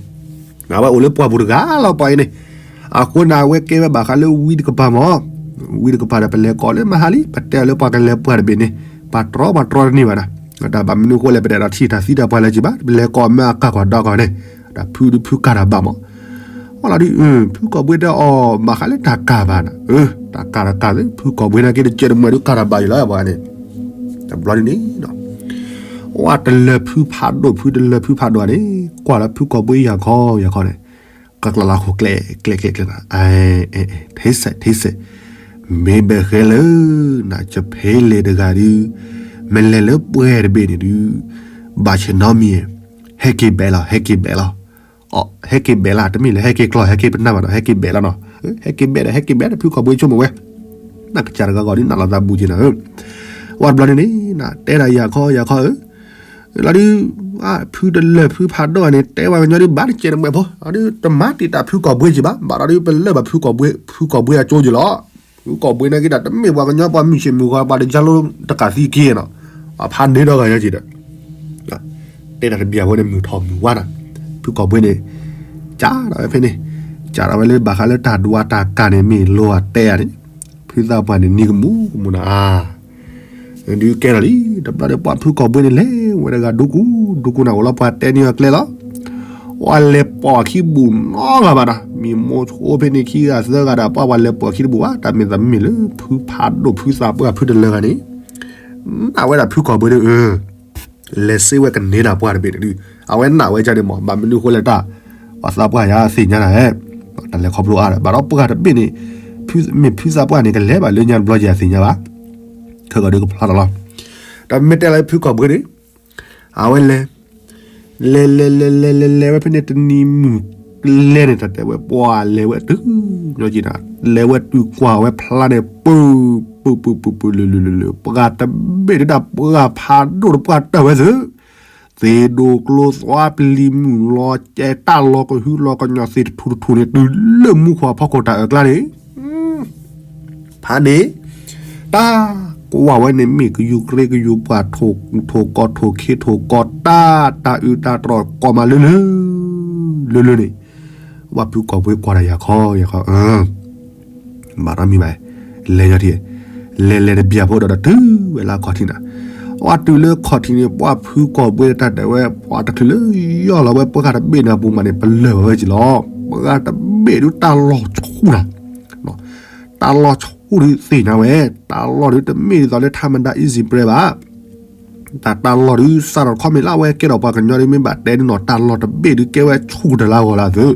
အဝဲအိၣ်လၢပှၢ်ပူၤတဂၤလီၤပှၤအံၤန့ၣ်, အဃိန့ၣ် အဝဲကဲဝဲဘၣ်ဃးလၢဝံတကပၤမၢ်, ဝံတကပၤဒီးပလဲၤကိးလၢမဟါလံ ပတဲအီၤလၢပှၤကလဲၤပှၢ်တဘ့ၣ်န့ၣ်, ပှၤတြီပှၤတြီတန့ၢ်ဘၣ်နၤ, တၢ်ဘၣ်မနုၤအဃိလဲၣ် ပတဲဒီးထံၣ်တၢ်သံတၢ်ပှၢ်လၢက့ၤဘၣ် ပလဲၤကိးမ့ၢ်အကၢ်ကွၢ်ဒီကွၢ်န့ၣ်, တၢ်ဖုဒုးဖုကၢ်တၢ်ဘၣ်မၢ် အလီၤဒုး ဖုကီၢ်ဘှ့တဲအီၤ ဘၣ်ဃးလၢတၢ်ကၢ်ဘၣ်နၤ, တၢ်ကၢ်တၢ်ကၢ်သ့ ဖုကီၢ်ဘှ့နာ်က့ တကဲတမံၤဒုးကၢ်တၢ်ဘၣ်ယံၤလီၤ ပှၤန့ၣ်, တဘျီဒုးန့ၣ်, ဝဲတလၢဖုဖးဒိၣ် ဖုတလၢဖုဖးဒိၣ်န့ၣ်, ကွၢ်လၢဖုကီၢ်ဘှ့ယၤခီယၤခီန့ၣ်, ကကျၢ်လၢခိၣ်ကျဲကျဲကျဲကျဲနၤ, ထ့စဲးထ့စဲး, မ့ၢ်ဘၣ်ဃဲလၢ နၤကဖဲလဲၣ်တဂၤဒုး, မ့ၢ်လဲၤလၢပှဲၤတဘ့ၣ်န့ၣ်ဒုး, ဘၣ်ဆ့ၣ်နီၤမံၤ, ဟဲက့ၤဘဲးလီၤ ဟဲက့ၤဘဲးလီၤ ဟဲက့ၤဘဲးလီၤ တမ့ၢ်လၢဟဲက့ၤကျီၢ် ဟဲက့ၤပနၢ်ဘၣ်နီၤ ဟဲက့ၤဘဲးလီၤနီၤ, ဟဲက့ၤဘဲးဒီး ဟဲက့ၤဘဲးဒီး ဖုကီၢ်ဘှ့ဆိကမိၣ်ဝဲ, နကစၢ်တဂၤဂီၢ်ဒုး နးလီၤသးဘူးက့ၤနၤဧၢ, ဝဲတဘျီန့ၣ်န့ၣ် နတဲဒၣ်ယၤခီယၤခီဧၢ, လီၤဒုး, ဖုတလၢၢ်ဖုဖးဒိၣ်န့ၣ် တဲဝဲကညီဒုး ဘၣ်တကဲးတမှဲးဖိ, ဒုးတမၤတံာ်တာ်ဖုကီၢ်ဘှ့က့ၤဘၣ်, ဘၣ်ဒီးဒုး ပလၢၢ်ဘၣ်ဖုကီၢ်ဘှ့ ဖုကီၢ်ဘှ့အကၠိက့ၤလီၤ, ဖုကီၢ်ဘှ့နာ်က့ဒၣ် တမ့ၢ်ပှၤကညီပှၤမုၢ်ဆ့ၣ်မုၢ်ဂီၤ ပှၤတကၢလိတကးသံက့ၤနီၤ, အဖးန့ၢ်ဒီဂၤညါက့ၤဒီး တဲတၢ်တဘျီဖိန့ၣ် မုၢ်ထီၣ်မုၢ်ဝါနၤ, ဖုကီၢ်ဘှ့န့ၣ်, ကးဒီးဝဲဖဲန့ၣ်, ကးဒီးဝဲလၢဘၣ်ဃးလၢတၢ်ဒွးတၢ်ကးန့ၣ် မ့ၢ်လိအတဲဧါန့ၣ်, ဖုသးပှၢ်န့ၣ် နံၤကမူၤကမူၤနၤဧါ, ဒုးကဲထီၣ်လံ, တဘျီဒီးပှၤဖုကီၢ်ဘှ့န့ၣ်လဲၤဝဲတဂၤ ဒိကူ, ဒိကူနၤအိၣ်လီၤ ပှၤတဲန့ၢ်အီၤကျဲလီၤ, ပှၤလဲၤပိာ်အခံတဘူၣ်နီတဂၤဘၣ်နၤ, မံၤမိၢ်ဆိဖဲန့ၣ်ခံဂၤသၢဂၤဒီး ပှၤပှၤလဲၤပိာ်အခံတဘူၣ်ဘၣ်, တၢ်မ့ၢ်သးမ့ၢ်လၢ ဖုဖးဒိၣ်ဖုသးပှၢ်ဖုတလၢဂၤန့ၣ် နာ်ဝဲဒၣ်ဖုကီၢ်ဘှ့ဒီး လဲၤစ့ဝဲကန့ၢ်ဒၣ်ပှၢ်တဘ့ၣ်န့ၣ်ဒုး, အဝဲနာ်ဝဲဒ်န့ၣ်မး, ဘၣ်မနုၤဃိလဲၣ်တၢ်, ပှၤသးပှၢ်ယၤသ့ၣ်ညါနၤ, တၢ်လဲၤခီဖျိအါဒီး ဘၣ်ဒီးပှၢ်တဘ့ၣ်န့ၣ်, မ့ၢ်ဖုသးပှၢ်န့ၣ် ကလဲၤဘၣ်လၢညါတဘျီယၤသ့ၣ်ညါဘၣ်, ခဲကီးဒုးကဖျါထီၣ်လီၤ, တၢ်မ့ၢ်တဲလၢဖုကီၢ်ဘှ့န့ၣ်, အဝဲလဲၤ လဲၤလဲၤလဲၤလဲၤလဲၤလဲၤဝဲဖဲန့ၣ် တနံၤမုၢ်ကျဲန့ၣ် တၢ်တဲဝဲပှၤလဲၤဝဲတုၤ, ညီက့ၤနၤ, လဲၤဝဲတုၤကွၢ်ဝဲဖျါန့ၣ် ပုၢ် ပုၢ် ပုၢ် ပုၢ် ပုၢ် လုာ်လုာ်လုာ်လုာ် ပှၤတဘ့ၣ်ဒုးဒၣ်ပှၢ်ဖးဒိၣ်တပှၢ်တၢၢ်ဝဲသု, သ့ၣ်ဒိၣ်ကျိသွါပျံၤမုၢ်လီၤကဲတၢ်လီၤကဟုလီၤကညီၤသ့ၣ်တထူၣ်တထူၣ်န့ၣ် တုၤလၢမူခိၣ်အဖီခိၣ်တၢ်အၢၣ်ကျါန့ၣ် ဖးန့ၣ် တၢ်ကွၢ်ဝဲန့ၣ် မ့ၢ်ကယူၤကြ့ကယူၤပှၢ် ထိၣ်ကီၢ်ထိၣ်ခ့ထိၣ်ကီၢ်တၢ် တၢ်အုၣ်တၢ်တြီၢ်ကီၢ်မးလၢလၢ လၢလၢန့ၣ် ဝဲဖုကီၢ်ဘှ့ကွၢ်တၢ်ယၤခီယၤခီ ဘၣ်နီတမံၤဘၣ်, လဲၤညီထံၣ်, လဲၤလဲၤတဘျီဖိဒီးတတုၤဝဲလၢအခီၣ်ထံးနၤ, အတုၤလၢခီၣ်ထံးန့ၣ် ပှၤဖုကီၢ်ဘှ့တၢ်တဲဝဲ ပှၤတချုးလၢယီၢ်လီၤဝဲပှၢ်တဘ့ၣ်န့ၣ်အပူၤမးန့ၣ် ပလၢၢ်ဘၣ်ဝဲက့ၤလီၤ, ပှၢ်တဘ့ၣ်ဒုးတၢ်လီၤဆူၣ်နၤ တၢ်လီၤဆူၣ်ဒုးသ့ၣ်ညါဝဲ, တၢ်လီၤဒုးတမ့ၢ်ဒ်သိးလၢထးမဒါ easy bread ဘၣ်. တၢ်တၢ်လီၢ်ဒုး စးထီၣ်တခီမ့ၢ်လၢအဝဲကဲထီၣ်ပှၤကညီဒုး မ့ၢ်ဘၣ်တဲဒုးနီၤ တၢ်လီၢ်တဘ့ၣ်ဒုးကဲဝဲဆူၣ်ကတၢၢ်လၢအဂီၢ်လၢအသုး,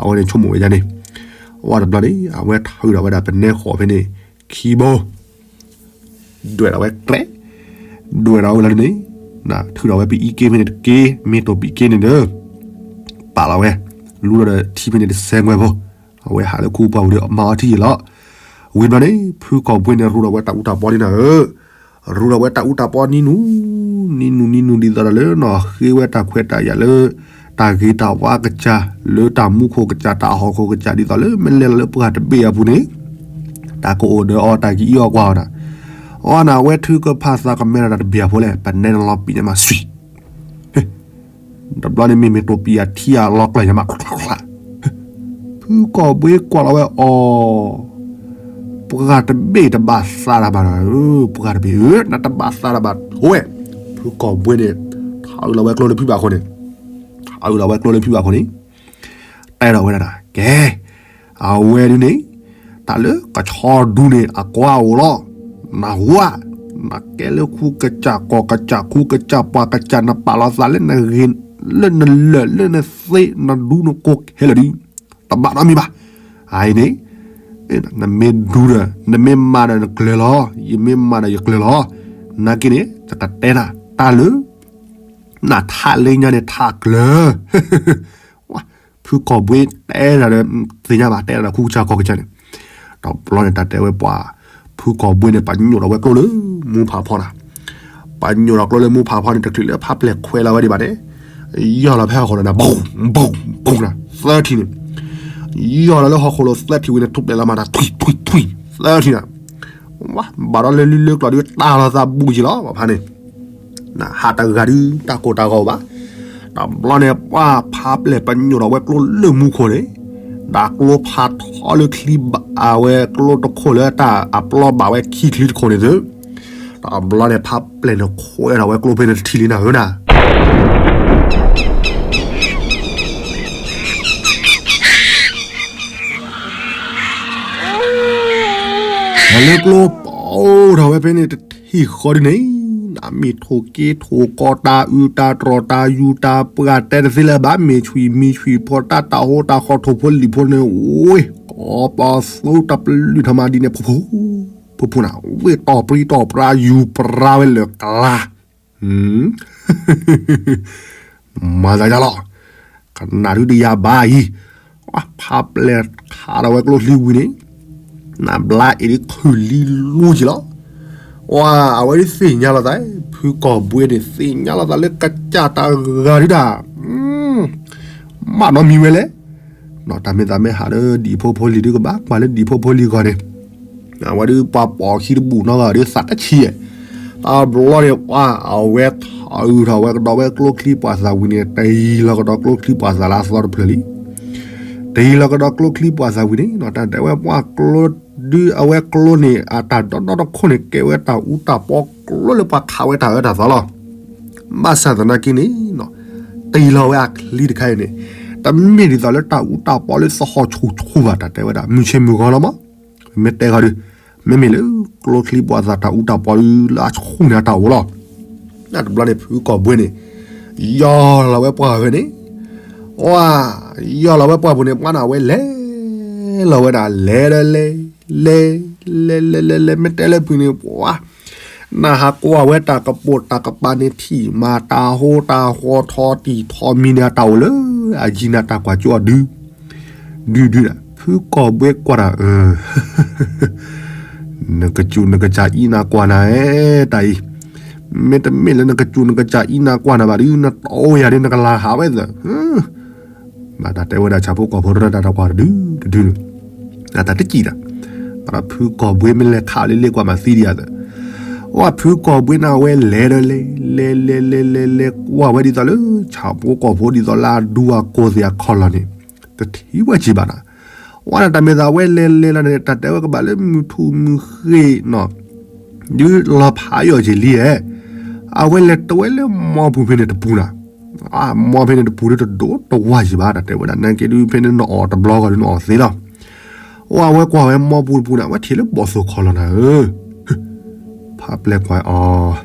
အဝဲန့ၣ်ဆိကမိၣ်ဝဲဒ်န့ၣ်, အဝဲတဘျီန့ၣ် အဝဲထုးဒီးဝဲဒၣ်ပနဲဃီၤဖဲန့ၣ် ခံဘိ ဒွဲၣ်ဒီးဝဲကျဲ, ဒွဲၣ်ဒီးဝဲလီၤန့ၣ်, ထုးဒီးဝဲပအံက့ဖဲန့ၣ်တက့ၢ်, မ့ၢ်တိၢ်ပံးက့န့ၣ်ဒီး ပာ်လီၤဝဲ, လူလီၤဒီးထံဖဲန့ၣ်တစဲးကွဲဖိ, အဝဲဟးလၢခူပှၢ်ပူၤဒီးမၤအီထံယံာ်လီၤ. ဝံၤဘျီန့ၣ် ဖုကီၢ်ဘှ့န့ၣ်ရူဒီးဝဲတၢ်အူတၢ်ပီန့ၣ်နၤဧၢ, ရူဒီးဝဲတၢ်အူတၢ်ပီနံၤနူ, နံၤနူနံၤနူဒ်သိးဒီးလၢနီၢ်ဃ့ဝဲတၢ်ခွဲးတၢ်ယာ်လၢ တၢ်ဂ့ၤတၢ်ဝါကစၢ်, လၢတၢ်မူခိၣ်ကစၢ်, တၢ်ဟီၣ်ခိၣ်ကစၢ် ဒ်သိးလၢမ့ၢ်လဲၤလီၤလၢပှၢ်တဘ့ၣ်အပူၤန့ၣ် တၢ်ကအိၣ်ဒီးအီၤ တၢ်ကအံးအီၣ်ကွၢ်အီၤနၤ, အီနၤ အဝဲထုကဖၣ်သးကမဲထီၣ်တၢ်တဘ့ၣ်အဖိလဲၣ်, ပနဲနလီၤပံာ်န့ၢ်မးစွံာ်, တဘျီန့ၣ်မ့မ့ၢ်တိၢ်ပံာ်အထံအလီၤကျၢၢ်ယမး, ဖုကီၢ်ဘှ့ကွၢ်လီၤဝဲအီၤ, ပှၢ်တဘ့ၣ်တဘၣ်သးတၢ်ဘၣ်နၤဧၢ, ပှၢ်တဘ့ၣ်ဧၢ နတဘၣ်သးတၢ်ဘၣ် ထိဝဲ, ဖုကီၢ်ဘှ့န့ၣ် ထးအုးလီၤဝဲကျိလၢဖံဘၣ်ခိၣ်န့ၣ်, ထးအုးလီၤဝဲကျိလၢဖံဘၣ်ခိၣ်န့ၣ် တဲဒီးဝဲဒၣ်, ကဲ, အဝဲဒုးန့ၣ် တၢ်လၢကဆီဒူန့ၣ် အကွၢ်အိၣ်လီၤ, နၢ်ဟူဧါ, နကဲလၢခူကစၢ်ကီၢ်ကစၢ် ခူကစၢ်ပှၢ်ကစၢ် နပာ်လီၤသးလၢနဂ့ၤ လၢနလၢာ် လၢနသ့ နဒူနကိးခဲလၢာ်ဒုး တဘၣ်နီတမံၤဘၣ်. အအံၤန့ၣ် နမ့ၢ်ဒူဒီး နမ့ၢ်မၤဒီးနကျၢၤလီၤ, ယမ့ၢ်မၤဒီးယကျၢၤလီၤ. နာ်က့န့ၣ် ယကတဲနၤ တၢ်လၢ နထးလၢညါန့ၣ် ထးကျၢၤ ဖုကီၢ်ဘှ့တဲတၢ်ဒီး သ့ၣ်ညါဘၣ် တဲတၢ်ဒီးခူကစၢ်ကီၢ်ကစၢ်န့ၣ်, တဘျီန့ၣ် တၢ်တဲဝဲပှၤ ဖုကီၢ်ဘှ့န့ၣ် ပညိၣ်ဒီးဝဲကျိလၢမူဖးဖီနၤ, ပညိၣ်ဒီးကျိလၢမူဖးဖီန့ၣ် တချုးလၢဖးပျဲၢ်ခွဲးလီၤဝဲဒံးဘၣ်န့ၣ်, ယီၢ်လီၤဖဲဟီၣ်ခိၣ်လိၤနၤ ဘုၣ် ဘုၣ် ဘုၣ်နၤ သၢထံၣ်န့ၣ်, ယီၢ်လီၤလၢဟီၣ်ခိၣ်လိၤသၢထံၣ်ဝံၤန့ၣ် ထူၣ်ပျဲၢ်လီၤမးနၤ ထွံၣ် ထွံၣ် ထွံၣ် သၢထံၣ်နၤ, ဘၣ်ဒီးလၢလံလၢကျိၤဒုးတၢ်လီၤသးဘူးက့ၤလီၤ ပှၤဖးန့ၣ် နဟးတဂၤဒုး တၢ်ကိၢ်တၢ်ဂီၤဘၣ်. တဘျီန့ၣ် ပှၤဖးပျဲၢ်ပညိၣ်ဒီးဝဲကျိလၢမူခိၣ်န့ၣ်, ဒီးကျိဖးထီလၢချံဘၣ်ဝဲကျိတခိၣ်လၢတၢ်အပျီဘၣ်ဝဲခံချံတခိၣ်န့ၣ်သု, တဘျီန့ၣ် ဖးပျဲၢ်န့ၣ်ခွဲးဒီးဝဲကျိဖဲန့ၣ်တထံၣ်လံနၤဧၢနၤ လၢကျိပိာ်ထီၣ်ဝဲဖဲန့ၣ်တထံၣ်ဃီဒုန့ၣ်, နမ့ၢ်ထိၣ်က့ထိၣ်ကီတၢ်အုးတၢ်တြီၢ်တၢ်ယူၤတၢ်ပှၢ်တဲတသ့လၢၤဘၣ် မ့ၢ်ဆွံၣ်မံဆွံၣ်ဖီတၢ်တၢ်ဟိတၢ်ဃီထိၣ်ဖိလံၣ်ဖိန့ၣ်, အိၣ်ကီပိာ်သူတပလုၢ်ထီၣ်မးဒ်န့ၣ် ဖိဖိ, ဖိဖိနၤ, ဝ့ၢ်တီၢ်ပြံတီၢ်ပြါယူၤပြါဝဲလၢာ်ကျါ မၤသးယါလီၤ, ကနၣ်ဒုတယၤဘၣ်အံၤ, ဖးပျဲၢ်ခးဒီးဝဲကျိချံဝံၤန့ၣ်, နဘျါအ့ၣ်ဒုခုၣ်လံလူက့ၤလီၤ, ဝါ အဝဲဒုးသ့ၣ်ညါလီၤသး, ဖုကီၢ်ဘှ့န့ၣ် သ့ၣ်ညါလီၤသးလၢကစၢ်တၢ်ဂၤဒုဒၣ်, မးနီတမံၤဝဲလဲၣ် နီၢ်တၢ်မ့ၢ်သးမ့ၢ်ဟးလၢဒံၣ်ဖိဖိလံၤဒုး ကဘၣ်ကွၢ်လၢဒံၣ်ဖိဖိလံၤဂီၢ်န့ၣ်, အဝဲဒုးပှၤပိာ်ခံတဘူၣ်နီတဂၤဒုးသးတဆံး, တဘျီန့ၣ် ပှၤအဝဲထးအုးထီၣ်ဝဲကဒီးဝဲကျိချံပှၤသးဝံၤန့ၣ် တယံၤလီၤကဒီးကျိချံပှၤသးလၢအသီတဖျၢၣ်လံ, တယံၤလီၤကဒီးကျိချံပှၤသးဝံၤန့ၣ် နီၢ်တၢ်တဲဝဲပှၤကျိ ဒုးအဝဲကျိန့ၣ် အတၢ်ဒီဒီတခိၣ်န့ၣ် ကဲဝဲတၢ်အူတၢ်ပီကျိလၢပှၤခးဝဲတၢ်အၢတၢ်သီလီၤ. ဘၣ်ဆၣ်သနာ်က့န့ၣ်, တယံၤလီၤဝဲအချံတခါအံၤန့ၣ်, တမ့ၢ်ဒ်သိးလၢတၢ်အူတၢ်ပီလၢသဟီၣ်ဆူၣ်ဆူၣ်ဘၣ် တၢ်တဲဝဲဒၣ် မုၢ်ဆ့ၣ်မုၢ်ဂီၤလီၤမး, မ့ၢ်တဲဂီၤဒုး, မ့မ့ၢ်လၢကျိချံပှၤသးတၢ်အူတၢ်ပီလၢအဆူၣ်န့ၣ်အတၢ်အိၣ်လီၤ. တဘျီန့ၣ် ဖုကီၢ်ဘှ့န့ၣ်, ယီၢ်လီၤဝဲပှၢ်ဝဲန့ၣ်, ဝါ, ယီၢ်လီၤဝဲပှၢ်ပူၤန့ၣ် ပှၤန့ၣ်ဝဲလဲၤလီၤဝဲဒၣ် လဲၤဒီးလဲၤ, လဲၤ, လဲၤလဲၤလဲၤလဲၤ မ့ၢ်တဲလၢဖုန့ၣ် ပှၤ နဟးကွၢ်ဝဲတၢ်ကပိာ်တၢ်ကပၤန့ၣ်ထံၣ်မး တၢ်ဟိတၢ်ဃီထီတံၢ်ထီမံၤန့ၣ် အတၢ်အိၣ်လၢအယံၤန့ၣ် တၢ်ကွၢ်ကၠိအီၤဒု, ဒုဒုဒၣ် ဖုကီၢ်ဘှ့ကွၢ်တၢ်, နကစူၢ်နကစၢ်အံၤနၤကွၢ်နၤဧဲ တၢ်အံၤ, မ့တမ့ၢ်လၢနကစူၢ်နကစၢ်အံၤနၤကွၢ်နၤဘၣ်ဒု နတီယၤဒု နကလၤဟးဝဲသၢ ဘၣ်တၢ်တဲဝဲဒၣ်ဆၣ်ဖိကီၢ်ဖိတရၢတၢ်တကွၢ်တဒုတဒုန့ၣ်, အတၢ်တစံၣ်တၢ်, ဘၣ်ဒီးဖုကီၢ်ဘှ့မ့ၢ်လဲၤခးလံလ့ကွၢ်မးသံဒံးအသး, ဝဲဖုကီၢ်ဘှ့န့ၣ်ဝဲလဲၤဒီးလဲၤ, လဲၤလဲၤလဲၤလဲၤလဲၤကွၢ်ဝဲဒ်သိးလၢ ဆၣ်ဖိကီၢ်ဖိဒ်သိးလၢအဒူအကိၢ်သ့ၣ်အခီၣ်လီၢ်န့ၣ်, တထံၣ်ဝဲစံးဘၣ်နၤ, ဝဲဒၣ်တၢ်မ့ၢ်သးဝဲလဲၤလဲၤလီၤန့ၣ် တၢ်တဲဝဲကဘၣ်လၢမုၢ်ထူၣ်မုၢ်ဃ့ၢ်နီၤ ဒုးလီၤဖးယိာ်က့ၤလံဧဲ, အဝဲလဲၤတဝဲလၢမီပူၤဖဲန့ၣ်တပူၤနၤ, မီဖဲန့ၣ်တပူၤဒုးတဒိးတဝါယံၤဘၣ် တၢ်တဲဝဲဒၣ် နာ်က့ဒုးဖဲန့ၣ်နအီၣ်တဘျီဂီၢ်ဒုးနအီၣ်သ့လီၤ, အိၣ်အဝဲကွၢ်ဝဲမီပူၤတပူၤန့ၣ် အဝဲထံၣ်လၢဘီၣ်သိၣ်ခီၣ်လီၢ်နၤဧၢ, ဖး ဖးပျဲၢ်ကွၢ်အီၤ,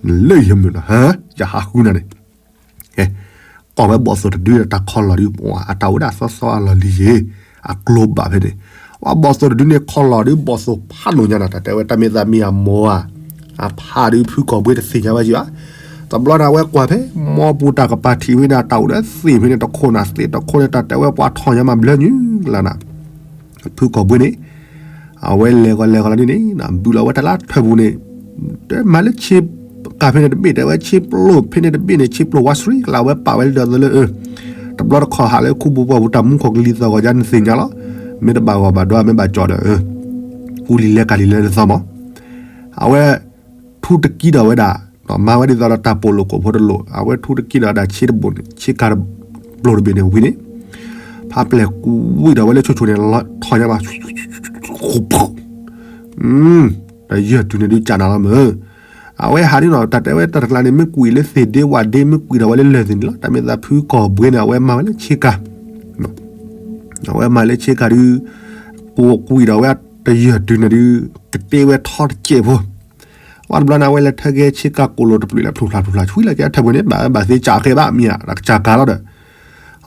နလၢယမုာ်နီၤ, ယဟးဃုနၤန့ၣ်, ကီၢ်ဝဲဘီၣ်သိၣ်တဒုဒီးတၢ်ခီလီၤဒုး အတၢ်အိၣ်ဝဲဒၣ်သီသီအလီၢ်လံၤယ့ၤ, အကျိဘၣ်ဖဲန့ၣ်, ပှၤဘီၣ်သိၣ်တဒုန့ၣ် ခီလီၤဒုး ဘီၣ်သိၣ်ဖးဒိၣ်ညါနီၤ, တၢ်တဲဝဲတၢ်မ့ၢ်သးမ့ၢ်အမိၢ်ဧါ, အဖးဒုးဖုကီၢ်ဘှ့တသ့ၣ်ညါဝဲယံၤဘၣ်, တဘျီန့ၣ်အဝဲကွၢ်ဖဲ မီပူၤတၢ်ကပၤထံၣ်ဝဲန့ၣ် တၢ်အိၣ်ဒီးသ့ၣ်ဖဲန့ၣ် တခိၣ်န့ၣ် သ့ၣ်တခိၣ်န့ၣ် တၢ်တဲဝဲပှၤထီၣ်ညါမးဘျၢညါလၢနၤ ဖုကီၢ်ဘှ့န့ၣ်, အဝဲလဲၤကီးလဲၤကီးလီၤဒ်န့ၣ် ဘုးလီၤဝဲတၢ်လၢထၢၣ်ပူၤန့ၣ်, တဲမၤလၢဆ့ကၤဖဲန့ၣ်တဘ့ၣ် တဲဝဲဆ့ပျိၣ်ဖဲန့ၣ်တဘ့ၣ်န့ၣ် ဆ့ပျိၣ်ဝါဆှံကလးဝဲပာ်ဝဲလၢဒီးလၢ, တဘျီတခီၣ်ဟးလၢခူပူၤပှၢ်ပူၤ တၢ်မူခိၣ်ကလံၤသီၣ်ဂီၤယါနသ့ၣ်ညါလီၤ, မ့ၢ်တဘၣ်ဂီၢ်ဘၣ်ဒွး မ့ၢ်ဘၣ်ကၠီၣ်ဒီး, ကူလံၤလဲၤကၤလံၤလဲၤနသီမး, အဝဲ ထူတကံဒီးဝဲဒၣ်, မၤဝဲဒ်သိးဒီးတၢ်ပိာ်လိာ်ကိာ်ဖိတလိာ် အဝဲထူတကံဒီးဒၣ်ဆ့တဘိန့ၣ် ဆ့ကၤတဘိတဘ့ၣ်န့ၣ်ဝံၤန့ၣ်, ဖးပျဲၢ်ကွံာ်ဒီးဝဲလၢဆိဆိန့ၣ် ထီၣ်ညါဘၣ်, တယၢၢ်တုၤန့ၣ်ဒုးကၢ်နၤလီၤမး, အဝဲဟးဒ်နီၤ တၢ်တဲဝဲတၢ်တကျါန့ၣ် မ့ၢ်ကွံာ်လၢသ့ၣ်ဒ့ဝၣ်ဒ့ မ့ၢ်ကွံာ်ဒီးဝဲလၢလၢၢ်သ့ၣ်န့ၣ်လီၤ, တၢ်မ့ၢ်သးဖုကီၢ်ဘှ့န့ၣ် အဝဲမၤဝဲလၢဆ့ကၤ အဝဲမၤလၢဆ့ကၤဒုး, ကွံာ်ဒီးဝဲတယၢၢ်တုၤန့ၣ်ဒုး, ကတ့ဝဲထီတစဲးဖိ, ဝဲတဘျီန့ၣ် အဝဲလဲၤထၢက့ၤဆ့ကၤကိၣ်လိာ်တပျုာ်လၢဖျိဖျါဖျိဖျါဆှံလၢကဲထၢၣ်ပူၤန့ၣ် ဘၣ်ဘၣ်သ့ကၢ်ဃဲဘၣ်မ့ၢ်ဧါ တၢ်ကစၢ်ကၤလီၤဒီး,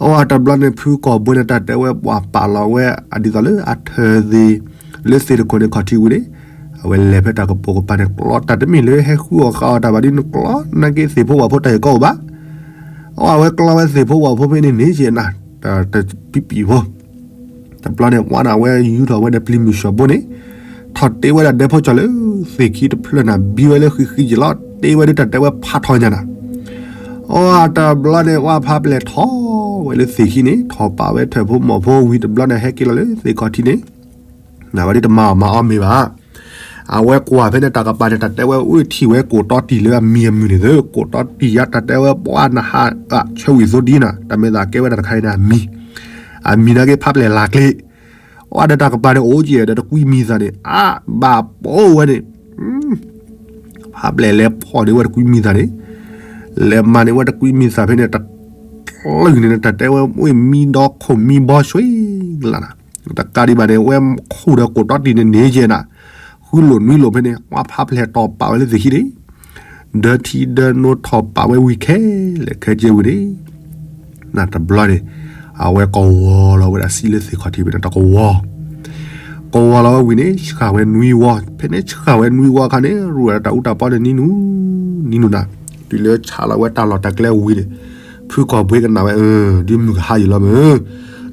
အဝဲတဘျီန့ၣ် ဖုကီၢ်ဘှ့န့ၣ် တၢ်တဲဝဲပှၤပာ်လီၤဝဲအဒ်သိးလၢအထၢၣ်သ့ၣ်, လၢသ့ၣ်တခိၣ်န့ၣ်ခီၣ်ထံးဝံၤန့ၣ်, အဝဲလဲၤဖဲတၢ်ကပိာ်ကပၤန့ၣ် ကျီတၢ်တမ့ၢ်လၢဟဲဃုအီၣ်ဃုအီတၢ်ဘၣ်ဒ်န့ၣ် ကျီနာ်က့သ့ၣ်ဖိဝၣ်ဖိတၢ်ဂ့ၢ်ကီအိၣ်ဘၣ် အဝဲကျီဝဲသ့ၣ်ဖိဝၣ်ဖိဖဲန့ၣ်န့ၣ်က့နၤ, တပံပံၤဖိ, တဘျီန့ၣ် ဝဲန့ၣ် အဝဲယူထီၣ်ဝဲဒီးပျံၤမုၢ်ဆှီၣ်ဘိန့ၣ်, ထီၣ်တ့ဝဲဒၣ်ဒဲဖိကၠီၤလၢသ့ၣ်ခံတဖျၢၣ်နၤ ဘံဝဲလၢဃံဃံယံာ်လီၤ တ့ဝဲဒၣ်တၢ်တဲဝဲဖးထီၣ်ညါနၤ, အတဘျီန့ၣ် ဝဲဖးပျဲၢ်ထီၣ်ဝဲလၢသ့ၣ်ခံန့ၣ် ထီၣ်ပာ်ဝဲထၢၣ်ဖိမီၢ်ဖိဝံၤတဘျီန့ၣ် ဟဲက့ၤလီၤလၢသ့ၣ်ခီၣ်ထံးန့ၣ် နဝဲဒ်တမၤအီၣ်မၤအီမ့ၢ်ဘၣ်, အဝဲကွၢ်ဖဲန့ၣ်တၢ်ကပၤန့ၣ် တၢ်တဲဝဲအိၣ်ထံၣ်ဝဲကိးတီတံၢ်လၢအမံၤအမုၢ်န့ၣ်သၢ ကိးတီတံၢ်ယါ တၢ်တဲဝဲပှၤနဟးဆၢဝံၤသိဒ်နၤ တၢ်မ့ၢ်သးကဲဝဲဒၣ်တခါအံၤန့ၣ်အမံၤ, အမံၤနာ်က့ဖးပျဲၢ်လၢ်ကျ့, အဝဲဒီးတၢ်ကပၤန့ၣ် အိၣ်က့ၤဒီးတကွံမံၤသးန့ၣ် အဘၣ်ပိာ်ဝဲန့ၣ် ဖးပျဲၢ်လဲၤဖီၣ်န့ၢ်ဝဲတကွံမံၤသးန့ၣ်, လဲၤမၤန့ၢ်ဝဲတကွံမံၤသးဖဲန့ၣ် တကျုၢ်န့ၣ် တၢ်တဲဝဲအိၣ်မံဒီခိၣ်မံဘီဆွ့ကလးနၤ, တကးဒံးဘၣ်န့ၣ် ဝဲခူၣ်ဒီးကိးတီတံၢ်န့ၣ်န့ၣ်ကဲနၤ, ဃုလိာ်နွံလိာ်ဖဲန့ၣ် ဝဲဖးပျဲၢ်တီၢ်ပာ်ဝဲလၢသ့ၣ်ခံန့ၣ်, ဒၢထံဒၢနိထီၣ်ပာ်ဝဲဝံၤခဲလၢာ်ခဲဆ့ဝံၤန့ၣ် နတဘျီန့ၣ် အဝဲကဝီၤလီၤဝဲဒၣ်စံလၢသ့ၣ်ခီၣ်ထံးဖဲန့ၣ် တကဝီၤ, ကဝီၤလီၤဝဲဝံၤန့ၣ် ဆှၣ်ဝဲနွံဝီ, ဖဲန့ၣ်ဆှၣ်ဝဲနွံဝီအခါန့ၣ် ရူၢ်ဝဲဒၣ်တၢ်အူတၢ်ပီန့ၣ်နံၤနူ, နံၤနူနၤ, တုၤလၢဆးလီၤဝဲတၢ်လီၢ်တၢ်ကျဲဝံၤန့ၣ်, ဖုကီၢ်ဘှ့ကနၣ်ဝဲ ဒ်မုၢ်ကဟါယံာ်လီၤမး,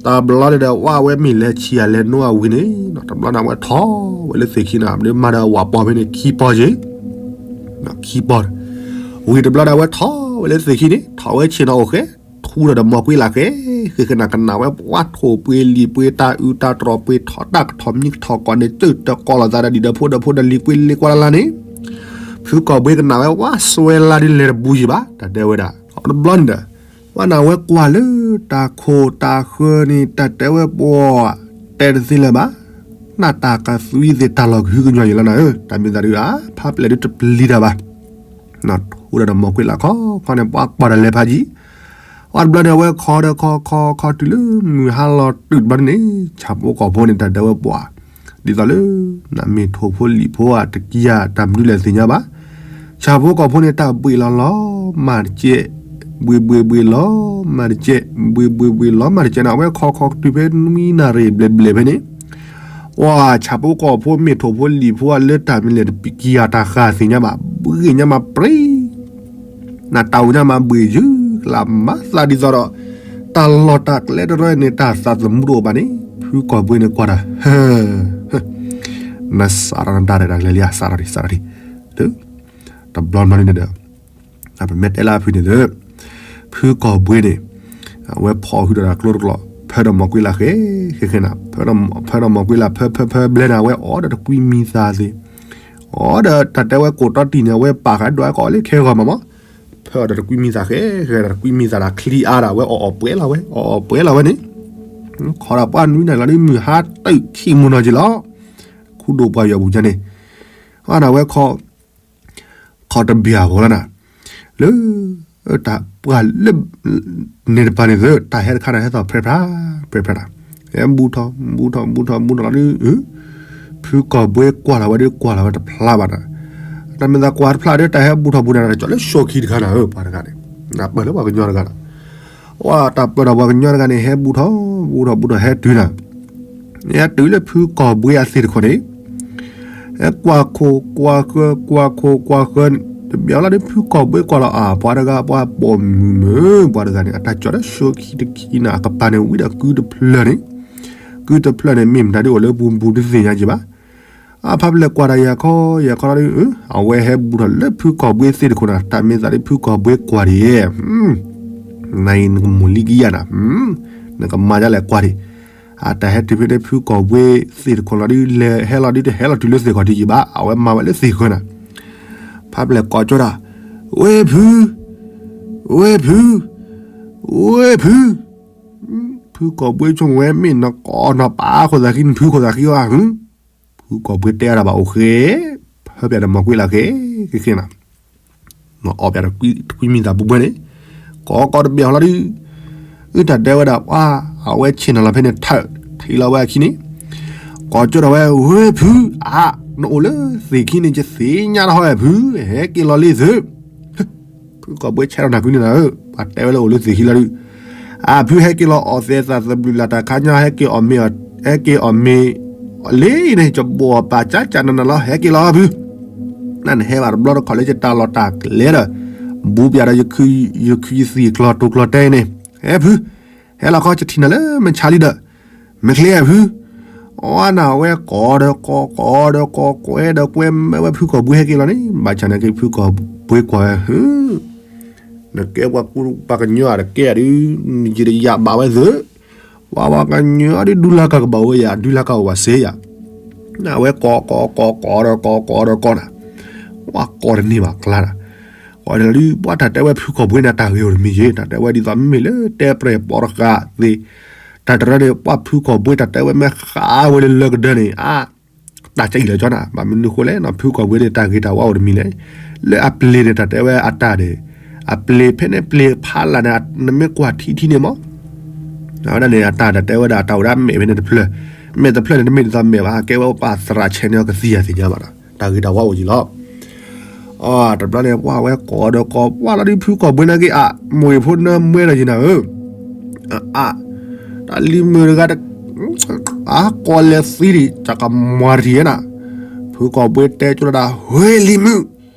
တဘျီန့ၣ်ဒီး ဝဲအဝဲမ့ၢ်လဲၤဆံးအလဲၤနိအဝံၤန့ၣ် တဘျီန့ၣ် အဝဲထီၣ်ဝဲလၢသ့ၣ်ခံန့ၣ် မ့ၢ်မၤဒီးဝၣ်ပီၢ်ဖဲန့ၣ် ခံပီၢ်ယ့ၣ် ခံပီၢ်, ဝံၤတဘျီဒီး အဝဲထီၣ်ဝဲလၢသ့ၣ်ခံန့ၣ် ထီၣ်ဝဲဆ့ၣ်နီၤအိၣ်ဃဲ, ထူဒီးဒီးမီၢ်ကွ့လၢ်ဃဲ, ဃဲဃဲနၤကနၣ်ဝဲပှၤထိၣ်ပှ့ၤလံၣ်ပှ့ၤ တၢ်အုးတၢ်တြီၣ်ပှ့ၤ ထီၣ်တၢ်ကထီၣ်မံကထီၣ်ကီၢ်န့ၣ် ကၢၢ်တၢ်ကီၢ်လိာ်သးဒီးဒံၣ်ဒီးဖိဒီးဖိဒီးလံၤပှ့ၤလ့ကွၢ်လၢ်လၢ်န့ၣ်, ဖုကီၢ်ဘှ့ကနၣ်ဝဲ ဝဲစွဲလၢဒ်လဲၣ်တဘူးယံၤဘၣ် တၢ်တဲဝဲဒၣ်, တဘျီန့ၣ်ဒီး ဝဲန့ၣ်ဝဲကွၢ်လၢတၢ်ခိၣ်တၢ်ဃၢၤန့ၣ် တၢ်တဲဝဲပှၤ တဲတသ့လၢၤဘၣ်, နၢ်တၢ်ကသွံသ့ၣ်တၢ်လီၢ်ကဟုကညီၤယံၤလီၤနၤဧၢ, တၢ်မ့ၢ်သးဒုးဧါ, ဖးပျဲၢ်ဒုးတပျံၤတၢ်ဘၣ်, ထူဒီးဒီးမီၢ်ကွ့လၢ်ခီခီန့ၣ် ပှၤကွၢ်ဒီးလဲၤဖးယံၤ, ဝဲတဘျီန့ၣ် အဝဲခီဒီးခီခီခီတုၤလၢမုၢ်ဟါလီၤတုၤတဘျီန့ၣ် ဆၣ်ဖိကီၢ်ဖိန့ၣ် တၢ်တဲဝဲပှၤ ဒ်သိးလၢ နမ့ၢ်ထိၣ်ဖိလံၣ်ဖိဧါ တကံဧါ တၢ်မနုၤလဲၣ်သ့ၣ်ညါဘၣ်, ဆၣ်ဖိကီၢ်ဖိန့ၣ် တၢ်ဘှ့ၣ်လီၤလီၤ မၤတကဲး, ဘှ့ၣ်ဘှ့ၣ်ဘှ့ၣ်လီၤ မၤတကဲး, ဘှ့ၣ်ဘှ့ၣ်ဘှ့ၣ်လီၤ မၤတကဲးန့ၣ် အဝဲခီခီတုၤဖဲနွံနၣ်ရံၣ်ဘျဲၣ်ဘျဲၣ်ဖဲန့ၣ်, ပှၤဆၣ်ဖိကီၢ်ဖိမ့ၢ်ထိၣ်ဖိလံၣ်ဖိဧါ လၢတၢ်မနုၤလဲၣ်တကံဧါ တၢ်ဃၢ်သ့ၣ်ညါဘၣ်, ဘှ့ၣ်ညါမးပြံ နတၢ်အိၣ်ညါမးဘှ့ၣ်ယုၢ်ကလး မၤသးဒ်သိးဒီး တၢ်လီၢ်တၢ်ကျဲတရၢန့ၣ် တၢ်သးသမူတအိၣ်ဘၣ်န့ၣ် ဖုကီၢ်ဘှ့န့ၣ်ကွၢ်တၢ်, နစးထီၣ်နဒါရဲၣ်တၢ်ကျဲလံဧါ စးထီၣ်ဒံး စးထီၣ်ဒံး, တဘျီနီၢ်န့ၣ်ဒီး ပမ့ၢ်တဲလၢအဖုၣ်န့ၣ်ဒီး ဖုကီၢ်ဘှ့န့ၣ် အဝဲဖီၣ်ဟုဒီးတၢ်ကျိတကျိး ဖၢဒီးမီၢ်ကွ့လၢ်ဃဲ ဃဲဃဲနၤ ဖၢဒီးမီၢ်ကွ့လၢ် ဖၢဖၢဖၢဘျဲနၤ အဝဲအီၣ်ဒီးတကွံမံသးသ့ၣ် အီၣ်ဒီးတၢ်တဲဝဲကိးတီတံၢ်န့ၣ် အဝဲပာ်ဃာ်ဒွးကီးလၢခဲဂီၤမးမး, ဖၢအီၣ်ဒီးတကွံမံသးဃဲဃဲဒီးတကွံမံသးဒီးချံအါဒီး အဝဲအီၣ်အီၣ်ပှဲၤလီၤဝဲ အီၣ်အီၣ်ပှဲၤလီၤဝဲန့ၣ်, ခီဒီးပှၤနွံနၣ်လီၤဒ်မုၢ်ဟါတၢၢ်ခံမုၢ်နီၢ်က့ၤလီၤ, ခူဒိၣ်ပှၤယွၤပူၤညါန့ၣ်, အီၣ်ဒီးဝဲခီ ခီတဘျီဖိလီၤနၤ, လၢ တၢ်ပှၤလၢ န့ၣ်တပၤန့ၣ်သၢ တၢ်ဟဲတခါန့ၣ် ဟဲသီၣ်ဖြဲဖြါ ဖြဲဖြါတၢ်, ဟဲဘူၣ်ထီၣ် ဘူၣ်ထီၣ် ဘူၣ်ထီၣ် ဘူၣ်ထီၣ်လီၤဒ် ဖုကီၢ်ဘှ့ကွၢ်လီၤဝဲဒီးကွၢ်လီၤဝဲတဖျါဘၣ်နၤ, တၢ်မ့ၢ်သးကွၢ်တဖျါဒီးတၢ်ဟဲဘူးထီၣ်ဘူးနၤ တၢ်ကၠီၤလၢၡိခံတခါနၤဧၢ ပှၤတဂၤန့ၣ်, နပၢၢ်လၢပှၤကညီတဂၤလီၤ, ဝဲတၢ်ပၢၢ်ဒီးပှၤကညီတဂၤန့ၣ် ဟဲဘူးထီၣ်ဘူးထီၣ်ဘူးထီၣ်ဟဲတုၤနၤ, ဟဲတုၤလၢဖုကီၢ်ဘှ့အသ့ၣ်တခီန့ၣ် ဟဲကွၢ်ခိၣ်ကွၢ်ဃၢ ကွၢ်ခိၣ်ကွၢ်ဃၢ, တဘၣ်လီၤဒီးဖုကီၢ်ဘှ့ကွၢ်လီၤအါ ပှၤတဂၤပှၤပိာ်မုၣ်မုၣ် ပှၤတဂၤန့ၣ် အတၢ်ကၠီၤလၢၡိခံတခံနၤ အကပၤန့ၣ်ဝံၤဒီးကုတဖျၢၣ်န့ၣ်, ကုတဖျၢၣ်န့ၣ် မ့ၢ်မတၤဒ်အိၣ်လၢပူၤပူၤတသ့ၣ်ညါက့ၤဘၣ်, အဖးဖျဲၣ်ကွၢ်တၢ်ယၤခီယၤခီလီၤဒီး အဝဲဟဲဘူးထီၣ်လၢဖုကီၢ်ဘှ့သ့ၣ်တခီနၤ တၢ်မ့ၢ်သးဒီးဖုကီၢ်ဘှ့ကွၢ်ဒ် နအံၤနကမိၢ်လံကယၤနၤ, နကမၤဒ်လဲၣ်ကွၢ်ဒံး, အတၢ်ဟဲတုၤဖဲန့ၣ်ဖုကီၢ်ဘှ့သ့ၣ်တခီလီၤဒုး လဲၤဟဲလီၤဒုးတဟဲလီၤတုၤလၢသ့ၣ်ခီၣ်ထံးယံၤဘၣ် အဝဲမၤဝဲလၢသ့ၣ်ဃၢနၤ, ဖးဖျဲၣ်ကိးကၠီတၢ်, ဝ့ၢ်ဖု, ဝ့ၢ်ဖု, ဝ့ၢ်ဖု, ဖုကီၢ်ဘှ့ဆိကမိၣ်ဝဲ မ့ၢ်နကိးနီၢ်ပၢ်ခိၣ်သးဃံ နဖုခိၣ်သးဃံဧါ, ဖုကီၢ်ဘှ့တဲအါတၢ်ဘၣ်အိၣ်ဃ့, ဖၢပၠးဒီးမၤကွံာ်လၢဃ့, ဃ့ဃ့နၤ အီၣ်ပၠးတကွံမံသးပူၤပှဲၤန့ၣ်, ကိးကိးတဘ့ၣ်ဟီလီၤဒုး, အုၣ်တၢ်တဲဝဲဒၣ်ပှၤ, အဝဲဆ့ၣ်နီၤလီၤဖဲန့ၣ်ထၢၣ်, ထံၣ်လီၤဝဲအခံန့ၣ်, ကိးကၠီဒီးဝဲ ဝ့ၢ်ဖု, အါ, နအိၣ်လၢသ့ၣ်ခံန့ၣ် ယသ့ၣ်ညါတဟီဝဲဖု, ဟဲက့ၤလီၤလံသု, ဖုကီၢ်ဘှ့ဆဲးထီၣ်နၢ်ကွံာ်န့ၣ်နၤဧၢ, ပှၤတဲဝဲလၢအိၣ်လၢသ့ၣ်ခံလီၤဒုး, အါဖုဟဲက့ၤလီၤအီၣ်သဲးသးသဘျုးလၢ်တၢ်ခါညီ ဟဲက့ၤအီၣ်မ့ၤ, ဟဲက့ၤအီၣ်မ့ၤလ့န့ၣ် ယဘိးအပာ်ကၠၢ်ကၠၢ်နးနးလီၤ ဟဲက့ၤလီၤဖု, နနဟဲဘၣ်တဘျီတခီၣ်လၢယတၢ်လီၢ်တၢ်ကျဲဒီး, ဘူးပၠးဒီးယခုယသံၣ်ကျီၤတိာ်ကျီၤတဲန့ၣ်, ဟဲဖု, ဟဲလီၤခီ ယထံၣ်နၤလၢမုၢ်ဆါလံဒီး, မ့ၢ်ချ့ဧါဖု, အီနၤဝဲကိးဒီးကိး ကိးဒီးကိး ကွဲဒီးကွဲ မ့ၢ်ဝဲဖုကီၢ်ဘှ့ဟဲက့ၤလီၤန့ၣ် ဘၣ်ဆၣ်နာ်က့ ဖုကီၢ်ဘှ့ကွၢ်ဝဲ နကဲပှၤကူပှၤကညီဧါ တကဲဒုး, ယတယာ်ဘၣ်ဝဲသု, ပှၤပှၤကညီအီၤဒုး ဒူလၢကၢ်ကဘၣ်ဝဲယၤ ဒူလၢကၢ်အိၣ်ဘၣ်စ့ယၤ, နဝဲကိးကိးကိးကိးဒီးကိးကိးဒီးကိးနၤ, ပှၤကိးတန့ၢ်ဘၣ်ကျါနၤ, ကိးန့ၣ်လီၤဒုး ပှၤတၢ်တဲဝဲဖုကီၢ်ဘှ့န့ၣ် တၢ်ဂ့ၤအိၣ်တမံၤယ့ၣ် တၢ်တဲဝဲဒ်သိးမ့မ့ၢ်လၢတဲပြဲၢ်ပိာ်တဃာ်သ့ၣ်, တၢ်တရၢန့ၣ် ပှၤဖုကီၢ်ဘှ့တၢ်တဲဝဲမ့ၢ်ဃးဝဲလၢလၢကဒၢန့ၣ် အါ တၢ်ကဲအံၤလၢကၠီနၤ ဘၣ်မနုၤဃိလဲၣ်နီၤ ဖုကီၢ်ဘှ့န့ၣ် တၢ်ဂ့ၤတၢ်ဝါအိၣ်တမံၤလဲၣ်, လၢအပျ့ၤန့ၣ် တၢ်တဲဝဲအတၢ်န့ၣ်, အပျ့ၤဖဲန့ၣ်ပျ့ၤဖးလၢ်န့ၣ် နမ့ၢ်ကွၢ်ထံထံန့ၣ်မး, အဝဲဒၣ်န့ၣ် အတၢ်တၢ်တဲဝဲဒၣ် အတၢ်အိၣ်ဒၣ်မဲာ်ဖဲန့ၣ်တဖျၢၣ်, မဲာ်တဖျၢၣ်န့ၣ် တမ့ၢ်ဒ်သိးမဲာ်ဘၣ် ကဲဝဲပှၤသရၣ်ဆဲးန့ၣ် အကသံၣ်အသ့ၣ်ညါဘၣ်နီၤ တၢ်ဂ့ၤတၢ်ဝါအိၣ်ယံၤလီၤ. အတဘျီန့ၣ် ပှၤဝဲကိးဒီးကိး ပှၤလီၤဒုးဖုကီၢ်ဘှ့နာ်က့ အမိၢ်ဂ့ၤဖိနၢမွဲဒီးယံၤနၤဧၢ, အ တၢ်လံၤမုၣ်တဂၤ အကိးလဲၤသံဒံး တၢ်ကမၤတထံၣ်နၤ, ဖုကီၢ်ဘှ့တဲကၠိတၢ် ဝ့ၢ်လံၤမုၣ်,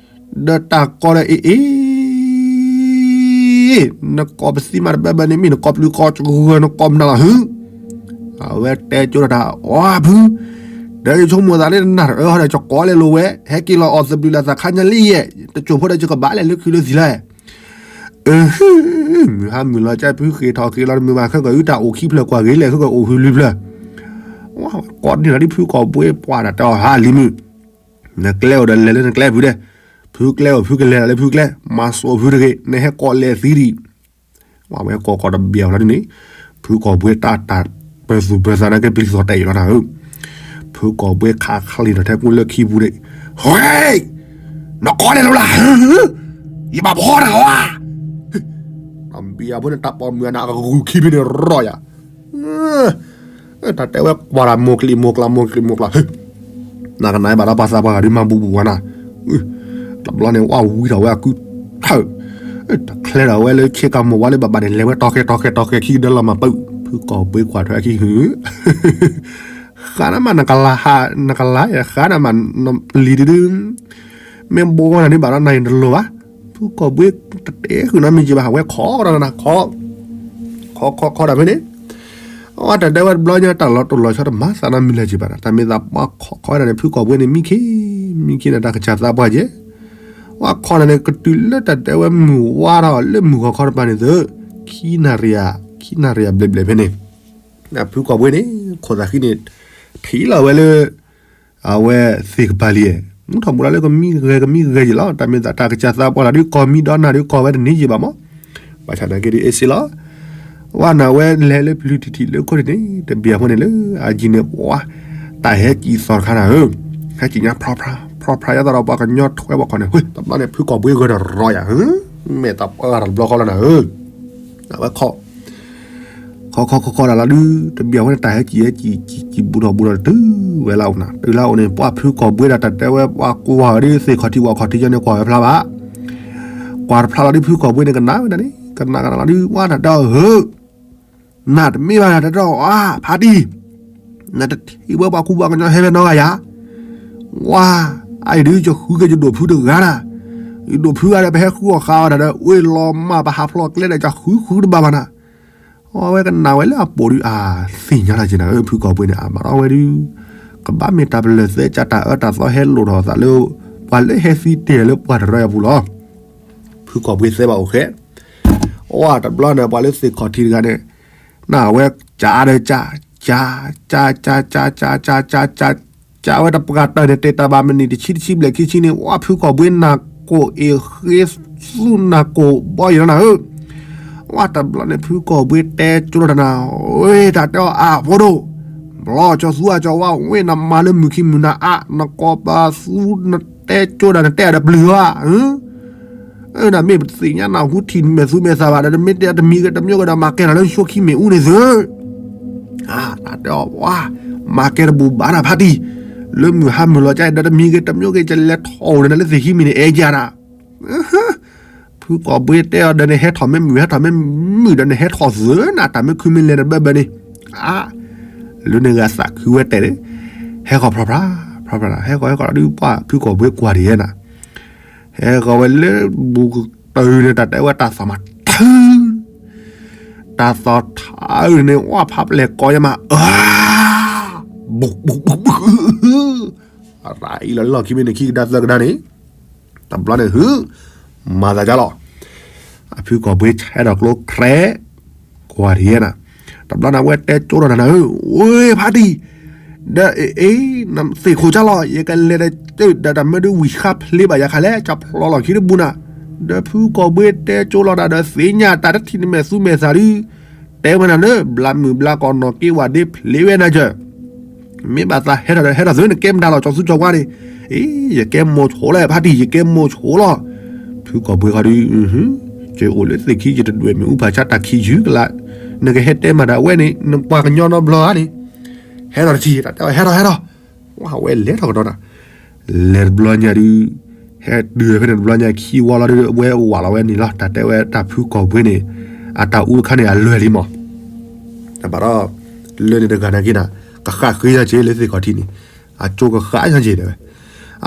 ဒီးတၢ်ကိးဒီးအ့ၣ်အ့ၣ် နကိးပသံမးတဘၢဘၢန့ၣ် မ့ၢ်နကိးပျုၤကိးကဂၢၢ် နကိးမနုၤလီၤဟု, အဝဲတဲကၠိတၢ် အီဖု, ဒီးယဆိကမိၣ်သးလၢနနၢ်တအၢဟီဒီး ယကိးလဲၤလိာ်ဝဲ ဟဲက့ၤလီၤအီၣ်သဘျုးလၢ်သးခါညါလံယဲၢ် တစိၢ်ဖိဒီးယကဘၣ်လဲၤလၢခုးလၢသံလီၤ အၢ မုၢ်ဟါမုၢ်လီၤ ကဲဖုဃ့ၢ်ထီၣ်ဃ့ၢ်လီၤတမုာ်ဘၣ် ခဲကီးအုၣ်တၢ်အိၣ်ခံဖျၢၣ်ကွၢ်ဂ့ၤလဲၣ် ခဲကီးအိၣ်ဖုလွံၢ်ဖျၢၣ်, ကိးန့ၢ်လီၤဒ်ဖုကီၢ်ဘှ့ပှၤတၢ်တဲအီၤ ဟါလံၤမုၣ်, နကျဲအိၣ်ဒီးလဲၤလၢနကျဲဖုဒဲး, ဖုကျဲအိၣ် ဖုကလဲၤလၢဖုကျဲ, မၤစိာ်ဖုတဂ့ၤ နဟဲကိးလဲၤသံဒံး ဝဲကိးကိးတဘၣ်လီၤဒ်န့ၣ်, ဖုကီၢ်ဘှ့တၢ်တၢ်ပၢၢ်သူၣ်ပၢၢ်သးနာ်က့ပျံၤသီၣ်တဲာ်အံၤလီၤနၤဧၢ, ဖုကီၢ်ဘှ့ခးချံၣ်ထီၣ်ထဲကူလၢခံပူၤန့ၣ်, ဝဲ, နကိးလဲၤလိာ်လၢ်, ယဘၣ်ဖီနၤဧါ, တၢ်ဘံၣ်အဖိန့ၣ်တၢ်ပိာ်မုၣ်အနၢ်အကဂုာ်ခံဖဲန့ၣ်ရီယၤ တၢ်တဲဝဲကွၢ်တၢ်မိၢ်ကျံးမိၢ်ကျါမိၢ်ကျံးမိၢ်ကျါ, နကနၣ်ဘၣ်ဒီးပှၤသးပှၢ်ဂၤဒုးမၤဘူးဘူးဝဲနၤ, တဘျီန့ၣ် ဝဲဝံထီၣ်ဝဲအကုထၢၣ်, တၢ်ချဲထီၣ်ဝဲလၢခ့ကၤမိၢ်ဝါလၢဘၣ်ဘၣ်န့ၣ် လဲၤဝဲတီၤဃဲတီၤဃဲတီၤဃဲခံကဒၢလီၤမၤပၢၢ်, ဖုကီၢ်ဘှ့ကွၢ်ထွဲခံဟု, ဃါနမးနကလၤဟး နကလၤဃါနမး ပျံၤဒုဒု မ့ၢ်ဘိနၤန့ၣ်ဘၣ်ဒီးနၤအံၤတလိၣ်ဘၣ်, ဖုကီၢ်ဘှ့တတဲဃုာ်နီတမံၤက့ၤဘၣ် အဝဲခိးဒီးနၤ ခိး, ခိးခိးခိးဒီးဖဲန့ၣ်, အဝဲတၢ်တဲဝဲတဘျီညါ တၢ်လီၤတိၢ်လီၤဆီတမၤသးနီတမံၤလၢၤက့ၤဘၣ်ဒီး တၢ်မ့ၢ်သးပှၤခိးခိးဝဲဒၣ်န့ၣ် ဖုကီၢ်ဘှ့န့ၣ် မံခ့, မံခ့န့ၣ် တၢ်ကစၢ်သးပှၢ်ကဲ, ဝဲခိးန့ၣ်န့ၣ် ကတုၤလၢတၢ်တဲဝဲမုၢ်ဝါထီၣ်လၢမုၢ်ဂီၤခီတပၤန့ၣ်သု, ခံနၣ်ရံၣ်, ခံနၣ်ရံၣ်ဘျဲၣ်ဘျဲၣ်ဖဲန့ၣ်, ဖုကီၢ်ဘှ့န့ၣ် ခိၣ်သးဃံန့ၣ် ထံၣ်လီၤဝဲလၢ အဝဲသ့ၣ်ကပၤလံ, မူထီၣ်ဘူးလီၤလၢကမံဂဲၤကမံဂဲၤယံၤလီၤ. တၢ်မ့ၢ်သးတၢ်ကစၢ်သးပှၢ်လီၤဒုး ကိးမံဒီးနၤဒုးကိးဝဲတန့ၢ်ယံၤဘၣ်မး, ဘၣ်ဆၣ်နာ်က့ဒုးအ့ၣ်စ့လီၤ. ဝဲနၤဝဲလဲၤလၢပျုၤထံၣ်ထံၣ်လၢခိၣ်န့ၣ်န့ၣ် တဘၣ်အဃိန့ၣ်လၢအယံၤန့ၣ် ပှၤ တၢ်ဟဲကံၢ်သီတခါနၤဧၢ, ဟဲကံၢ်ညါဖြီဖြီ, ဖြီဖြီယသးဒီးပှၤကညီထွဲပှၤခီၣ်န့ၣ် ဝ့ၢ် တဘျီန့ၣ် ဖုကီၢ်ဘှ့ဂၢၢ်ဒီးရီယၤ, မဲာ်တပှၢ်တဘျီဃီလီၤနၤဧၢ, အဝဲခိး ခီခီခီခီဒၣ်လီၤဒုး တဘၣ်ဝဲန့ၣ် တၢ်ဟဲကံၣ်ဟဲကံၣ် ကံၣ်ဘူးထီၣ်ဘူးထီၣ်တုၤဝဲလၢအအိၣ်နၤ တုၤလၢအအိၣ်န့ၣ် ပှၢ်ဖုကီၢ်ဘှ့ဒီးတၢ်တဲဝဲ ပှၢ်ကွၢ်ဒ်သ့ၣ်ခီၣ်ထံးဝၣ်ခီၣ်ထံးယီန့ၣ် ကွၢ်ဝဲဖျါဘၣ် ကွၢ်တဖျါလီၤဒုး ဖုကီၢ်ဘှ့န့ၣ် ကနၣ်ဝဲဒၣ်န့ၣ် ကနၣ်ကနၣ်လီၤဒုး ပှၢ်တၢ်တဲအီၤဧၢ နတမ့ၢ်ဘၣ်နတၢ်တဲအီၤဧါ ဖါတံၢ် နတထံၣ်ဝဲပှၤကူပှၤကညီဟဲဖဲနီတဂၤယၤ ဝါ အအံၤဒုး ယဃုက့ၤယဒိၣ်ဖုတဂၤနၤ ယဒိၣ်ဖုဂၤဒီး ပဟဲဃုအီၣ်ဃာ်အီၤတၢ်ဒီး အိၣ်လီၤမၢ် ပဟးဖျိးကျဲဒီး ယဃုဃုတဘၣ်ဘၣ်နၤ အဝဲကနၣ်ဝဲလၢအပိာ်ဒုး အါ သ့ၣ်ညါလီၤက့ၤနၤဧၢ ဖုကီၢ်ဘှ့န့ၣ် အမၤထီၣ်ဝဲဒုး ကဘၣ်မ့ၢ်တၢ်ပလၢၢ်သဲကၢ် တၢ်အၢတၢ်သီဟဲလိာ်ထီၣ်အသးလၢ ပှၤလၢဟဲသံတ့ၢ်လၢပှၤတရၢအပူၤလီၤ. ဖုကီၢ်ဘှ့သဲဘၣ်အိၣ်ဃဲ အဝဲတဘျီန့ၣ် ပှၤလၢသ့ၣ်ခီၣ်ထံးတဂၤန့ၣ် နၢ်ဝဲ ကၢ်ဒီးကၢ် ကၢ် ကၢ် ကၢ် ကၢ် ကၢ် ကၢ် ကၢ်ဝဲတပှၢ်တၢၢ်န့ၣ် တဲတၢ်ဘၣ်မနုၤတဆံတဆံဘျဲၣ်ခံဆံန့ၣ် ဝဲဖုကီၢ်ဘှ့နၢ်ကိၢ်အ့ၣ်ဃ့သူၣ်နၢ်ကိၢ်ဘီအံၤလီၤနၤဧၢ ဝဲတဘျီန့ၣ် ဖုကီၢ်ဘှ့တဲကၠိထီၣ်တၢ်နၤ ဝဲတၢ်တဲအီၤအဖိဒိၣ် ဘျီကၠီသူအကၠီဝါ ဝ့ၢ်နမၤလၢမုၢ်ခံမုၢ်နၤအါ နကိးပသူနတဲကၠိဒၣ် နတဲအီၤဒီးပျုၢ်ဧါ နမ့ၢ်ပသ့ၣ်ညါနၢ်ဟူထံၣ်မဲာ်သူမဲာ်သးဘၣ်ဒီး တမ့ၢ်တဲတမံၤဂ့ၤတမံၤဂ့ၤဒီး မၤကဲထီၣ်လၢဆိခံမ့ၣ်အူန့ၣ်သု တၢ်တဲအီၤဝါ မၤကဲတဘူၣ်ဘၣ်နၤဖါတံၢ် လၢမုၢ်ဟါမုၢ်လီၤကဒီး တမံၤဂ့ၤတမံၤဂ့ၤ ကလဲၤထီၣ်အိၣ်ဒီးနၤလၢသ့ၣ်ခံမ့ၣ်န့ၣ် အဲၣ်ကဲနၤ ဖုကီၢ်ဘှ့တဲအီၤဒီး နဟဲထီၣ်မ့ၢ်မုာ် ဟဲထီၣ်မ့ၢ်မုာ်ဒီး နဟဲထီၣ်သုနၤ တၢ်မ့ၢ်ခုမ့ၢ်လဲၤနဘၢဘၢန့ၣ် အါ လၢန့ၣ်ဂၤသးခုဝဲတဲာ်န့ၣ် ဟဲဃီၤဖြီဖြီ ဖြီဖြီ ဟဲဃီၤဟဲဃီၤဒီး ပှၢ်ဖုကီၢ်ဘှ့ကွၢ်ဒံးယဲနၤ ဟဲဃီၤဝဲလၢဘူးကတၢၢ်န့ၣ် တၢ်တဲဝဲတၢ်သီၣ်မးထၢ တၢ်သီၣ်ထၢန့ၣ် ဝဲဖးပျဲၢ်ကီယဲမး အါ ဘူးဘူးဘူးဘူး အရၤအံၤလီၤလၢလီၢ်ခံမ့ၢ်န့ၣ် ခံကဒါသၢကဒါန့ၣ် တဘျီန့ၣ် ဟု မၤသးဒ်လီၤ အဖုကီၢ်ဘှ့ဆဲးထီၣ်ကျိခြဲး ကွၢ်ဒံးယဲနၤ တဘျီန့ၣ် အဝဲတဲကၠိထီၣ်တၢ်နၤဧၢ ဝဲဖါတံၢ် ဒီးအ့ အ့ နသ့ၣ်ခိၣ်ကၢ်လီၤ ယကလဲၤဒီးကၠိဒီးတၢ်မ့ၢ်ဒုးဝံၢ်ဃါဖျ့ဘၣ်ယၤခါလဲၣ် ကၠီဖျီလီၢ်ခံတဘူးနၤ ဒီးဖုကီၢ်ဘှ့တဲကၠိလီၤတၢ်ဒီးသ့ၣ်ညါတၢ်တထံၣ်နမဲာ်သူမဲာ်သးဒုး တဲဝဲနၤလၢ ဘျးမုၢ်ဘျးကီၢ်နီၢ်က့ဝဲဒ့ဖျ့ဝဲနၤကၢၤ မ့ၢ်ဘၣ်သးဟဲထီၣ်ဒီးဟဲထီၣ်သု နကဲမတၤလီၤ ကၠီသူကၠီဝါန့ၣ် အ့ ယကဲမိၢ်ဆိလီၤ ဖါတံၢ် ယကဲမိၢ်ဆိလီၤ ဖုကီၢ်ဘှ့ဃီဒုး ယအိၣ်လၢသ့ၣ်ခံ ယတဒွဲၣ်မ့ၣ်အူဖးဆါတၢ်ခံယုၢ်ကလး နကဟဲတဲမၤဒၣ်ဝဲန့ၣ် နပှၤကညီနီတဘျီဧါန့ၣ် ဟဲထီၣ်တထံၣ် တၢ်တဲအီၤ ဟဲထီၣ် ဟဲထီၣ် ဝဲလဲၤထီၣ်ကဒီးနၤ လဲၤတဘျီညါဒုး ဟဲတုၤဖဲန့ၣ်တဘျီညါ ခံဝီလီၤဒုး ဝဲဝးလီၤဝဲန့ၣ်လီၤ တၢ်တဲဝဲတၢ်ဖုကီၢ်ဘှ့န့ၣ် အတၢ်အူတခါန့ၣ် အလွဲၢ်လံမး တဘၣ်ဒီး လၢန့ၣ်တဂၤနာ်က့နၤ ကဃၣ်ဃ့ယၤက့ၤလၢသ့ၣ်ခီၣ်ထံးန့ၣ် အကၠိကဃၣ်ယၤက့ၤတဲဝဲ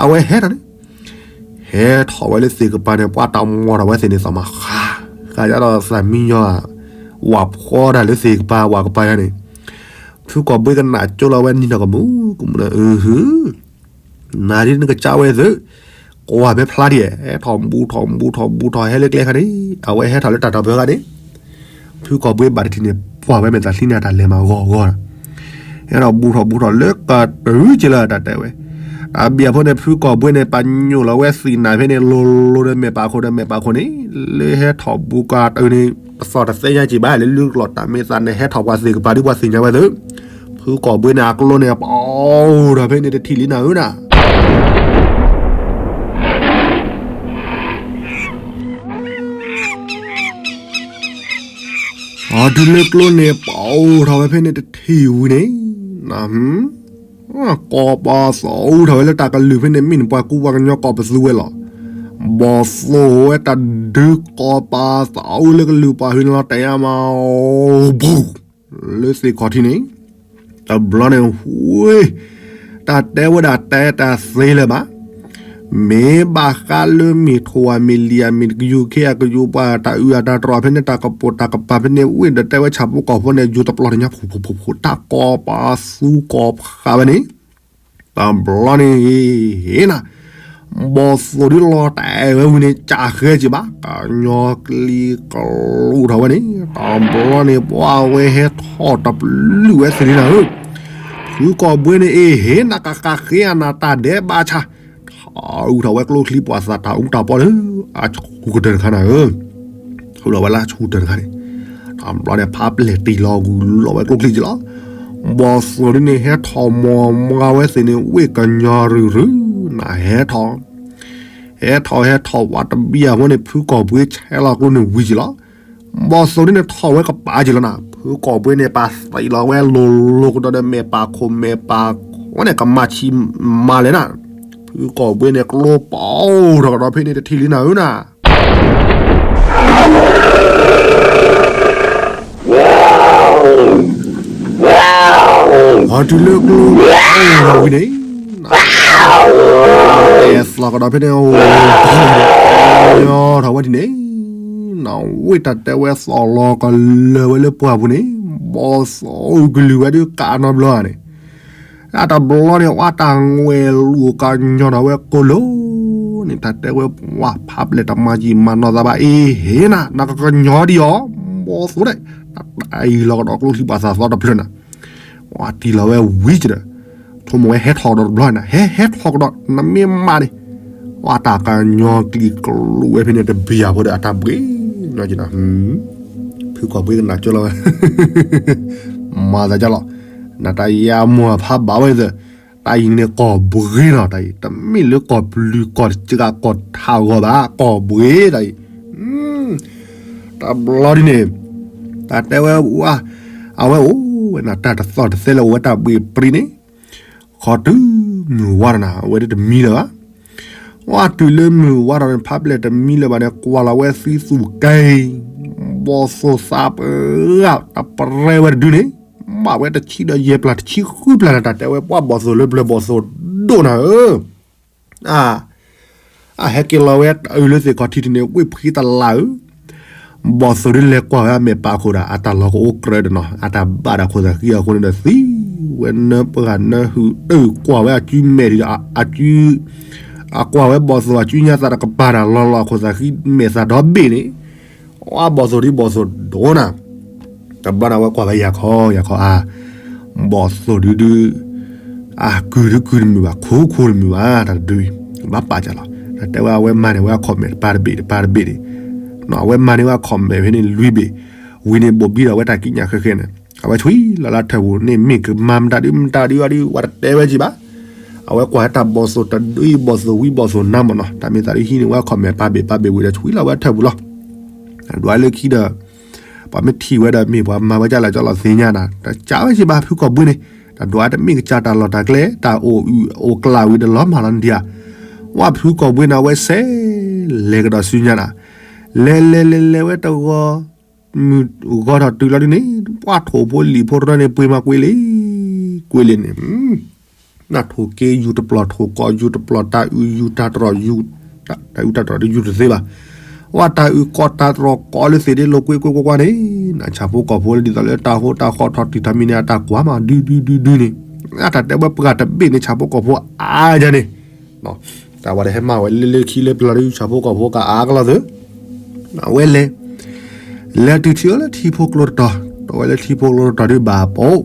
အဝဲဟဲထီၣ်န့ၣ် ဟဲထီၣ်ဝဲလၢသ့ၣ်ကပၤန့ၣ် ပှၤတၢ်မီၢ်ထီၣ်ဝဲသ့ၣ်န့ၣ် သီၣ်မးဃါ ဃါယါဒီးသးမံညီ ဝးဖှီဒၣ်လၢသ့ၣ်ကပၤ ဝးကပၤယါန့ၣ် ဖုကီၢ်ဘှ့ကနၣ်ကၠိလီၤဝဲနံၤနီၢ်ကမူၣ်ကမူၣ်န့ၣ် အဟ နၤဒ်နကစၢ်ဝဲသု ကွၢ်ဖဲဖျါဒ် ဟဲထီၣ်ဘူးထီၣ်ဘူးထီၣ်ဘူးထီၣ်ဟဲလၢကျဲခါန့ၣ် အဝဲဟဲထီၣ်လၢတၢ်တီၢ်ပၢခါန့ၣ် ဖုကီၢ်ဘှ့ဘၣ်တထံၣ်န့ၣ် ပှၢ်ဝဲမဲာ်သးချံန့ၣ် တၢ်လဲၤမးဂီၤဂီၤ ဟဲထီၣ်ဘူးထီၣ်ဘူးထီၣ်လၢကတုၤက့ၤလၢ တၢ်တဲဝဲ တၢ်ဘံၣ်အဖိန့ၣ် ဖုကီၢ်ဘှ့န့ၣ် ပညိၣ်လီၤဝဲသ့ၣ်နၤဖဲန့ၣ် လိၤလိၤဒီးမဲာ်ပာ်ခိၣ်ဒီးမဲာ်ပာ်ခိၣ်န့ၣ် လၢဟဲထီၣ်ဘူးကတုၤန့ၣ် တသီၣ်တသဲညါက့ၤဘၣ် လၢလုၢ်လီၤတၢ်မဲာ်သးန့ၣ် ဟဲထီၣ်ပှၤသ့ၣ်ကပၤဒ်ပှၤသ့ၣ်ညါဝဲသု ဖုကီၢ်ဘှ့န့ၣ် အကျိန့ၣ် ပအိၣ်ထီၣ်ဖဲန့ၣ်တထံၣ်လံနၤဧၢနၤ အတုၤလၢကျိန့ၣ် ပအိၣ်ထီၣ်ဝဲဖဲန့ၣ်တထံၣ်ဝံၤန့ၣ် ကိးပာ်သးအူထီၣ်ဝဲလၢတၢ်ကလုၢ်ဖဲန့ၣ် မ့ၢ်န့ၣ်ပှၤကူပှၤကညီကိးပသူဝဲလီၤ. ဘီၣ်သိၣ်ဝဲတၢ်ဒုးကိးပာ်သးအူလၢကလုၢ်ပှၤဟုန့ၣ်လီၤ တယါမး ဘူး လၢသ့ၣ်ခီၣ်ထံးန့ၣ် တဘျီန့ၣ် ဝ့ၢ် တၢ်တဲဝဲဒၣ်တဲတၢ်သ့လၢၤဘၣ် မ့ၢ်ဘၣ်ဃးလၢမ့ၢ်ထိၣ်ဝဲမ့ၢ်လံၤမ့ၢ်တကယူၤခ့အကယူၤပှၤတၢ်အုးအတၢ်တြီၤဖဲန့ၣ် တၢ်ကပိာ်တၢ်ကပၤဖဲန့ၣ် ဝ့ၢ်ဒီးတဲဝဲဆၣ်ဖိကီၢ်ဖိန့ၣ် ယူၤတပျီၤတညါ ဖိဖိဖိဖိ တၢ်ကိးပာ်သူကိးပာ်ဃာ်ဝဲန့ၣ် တဘျီန့ၣ် နၤ ဘီၣ်သိၣ်ဒ်လီၤတဲာ်ဝဲဝံၤန့ၣ် ကဃဲက့ၤဘၣ် ကညီကျံကလူးထီၣ်ဝဲန့ၣ် တဘျီန့ၣ် ပှၤဝဲဟဲထီၣ်တပျုၢ်ဝဲသ့ၣ်န့ၣ်နၤဧၢ ဖုကီၢ်ဘှ့န့ၣ် အ့ၣ် ဟ့ၣ် နကဃးဃ့အနၢ်တၢ်ဒဲးဘးဆါ ထီၣ်အူထီၣ်ဝဲကျိချံပှၤသးတၢ်အူတၢ်ပီလၢ အဆူၣ်ကတၢၢ်တခါနၤဧၢ ထီၣ်လီၤဝဲလၢဆူၣ်ကတၢၢ်တခါန့ၣ် တဘျီန့ၣ် ဖးပျဲၢ်တံၢ်လီၤဂုာ်လီၤဝဲကျိချံက့ၤလီၤ ဘီၣ်သိၣ်ဒ်န့ၣ် ဟဲထီၣ်မီၢ်မၤဝဲသ့ၣ်န့ၣ် ဝ့ၢ်ကညီရုၢ်ရုၢ် နၤ ဟဲထီၣ် ဟဲထီၣ်ဟဲထီၣ်ဝဲတဘျီအဃိန့ၣ် ဖုကီၢ်ဘှ့ဆဲးလီၤကျိန့ၣ်ဝံၤက့ၤလီၤ ဘီၣ်သိၣ်ဒ်န့ၣ်ထီၣ်ဝဲကပၤက့ၤလီၤနၤ ဖုကီၢ်ဘှ့န့ၣ် ပာ်သံလီၤဝဲလိၤလိၤကဒီးဒီး မဲာ်ပာ်ခိၣ်မဲာ်ပာ်ခိၣ်န့ၣ် ကမၤဆံးမၤလဲၣ်နၤ, ဖုကီၢ်ဘှ့န့ၣ် ကျိပီထီၣ်ကဒီးဖဲန့ၣ် တထံၣ်လံနၤဧၢနၤ. အတုၤလၢကျိလီၤဝံၤန့ၣ်, တဲသီကဒီးဖဲန့ၣ်, ထီၣ်ဝဲဒ်န့ၣ်, နဝ့ၢ်တၢ်တဲဝဲသီၣ်လီၤကလၢာ်ဝဲလၢပှၢ်ပူၤန့ၣ်, ဘီၣ်သိၣ်ကလုၢ်ဝဲဒုးကးနီတဘျီဧါန့ၣ် အတဘျီန့ၣ် ဝဲတၢ်ငွဲၢ်လိာ်ကညီထီၣ်ဝဲကိးလိၤန့ၣ် တၢ်တဲဝဲပှၤဖးဘျဲၣ်တမၤယံာ်မၤနီၢ်သးဘၣ်အ့ဟ့နၤ, နကကညီဒံးအီၤ, ဘီၣ်သိၣ်ဒဲး, တၢ်တၢ်အံၤလီၤကဒီးကျိချံပှၤသးသီတဖျၢၣ်နၤ, ဝဲတံၢ်လီၤဝဲဝံၤကဒီး, ထိၣ်မိၢ်ဝဲဟဲထီၣ်ကဒီးတဘျီနၤ, ဟဲဟဲထီၣ်ကဒီး နမ့ၢ်မၤန့ၣ်, ဝဲတၢ်ကညီကျံၤကျိၤဝဲဖဲန့ၣ်တဘျီဖိဒီး အတၢ်ဘှ့နီၤကဒီး ဖုကီၢ်ဘှ့ကနၣ်ကၠီလီၤဝဲ, မၤသးဒ်လီၤ, နတၢ်ယါမိၢ်ဖးဘၣ်ဝဲသ့ၣ်, တၢ်အံၤန့ၣ်ကီၢ်ဘှ့နီၤ, တၢ်အံၤ တမ့ၢ်လၢကီၢ်ပျုၤကီၢ်စှၤကီၢ်ထးဂီၤဘၣ်, ကီၢ်ဘှ့တၢ်အံၤ, တဘျီဒ်န့ၣ်, တၢ်တဲဝဲ, အဝဲအိၣ်ဝဲနၤ တၢ်တသီၣ်တသဲလၢအိၣ်ဝဲတၢ်ဘှ့ပြံန့ၣ်, ခီတုၤမုၢ်ဝါထီၣ်နၤ အဝဲဒၣ်တမံလၢၤဘၣ် ဝဲတုၤလၢမုၢ်ဝါထီၣ်န့ၣ် ဖးဘျဲၣ်တမံလၢၤဘၣ်န့ၣ် ကွၢ်လီၤဝဲသံသူၣ်ကဲအံၤ, ဘီၣ်သိၣ်သးပှၢ်တပရဲဝဲတဒုန့ၣ်, ဘၣ်ဝဲတဆံဒီးယဲၢ်ပျၢ်တဆံဃုပျၢ်န့ၣ် တၢ်တဲဝဲပှၤဘီၣ်သိၣ်လၢပျၢၤဘီၣ်သိၣ်ဒိၣ်နၤဧၢ, အ အဟဲက့ၤလီၤဝဲအုးလၢသ့ၣ်ခီထံးတန့ၣ် ဝ့ၢ်ဖှံတလးဧၢ, ဘီၣ်သိၣ်ဒုးလဲၤကွၢ်ဝဲအမဲာ်ပာ်ခိၣ်ဒီး အတၢ်လီၢ်ကအိၣ်ကြၢးဒီးနီၤ အတၢ်ဘၣ်ဒီးခိၣ်သးဃံအဃိန့ၣ်ဒီး သံဝဲနၢပှၢ်နၢဟုၣ် အုၣ်ကွၢ်ဝဲအစုမဲာ်ဒီး အစု အကွၢ်ဝဲဘီၣ်သိၣ်အစုညါသးတကပၤဒီး လီၤလီၤအခိၣ်သးဃံမဲာ်သးဒီဘ့ၣ်န့ၣ်, အဘီၣ်သိၣ်ဒုးဘီၣ်သိၣ်ဒိၣ်နၤ တဘျီန့ၣ် အဝဲကွၢ်ဝဲယၤခီယၤခီအါ, ဘီၣ်သိၣ်ဒုဒု, အကုၢ်ဒုကုၢ်တမုာ်ဘၣ် ခိခိတမုာ်ဘၣ် တၢ်တဒုအံၤ, ဘၣ်ပာ်စၢ်လီၤ, တၢ်တဲဝဲအဝဲမၤန့ၢ်ဝဲအ comment တပၤတဘ့ၣ်တပၤတဘ့ၣ်န့ၣ်, အဝဲမၤန့ၢ်ဝဲအ comment ဖဲန့ၣ်လွံၢ်ဘ့ၣ်, ဝံၤန့ၣ်ဘိၣ်ဘံဒီးအဝဲတၢ်ကံးညာ်ဃဲဃဲန့ၣ်, အဝဲဆှံလီၤလၢထၢၣ်ပူၤန့ၣ် မ့ၢ်ကမၤမတၤဒုမတၤဒုအီၤဒု ဝဲတတဲဝဲက့ၤဘၣ်, အဝဲကွၢ်ဝဲတၢ်ဘီၣ်သိၣ်တဒုအံၤ ဘီၣ်သိၣ်ဝံဘီၣ်သိၣ်နါမးနီၤ တၢ်မ့ၢ်သးဒုဟံးန့ၢ်ဝဲအ comment ပၤဘ့ၣ်ပၤဘ့ၣ်ဝံၤဒီးဆှံလီၤဝဲထၢၣ်ပူၤလီၤ ဒွးလၢခံဒီး, ပှၤမ့ၢ်ထံၣ်ဝဲဒီးမ့ၢ်ပှၤမၤဝဲဒ်လဲၣ်ကၠီလီၤသ့ၣ်ညါနၤ, တကးဝဲစ့ၢ်ဘၣ်ဖုကီၢ်ဘှ့န့ၣ်, တၢ်ဒွးတမ့ၢ်ကစၢ်တၢ်လီၢ်တၢ်ကျဲ တၢ်အိၣ်အုၣ်အိၣ်ကျၢ်ဝံၤဒီးလီၤမၢ်လီၤနဒံးဧါ, ဝဲဖုကီၢ်ဘှ့န့ၣ် အဝဲစဲး, လဲၤကဒီးဆူညါနၤ, လဲၤလဲၤလဲၤလဲၤဝဲတဂီၤ, မုၢ်ဂီၤထီၣ်တုၤလီၤဒုန့ၣ်, ပှၤထိၣ်ဖိလံာ်ဖိတရၢန့ၣ် ပှ့ၤမၤကွ့လံ, ကွ့လံန့ၣ် နၢ်ထိၣ်က့ယူၤတပျီၢ်ထိၣ်ကီယူၤတပျီၢ် တၢ်အုၣ်ယူၤတၢ်တြီၢ်ယူၤ, တၢ်အုၣ်တၢ်တြီၢ်တယူၤတသ့ဘၣ်, ဝဲတၢ်အုၣ်ကီတၢ်တြီၢ်ကီလၢသ့ၣ်ဒ့လိာ်ကွ့ကွ့ကွ့ကွ့န့ၣ်, နဆၣ်ဖိကီၢ်ဖိလၢဒ်သိးလၢတၢ်ဟိတၢ်ဃီထီၣ်တံၢ်ထီၣ်မံၤန့ၣ် အတၢ်ကွၢ်မးဒုဒုဒုဒုန့ၣ်, အတၢ်တဲဝဲပှၤတဘ့ၣ်န့ၣ် ဆၣ်ဖိကီၢ်ဖိအါယၤန့ၣ် တၢ်ဝဲဒၣ်ဟဲမၤဝဲလၢလၢခံလၢပျၢၤဒု ဆၣ်ဖိကီၢ်ဖိကအါကလီၤသု, အဝဲလဲၤ, လဲၤတုၤထံၣ်အီၤလၢထံဖိကျိတတီၤ, တီၢ်ဝဲလၢထံဖိကျိတတီၤဒုဘၣ်ပိာ်,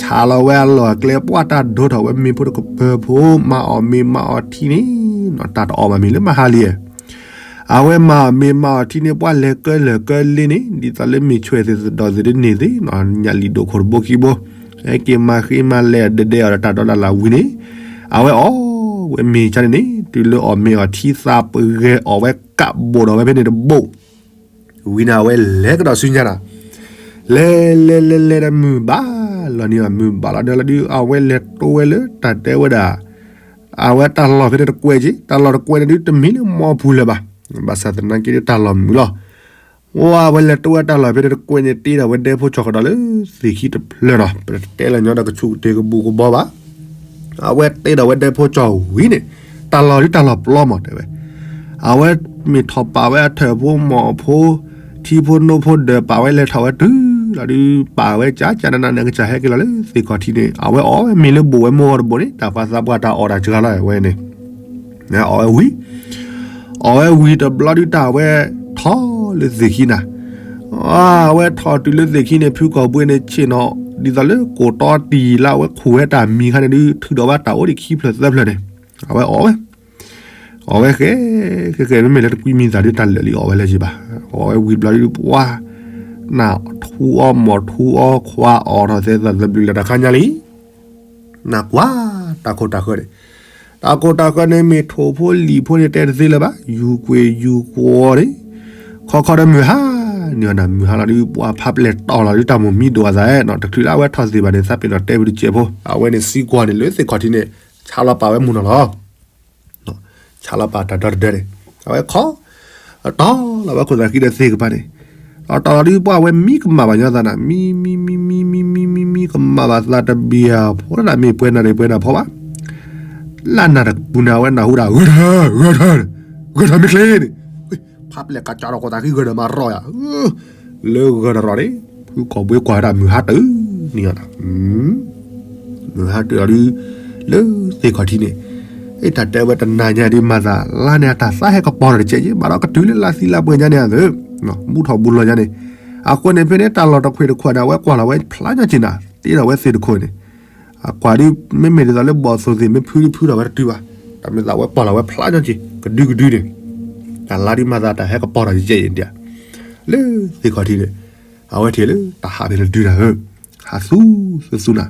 ဆါလီၤဝဲအလီၢ်အကျဲ ပှၤတၢ်ဒိထီၣ်ဝဲမ့ၤဖိတကပၢၤဖိ မၤအီၣ်မ့ၤမၤအီၣ်ထံန့ၣ်, တၢ်တအီၣ်ဘၣ်မ့ၤလၢမဟါလံ, အဝဲမၤအီၣ်မ့ၤမၤအီၣ်ထံန့ၣ် ပှၤလဲၤကၢလဲၤကၢလ့န့ၣ် ဒ်သိးလၢမ့ၢ်ဆွဲၣ်သ့ၣ်သဒီးသ့ၣ်ဒ်န့ၣ်သ့ၣ် ညၣ်လံၣ်ဒိၣ်ခိၣ်တဘိခံဘိ ဟဲက့ၤမၤဃ့မၤလဲၤဒဲဒဲအီၤဒီးတၢ်ဒီးတၢ်လၢဝံၤန့ၣ်, အဝဲအီၣ်ဝဲမ့ၤဆါန့ၣ်န့ၣ် တုၤလၢအီၣ်မ့ၤအီၣ်ထံသးပဂဲၤအီၣ်ဝဲကးဘိၣ်ဒီးဝဲဖဲန့ၣ်တဘိၣ်, ဝံၤန့ၣ် အဝဲလဲၤကဒီးဆူညါနၤ, လဲၤလဲၤလဲၤလဲၤဒီးမုၢ်ဘၣ်လီၤန့ၣ် မုၢ်ဘၣ်လီၤဒီးလီၤဒုး အဝဲလဲၤတိဝဲလၢတၢ်တဲဝဲဒၣ် အဝဲတၢ်လီၢ်ဖဲန့ၣ်တကွဲးက့ တၢ်လီၢ်တကွဲးန့ၣ်ဒုးတမ့ၢ်လၢမီပူၤလၢၤဘၣ်, ဘၣ်ဆၣ်သနာ်က့ဒုးတၢ်လီၢ်မုာ်လီၤ, ဝဲဝဲလဲၤတိဝဲတၢ်လီၢ်ဖဲန့ၣ်တကွဲးန့ၣ် တ့ဒီးဝဲဒဲဖိကၠီၤကဒီးလၢသ့ၣ်ခံတဖျၢၣ်နီၤ ပတဲလၢညီဒီးကဆူးကတ့ၢ်ကဘူးကဘီဘၣ်, အဝဲတ့ဒီးဝဲဒဲဖိကၠီၤဝံၤန့ၣ်, တၢ်လီၢ်ဒုးတၢ်လီၢ်ပျီမးတဲဝဲ, အဝဲမ့ၢ်ထီၣ်ပာ်ဝဲအထၢၣ်ဖိမီၢ်ဖိ ထံဖိနိဖိဒၢးပာ်ဝဲလဲၤထီၣ်ဝဲတုၤလီၤဒုး ပာ်ဝဲကၠးကၠးနးနးန့ၣ် ကစၢ်ဟဲက့ၤလီၤလၢသ့ၣ်ခီၣ်ထံးန့ၣ် အဝဲအီၣ်ဝဲမ့ၤလၢဘိၣ်ဝဲမိၢ်ဂီၤတဘိၣ်န့ၣ် တၢ်ပှၤသးပှၢ်တၢ်အီၣ်တၢ်စှၤလီၤဝဲန့ၣ်, အီၣ်ဝဲဝံၤ, အီၣ်ဝဲဝံၤတဘျီဒုးတၢ်ဝဲထီၣ်လၢသ့ၣ်ခံနၤ, အဝဲထီၣ်တုၤလၢသ့ၣ်ခံန့ၣ် ဖုကီၢ်ဘှ့န့ၣ်ဆ့ၣ်နီၤ ဒ်သိးလၢကိးတီတံၢ်လၢအဝဲခူၣ်ဝဲတၢ်မံၤခါန့ၣ်ဒုး ထုးဒီးဘၣ်တၢ်အိၣ်ဒံးခံဖျၢၣ်သၢဖျၢၣ်န့ၣ်, အဝဲအီၣ်ဝဲ အီၣ်ဝဲဃဲ, ဃဲဃဲ မ့မ့ၢ်လၢတကွံမံၤသးဒုးတၢ်လၢာ်လံအီၣ်ဝဲလၢၤဘၣ်, အီၣ်ဝဲဝံၤဘျီဒုးပှၤ, နထူအီၣ်မီၢ်ထူအီၣ်ခွါအီၣ်ထီၣ်သဲသးသဘျုးလၢတၢ်ခါညါလံ, နကွၢ်, တၢ်ခိၣ်တၢ်ဃၢန့ၣ်, တၢ်ခိၣ်တၢ်ဃၢန့ၣ်မ့ၢ်ထိၣ်ဖိလံာ်ဖိန့ၣ်တဲတသ့လၢၤဘၣ် ယူၤကွ့ၤယူၤကွီၤန့ၣ်, ခီခီဒီးမုၢ်ဟါ န့ၣ်နၤ မုၢ်ဟါလီၤဒုး ပှၤဖးပျဲၢ်တီၢ်လီၤဒုး တၢ်မိၣ်မံဒိၣ်အသးနီၤ တချုးလၢအဝဲထီၣ်သ့ၣ်ဘၣ်န့ၣ် သးပ့ၤနီၣ်တဲဝံၤတစဲးဖိ အဝဲန့ၣ်စံကွၢ်န့ၣ်လၢသ့ၣ်ခီၣ်ထံးန့ၣ် ဆါလီၤပာ်ဝဲမုၢ်နီၤလီၤ. ဆါလီၤပာ်တၢ်ဒီတဒၢန့ၣ် အဝဲခီ တီၢ်လီၤဝဲခိၣ်သးဃံဒီးသ့ၣ်ကပၤန့ၣ် တီၢ်လီၤဒုးပှၤဝဲမံကမၣ်ဘၣ်ညီသးနၤ မံ မံ မံ မံ မံ မံ မံ မံ မံကမၣ်ဘၣ်သးတဘံၣ်ဧါ ဖိဒၣ်မ့ၢ်ပှဲၤနၢ်ရ့ၣ်ပှဲၤနၢ်ဖီဘၣ် လၢနၢ်တပူၤန့ၣ် အဝဲနၢ်ဟူဒၣ် ဂၢၢ်ထၢ ဂၢၢ်ထၢ ဂၢၢ်ထၢမ့ၢ်ချ့န့ၣ် ဖးပျဲၢ်ကးကးဒီးခိၣ်သးဃံဂၢၢ်ထၢမးရီၢ်ယၤ လၢဂၢၢ်တရီၢ်န့ၣ် ဖုကီၢ်ဘှ့ကွၢ်ဝဲဒၣ်မုၢ်ဟါတုၤန့ၣ်ယၤနၤ မုၢ်ဟါတုၤလီၤဒုး လၢသ့ၣ်ခီၣ်ထံးန့ၣ် အတၢ်တဲဝဲတနၤညါဒုးမၤသး လါန့ၣ်အတၢ်သးဟဲကပီၤထီၣ်တကဲးကဲး ဘၣ်ဒီးကတုၤလၢလါသံလါပှဲၤညါန့ၣ်အသိး ဘူးထီၣ်ဘူးလီၤညါန့ၣ် အဃိန့ၣ်ဖဲန့ၣ် တၢ်လီၢ်တခွ့ၣ်တခွးန့ၣ် အဝဲကွၢ်လီၤဝဲဖျါညီက့ၤနၤ တ့ထီၣ်ဝဲသ့ၣ်တခိၣ်န့ၣ် အကွၢ်ဒုး မ့မ့ၢ်ဒ်သိးလၢဘီၣ်သိၣ်သ့ၣ် မ့ၢ်ဖုဒုးဖုထီၣ်ဝဲတတုၤဘၣ် တၢ်မ့ၢ်သးဝဲကွၢ်လီၤဝဲဖျါညီက့ၤ ကဒုကဒုန့ၣ် တၢ်လါဒုးမၤသးတၢ်ဟဲကပီၤထီၣ်ကဲးကဲးဒၣ် လၢသ့ၣ်ခီၣ်ထံးန့ၣ် အဝဲထံၣ်လၢတၢ်ဟးဖဲန့ၣ်ဒုးနၤဧၢ ဟးသူသူသူနၤ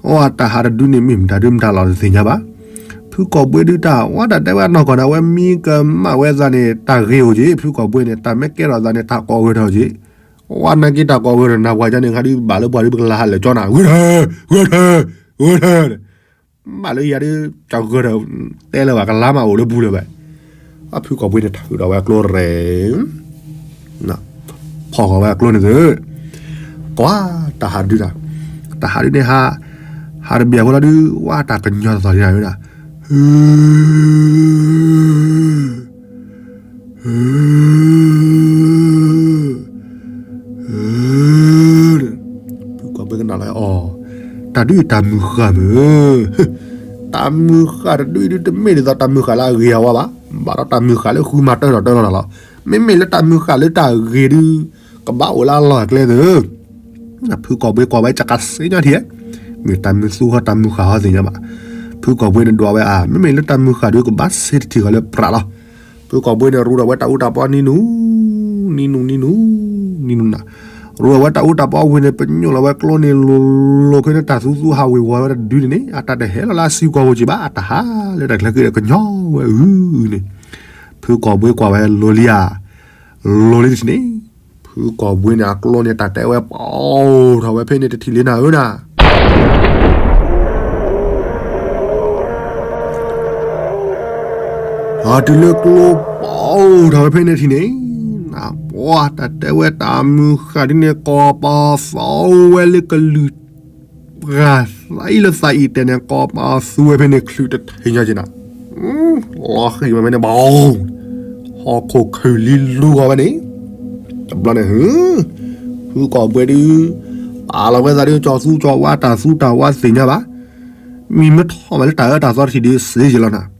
အတၢ်ဟးတဒုန့ၣ် မ့ၢ်မတၤဒုးမတၤလီၤတသ့ၣ်ညါဘၣ် ဖုကီၢ်ဘှ့ဒုးတၢ်ဝဲတၢ်တဲဝဲနီၢ်ကီၢ်န့ၣ် အဝဲမံကမၣ်ဝဲသးန့ၣ် တၢ်ဂ့ၤအိၣ်က့ၤ ဖုကီၢ်ဘှ့န့ၣ် တၢ်မ့ၢ်ကဲထီၣ်သးန့ၣ် တၢ်ကိးဂၢၢ်ထၢၣ်က့ၤ ဝဲနာ်က့တၢ်ကိးဂၢၢ်ထၢၣ်နၤ ပှၤကန့ၣ် ခါဒုးဘၣ်လၢပှၤဒုးပကလၤဟးလၢာ်ကၠီနၤ ဂၢၢ်ထၢၣ် ဂၢၢ်ထၢၣ် ဂၢၢ်ထၢၣ် ဘၣ်လၢယၤဒုး တၢ်ဂၢၢ်ထၢၣ် တဲလၢၤဘၣ် ကလၤမးအိၣ်လၢပူၤလၢၤဘၣ် အဖုကီၢ်ဘှ့န့ၣ် ထုးဒီးဝဲကျိရဲၣ် ဖီၣ်ဃီၤဝဲအကျိန့ၣ်သု ကွၢ်တၢ်ဟးဒုးတၢ် တၢ်ဟးဒုးန့ၣ်ဟး ဟးတဘၣ်ဖိလီၤဒုး ဝဲတၢ်ကညီၤသီၣ်လံနၤဝဲဒၣ် ဖုကီၢ်ဘှ့ကနၣ်လီၤအီၤ တၢ်ဒုးတၢ်မုၢ်ဃၢ်မုၢ် တၢ်မုၢ်ဃၢ်တဒုဒုးတမ့ၢ်ဒ်သိးတၢ်မုၢ်ဃၢ်လၢအဂ့ၤအဝါဘၣ် ဘၣ်ဒီးတၢ်မုၢ်ဃၢ်လၢဃုမၤတၢထီၣ်တၢလီၤနၤလီၤ မ့မ့ၢ်လၢတၢ်မုၢ်ဃၢ်လၢတၢ်ဂ့ၤဒုး ကဘၣ်အိၣ်လၢအလီၢ်အကျဲသု ဖုကီၢ်ဘှ့ကွၢ်ဝဲကကးစ့ညါထံၣ် မ့ၢ်တၢ်မုၢ်သူဟီတၢ်မုၢ်ဃၢ်ဟီသ့ၣ်ညါဘၣ် ဖုကီၢ်ဘှ့န့ၣ်ဒွးဝဲအါ မ့မ့ၢ်လၢတၢ်မုၢ်ဃၢ်ဒုးကဘၣ်စ့တထံၣ်ဃီလၢပြးလီၤ ဖုကီၢ်ဘှ့န့ၣ် ရူဒီးဝဲတၢ်အူတၢ်ပီနံၤနူၤ နံၤနူၤ နံၤနူၤ နံၤနူၤနၤ ရူဒီးဝဲတၢ်အူတၢ်ပီဝံၤန့ၣ် ပညိၣ်လီၤဝဲကျိန့ၣ်လိၤလိၤဖဲန့ၣ် တၢ်သူသူဟးဝ့ၤဝီၤဝဲတဒုန့ၣ်န့ၣ် အတၢ်တဟဲလီၤလၢအစုကီၢ်ပူၤက့ၤဘၣ် အတၢ်ဟးလၢတၢ်ချၢက့ၤဒီးကညီဝဲအုန့ၣ် ဖုကီၢ်ဘှ့ကွၢ်ဝဲလိၤလံဧါ လိၤလံတထံၣ်န့ၣ် ဖုကီၢ်ဘှ့န့ၣ် အကျိန့ၣ် တၢ်တဲဝဲပီထီၣ်ဝဲဖဲန့ၣ်တထံၣ်လံနၤဧၢနၤ အတုၤလၢကျိပီထီၣ်ဝဲဖဲန့ၣ်ထံၣ်န့ၣ် ပှၤတၢ်တဲဝဲတၢ်မုၢ်ဃၢ်ဒ်န့ၣ် ကိးပာ်သီဝဲလၢကလုာ်ပှၤသးအံၤလၢသးအံၤတဲာ်န့ၣ် ကိးပာ်သူဝဲဖဲန့ၣ် ချုးတထံၣ်ညါက့ၤနၤ လီၤဃံၤဝဲဖဲန့ၣ် ဘီ ဟီၣ်ခိၣ်ခုၣ်လံလူဂီၤဝဲန့ၣ် တဘျီန့ၣ် ဖုကီၢ်ဘှ့ဒုး ပာ်လီၤဝဲသးဒုး ကၠီသူကၠီဝါ တၢ်သူတၢ်ဝါသ့ၣ်ညါဘၣ် မံမ့ၢ်ထီၣ်ဝဲလၢတၢ်အၢတၢ်သီတထံၣ်ဒုး စ့ယ့ၤလီၤနၤ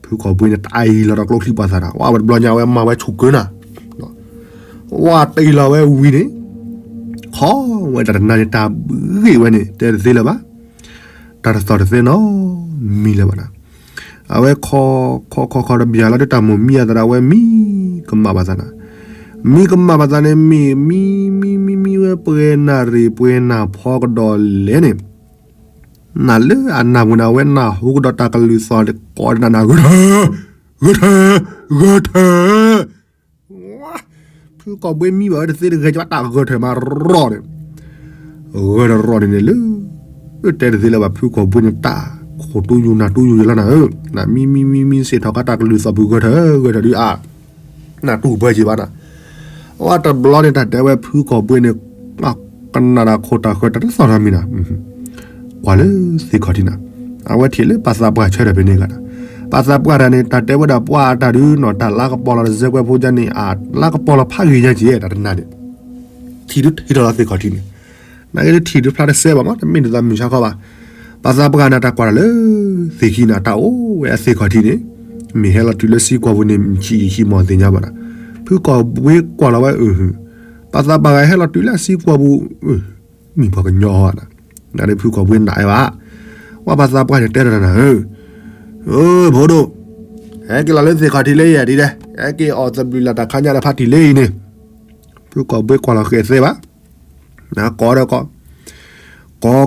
ဖုကီၢ်ဘှ့န့ၣ် တၢ်အံၤလီၤဒီးကျိချံပှၤသးနၤ ဝဲတဘျီညါဝဲမၤဝဲဆူၣ်ကၢနၤ ဝဲတံၢ်လီၤဝဲဝံၤန့ၣ် ခီဝဲတၢ်တနၤန့ၣ် တၢ်ဘှ့ဝဲန့ၣ် တဲတသ့လၢၤဘၣ် တၢ်တသီၣ်တသ့နီတမံၤလၢၤဘၣ်နၤ အဝဲခီ ခီခီခီတဘျီလီၤဒုး တၢ်မိၣ်မံအသးဒီး အဝဲမံကမၣ်ဘၣ်သးနၤ မံကမၣ်ဘၣ်သးန့ၣ် မ့ၢ်မံမံမံမံဝဲပှဲၤနၣ်ရံၣ်ပှဲၤနၣ်ဖီကဒီးလဲၣ်န့ၣ် နၢ်လၢအနၢ်ပူၤန့ၣ် အဝဲနၢ်ဟူကဒီးတၢ်ကလုၢ်သီၣ်ကိးနၢ်နၢ် ဂၢၢ်ထၢၣ် ဂၢၢ်ထၢၣ် ဂၢၢ်ထၢၣ် ဖုကီၢ်ဘှ့မံဘၣ်ဝဲတသ့တဂဲၤ ကဘၣ်တၢ်ဂၢၢ်ထၢၣ်မးရီၢ်န့ၣ် ဂၢၢ်တရီၢ်န့ၣ်န့ၣ်လၢ တဲတသ့လၢၤဘၣ် ဖုကီၢ်ဘှ့န့ၣ် တၢ်ခိၣ်တူယိာ်နၢ်တူယိာ်ယဲလီၤနၤဧၢ နမံမံမံမံစ့ၢ်ထီၣ်ကါတၢ်ကလုၢ်သီၣ်ပူၤ ဂၢၢ်ထၢၣ် ဂၢၢ်ထၢၣ်ဒုးအါ နၢ်တူၢ်ပၢၢ်က့ၤဘၣ်နၤ အဝဲတဘျီန့ၣ် တၢ်တဲဝဲဖုကီၢ်ဘှ့န့ၣ် ကနၣ်တၢ်ခိၣ်တၢ်ဃၢၤတၢ်တသီၣ်နီတမံၤနၤ ကွၢ်လၢသ့ၣ်ခီၣ်ထံးနၤ အဝဲထံၣ်လၢပှၤသးပှၢ်ဆၢထၢၣ်ဖဲန့ၣ်ဂၤနၤ ပှၤသးပှၢ်တၢ်န့ၣ် တၢ်တဲဝဲဒၣ်ပှၤအတၢ်ဒုးနီၤ တၢ်လါကပီၤလီၤတစဲးကွဲးဖိကန့ၣ် အလါကပီၤလီၤဖးဂ့ၤညါက့ၤ တၢ်တနၤန့ၣ် ထံၣ်ဒုးထံၣ်ထီၣ်လီၤသ့ၣ်ခီၣ်ထံးန့ၣ် နာ်က့ဒုးထံၣ်ဒုးဖျါတစဲးဘၣ်မး တမ့ၢ်ဒ်သိးမုၢ်ဆါခီဘၣ် ပှၤသးပှၢ်နၤတၢ်ကွၢ်တၢ်လၢသ့ၣ်ခံနၤ တၢ်အိၣ်ဝဲအသ့ၣ်ခီၣ်ထံးန့ၣ် မ့ၢ်ဟဲလီၤတုၤလၢစံကွီၢ်ပူၤန့ၣ် မ့ၢ်ဆံးယံာ်ဆံးမီၢ်သ့ၣ်ညါဘၣ်နၤ ဖုကီၢ်ဘှ့ကွၢ်လီၤဝဲအု ပှၤသးပှၢ်ဂၤဟဲလီၤတုၤလၢအစံကွီၢ်ပူၤ မ့ၢ်ပှၤကညီဧါနၤ နဒုးဖုကီၢ်ဘှ့နၤအဲၣ်ဘၣ် ဝဲပှၤသးပှၢ်န့ၣ်တဲတၢ်နၤဧၢ ဖိဒိၣ် ဟဲက့ၤလီၤလၢသ့ၣ်ခီၣ်ထံးလၢယဲၢ်ဒ်လဲၣ် ဟဲက့ၤအီၣ်သဘျုးလၢတၢ်ခါညါဒီးဖါတံၢ်လၢအံၤန့ၣ် ဖုကီၢ်ဘှ့ကွၢ်လီၤဃဲၤသဲဘၣ် နကိးဒီးကိး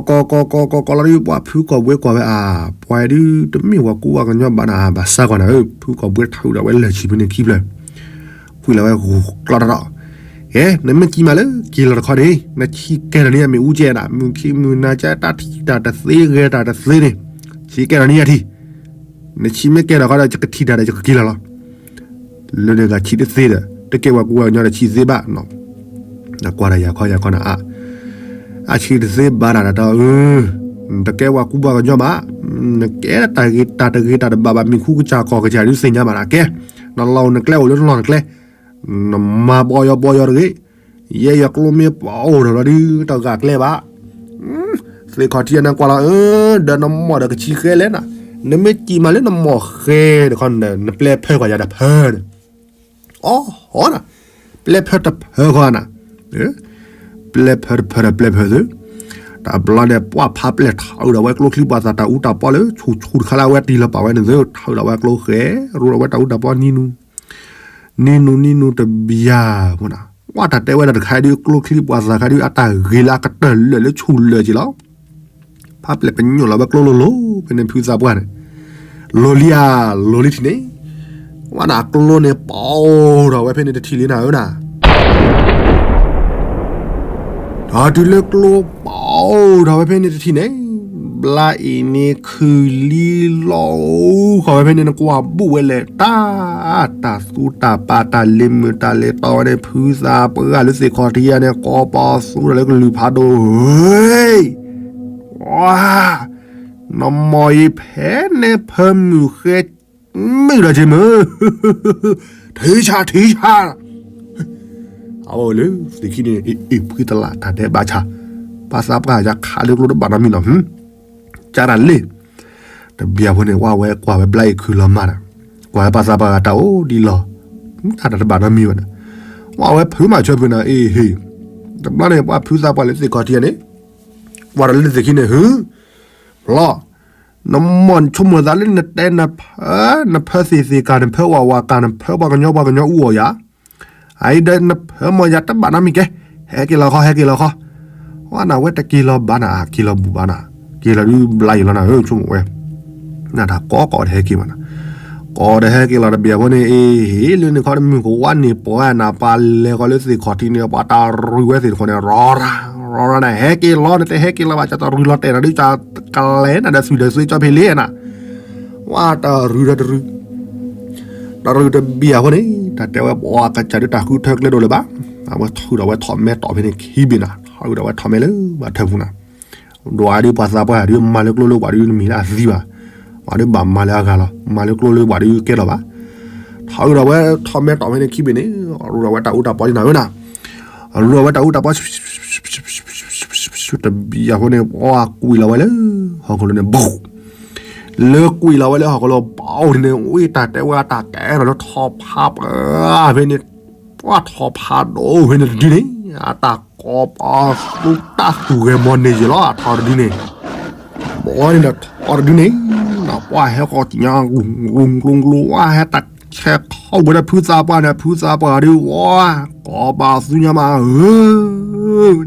ကိးကိးကိးကိးကိးကိးလီၤဒုး ပှၤဖုကီၢ်ဘှ့ကွၢ်ဝဲအါ ပှၤဒုးတမ့ၢ်ပှၤကူပှၤကညီဘၣ်နၤ ဘၣ်ဆါကွၢ်နၤဧၢ ဖုကီၢ်ဘှ့ထုးဒီးဝဲလၢၢ်ဆံးဖဲန့ၣ်ခံဖျၢၣ် ကွံာ်လီၤဝဲဂုာ်ကျီၢ်ထီၣ်ထီၣ် အဲ နမ့ၢ်ကံမးလၢက့ၤလီၤတခီန့ၣ် နဆံးကဲထီၣ်န့ၢ်ယၤမ့ၣ်အူကဲနၤ မုၢ်ခံမုၢ်နၤကဲ တၢ်ထံၣ်တၢ်တသ့ ဂဲၤတၢ်တသ့န့ၣ် ဆံးကဲထီၣ်န့ၢ်ယၤထံၣ်, နဆံးမ့ၢ်ကဲထီၣ်ခီဒီး ယကထံၣ်တၢ်ဒီးယကက့ၤလီၤလီၤ. လၢန့ၣ်ဂၤဆံးတသ့ဒီး တကဲဝဲကူဝဲကညီဒီးဆံးသ့ဘၣ်နီၤ. ကွၢ်ဒီးယၤခီယၤခီနၤအါ အဆံးတသ့ဘၣ်နၤဒီး တကဲဝဲကူဘၣ်ကညီဘၣ်, နကဲတၢ်ဂ့ၤတၢ်တဂ့ၤတၢ်တဘၣ်ဘၣ် မံၤခူကစၢ်ကီၢ်ကစၢ်ဒုးသ့ၣ်ညါဘၣ်နၤကဲ, နလီၤအိၣ်နကျဲအိၣ်လၢနလီၢ်နကျဲ, နမၤဘီယီဘီယီတဂ့ၤ, ယဲယကျိမ့ၢ်ပအိၣ်ထီၣ်လီၤဒုး တဂၤကျဲဘၣ် သ့ၣ်ခီၣ်ထံးအနကွၢ်လီၤ အၢ ဒီးနမီၢ်ဒီးကဆံးဃဲလဲၣ်နၤ, နမ့ၢ်ကံမးလၢနမီၢ်ဃဲတခီ နပျဲၢ်ဖၢကွၢ်ယၤဒီးဖၢန့ၣ်, အိၣ်ဟီနၤ, ပျဲၢ်ဖၢတဖၢဃီနၤ, ပျဲၢ်ဖၢတဖၢဒီးပျဲၢ်ဖၢသု, တဘျီန့ၣ် ပှၢ်ဖးပျဲၢ်ထီၣ်ဒီးဝဲကျိချံပှၤသးတၢ်အူတၢ်ပီလၢဆူၣ်ဆူၣ်တခါလၢအဝဲတံၢ်လီၤပာ်ဝဲန့ၣ်သု ထီၣ်ဒီးဝဲကျိဃဲ, ရူဒီးဝဲတၢ်အူတၢ်ပီနံၤနူ နံၤနူၤနံၤနူၤတဘျီဖိနၤ, ဝဲတၢ်တဲဝဲဒၣ်တခါဒုး ကျိချံပှၤသးခါဒုး အတၢ်ဂ့ၤလၢအကတၢၢ်လၢာ်လၢဆူၣ်လၢာ်က့ၤလီၤ. ဖးပျဲၢ်ပညိၣ်လီၤဝဲကျိလိၤလိၤ ဖဲန့ၣ်ဖုသးပှၢ်န့ၣ်, လိၤလံဧါ, လိၤလံထံၣ်န့ၣ်, ဝဲနၤကျိန့ၣ် ပအိၣ်ထီၣ်ဝဲဖဲန့ၣ်တထံၣ်လံနၤဧၢနၤ ဒီးတုၤလၢကျိပအိၣ်ထီၣ်ဝဲဖဲန့ၣ်တထံၣ်န့ၣ်, ဘျါအံၤန့ၣ်ခုၣ်လံလီၤဃီၤဝဲဖဲန့ၣ် နကွၢ်ဘူၣ်ဝဲလဲၣ် တၢ်, တၢ်သူတၢ်ပာ်တၢ်လ့ၤမုာ်တၢ်လ့ၤတီဝဲန့ၣ် ဖုသးပှၢ်လၢသ့ၣ်ခီၣ်ထံးယၤန့ၣ် ကိးပသူဒီးလၢကလုၢ်ဖးဒိၣ်ဧၢ, ဝါ, နမီၢ်အံၤဖဲန့ၣ်ဖၢမုၢ်ဃဲ မုၢ်ဒီးက့ၤမုၢ်, ထံဆးထံဆး အဝဲလၢသ့ၣ်ခံန့ၣ် အ့ၣ်အ့ၣ်ဖှံတလးတၢ်ဒဲးဘးဆါ, ပၢ်သးပှၢ်ယၤခးလၢကျိတဘၣ်နီတမံၤနီၤ, ကၢ်တၢ်လ့ၣ်, တဘျီဖိန့ၣ် ဝဲဝဲကွၢ်ဝဲဘျါအံၤခုၣ်လီၤမးဒီး, ကွၢ်ဝဲပၢ်သးပှၢ်ဂၤတၢ်အိၣ်ဒ်လီၤ, တၢ်တဘၣ်နီတမံၤဘၣ်ဒီး, ဝဲဝဲဖုမၤဆၢဖုနၤအ့ၣ်ဟ့ၣ်, တဘျီန့ၣ် ပှၢ်ဖုသးပှၢ်လၢသ့ၣ်ခီၣ်ထံးန့ၣ်, ကွၢ်ဒီးလၢသ့ၣ်ခံန့ၣ် ဟု, လီၤ နမီၢ်ဆိကမိၣ်သးလၢနတဲနဖၢ, နဖၢသ့ၣ်သ့ၣ်ကၤ နဖၢဝးဝးကၤ နဖၢပှၤကညီပှၤကညီအူအီၣ်ယၤ, အအံၤဒီးနဖၢမီၢ်ယၤတဘၣ်နီတမံၤကဲ, ဟဲက့ၤလီၤခီ ဟဲက့ၤလီၤခီ, ဝဲနၤဝဲတက့ၤလီၤဘၣ်နၤ က့ၤလီၤဘူၣ်ဘၣ်နၤ, က့ၤလီၤဒုးဘျါအံၤလီၤနၤဧၢ ဆိကမိၣ်ဝဲ, နတၢ်ကိးကိးဒီးဟဲက့ၤဘၣ်နၤ, ကိးဒီးဟဲက့ၤလီၤတဘျီဖိန့ၣ် အ့ၣ် လၢန့ၣ်ခီတမုၢ်ကဝါန့ၣ်ပှၤနၤ ပှၤလဲၤဃီၤလၢသ့ၣ်ခီၣ်ထံးန့ၣ် ပှၤတၢ်ရူၤဝဲသ့ၣ်တခီန့ၣ် ရီရၤ ရီရၤနၤ ဟဲက့ၤလီၤ နတဟဲက့ၤလီၤဘၣ် ကတရူၤလီၤတဲာ်နၤဒုး ကလဲၤနၤဒီးသွံၣ်ဒီးသွံၣ်ကၠီဖဲလဲၣ်နၤ, ဝဲတရူၤဒီးတရူၤ တရူၤတဘျီဖိန့ၣ် တၢ်တဲဝဲပှၤကစၢ်ဒုးတၢ်ဃုထၢကျဲဒိၣ်လၢၤဘၣ်, အဝဲထုးဒီးဝဲထီၣ်မဲတီၢ်ဖဲန့ၣ်ခံဘ့ၣ်နၤ, ထုးဒီးဝဲထီၣ်မဲလၢဘၣ်ထၢပူၤနၤ, ဒွးဒုးပှၤသးပှၢ်ဒုးမၤလၢကျိလၢပှၤဒုးနမံၤလၢအသံဘၣ်, ပှၤဒုးဘၣ်မၤလၢအဂၤလီၤ မၤလၢကျိလၢပှၤဒုးကဲလီၤဘၣ်, ထုးဒီးဝဲထီၣ်မဲတီၢ်ဖဲန့ၣ်ခံဘ့ၣ်န့ၣ်, ရူးဒီးဝဲတၢ်အူတၢ်ပီန့ၣ်နၤဧၢနၤ, ရူးဒီးဝဲတၢ်အူတၢ်ပီ တဘျီဖိန့ၣ် ပှၤကွံာ်လီၤဝဲလၢဟီၣ်ခိၣ်လိၤန့ၣ် ဘူး, လၢကွံာ်လီၤဝဲလၢဟီၣ်ခိၣ်လိၤ ဘူးန့ၣ် ဝံတၢ်တဲဝဲတၢ်ကဲထီၣ်လၢထီၣ်ဖးပှၢ်ဖဲန့ၣ်, ပှၤထီၣ်ဖးဒိၣ်ဖဲန့ၣ်တဒုန့ၣ်, အတၢ်ကိးပသူတၢ်သူၣ်ဂဲၤမီၢ်န့ၢ်ယံာ်လီၤ အထီၣ်တဒုန့ၣ် ဘီန့ၣ်ဒီးထီၣ်တဒုန့ၣ်, ပှၤဟဲဃီၤကညါ ကျူကျူကျူကျူ ဝဲဟဲတၢ်ဆဲးခီဝဲဒီးဖုသးပှၢ်န့ၣ် ဖုသးပှၢ်ဒုး ဝဲ ကိးပသူညါမးဧၢ,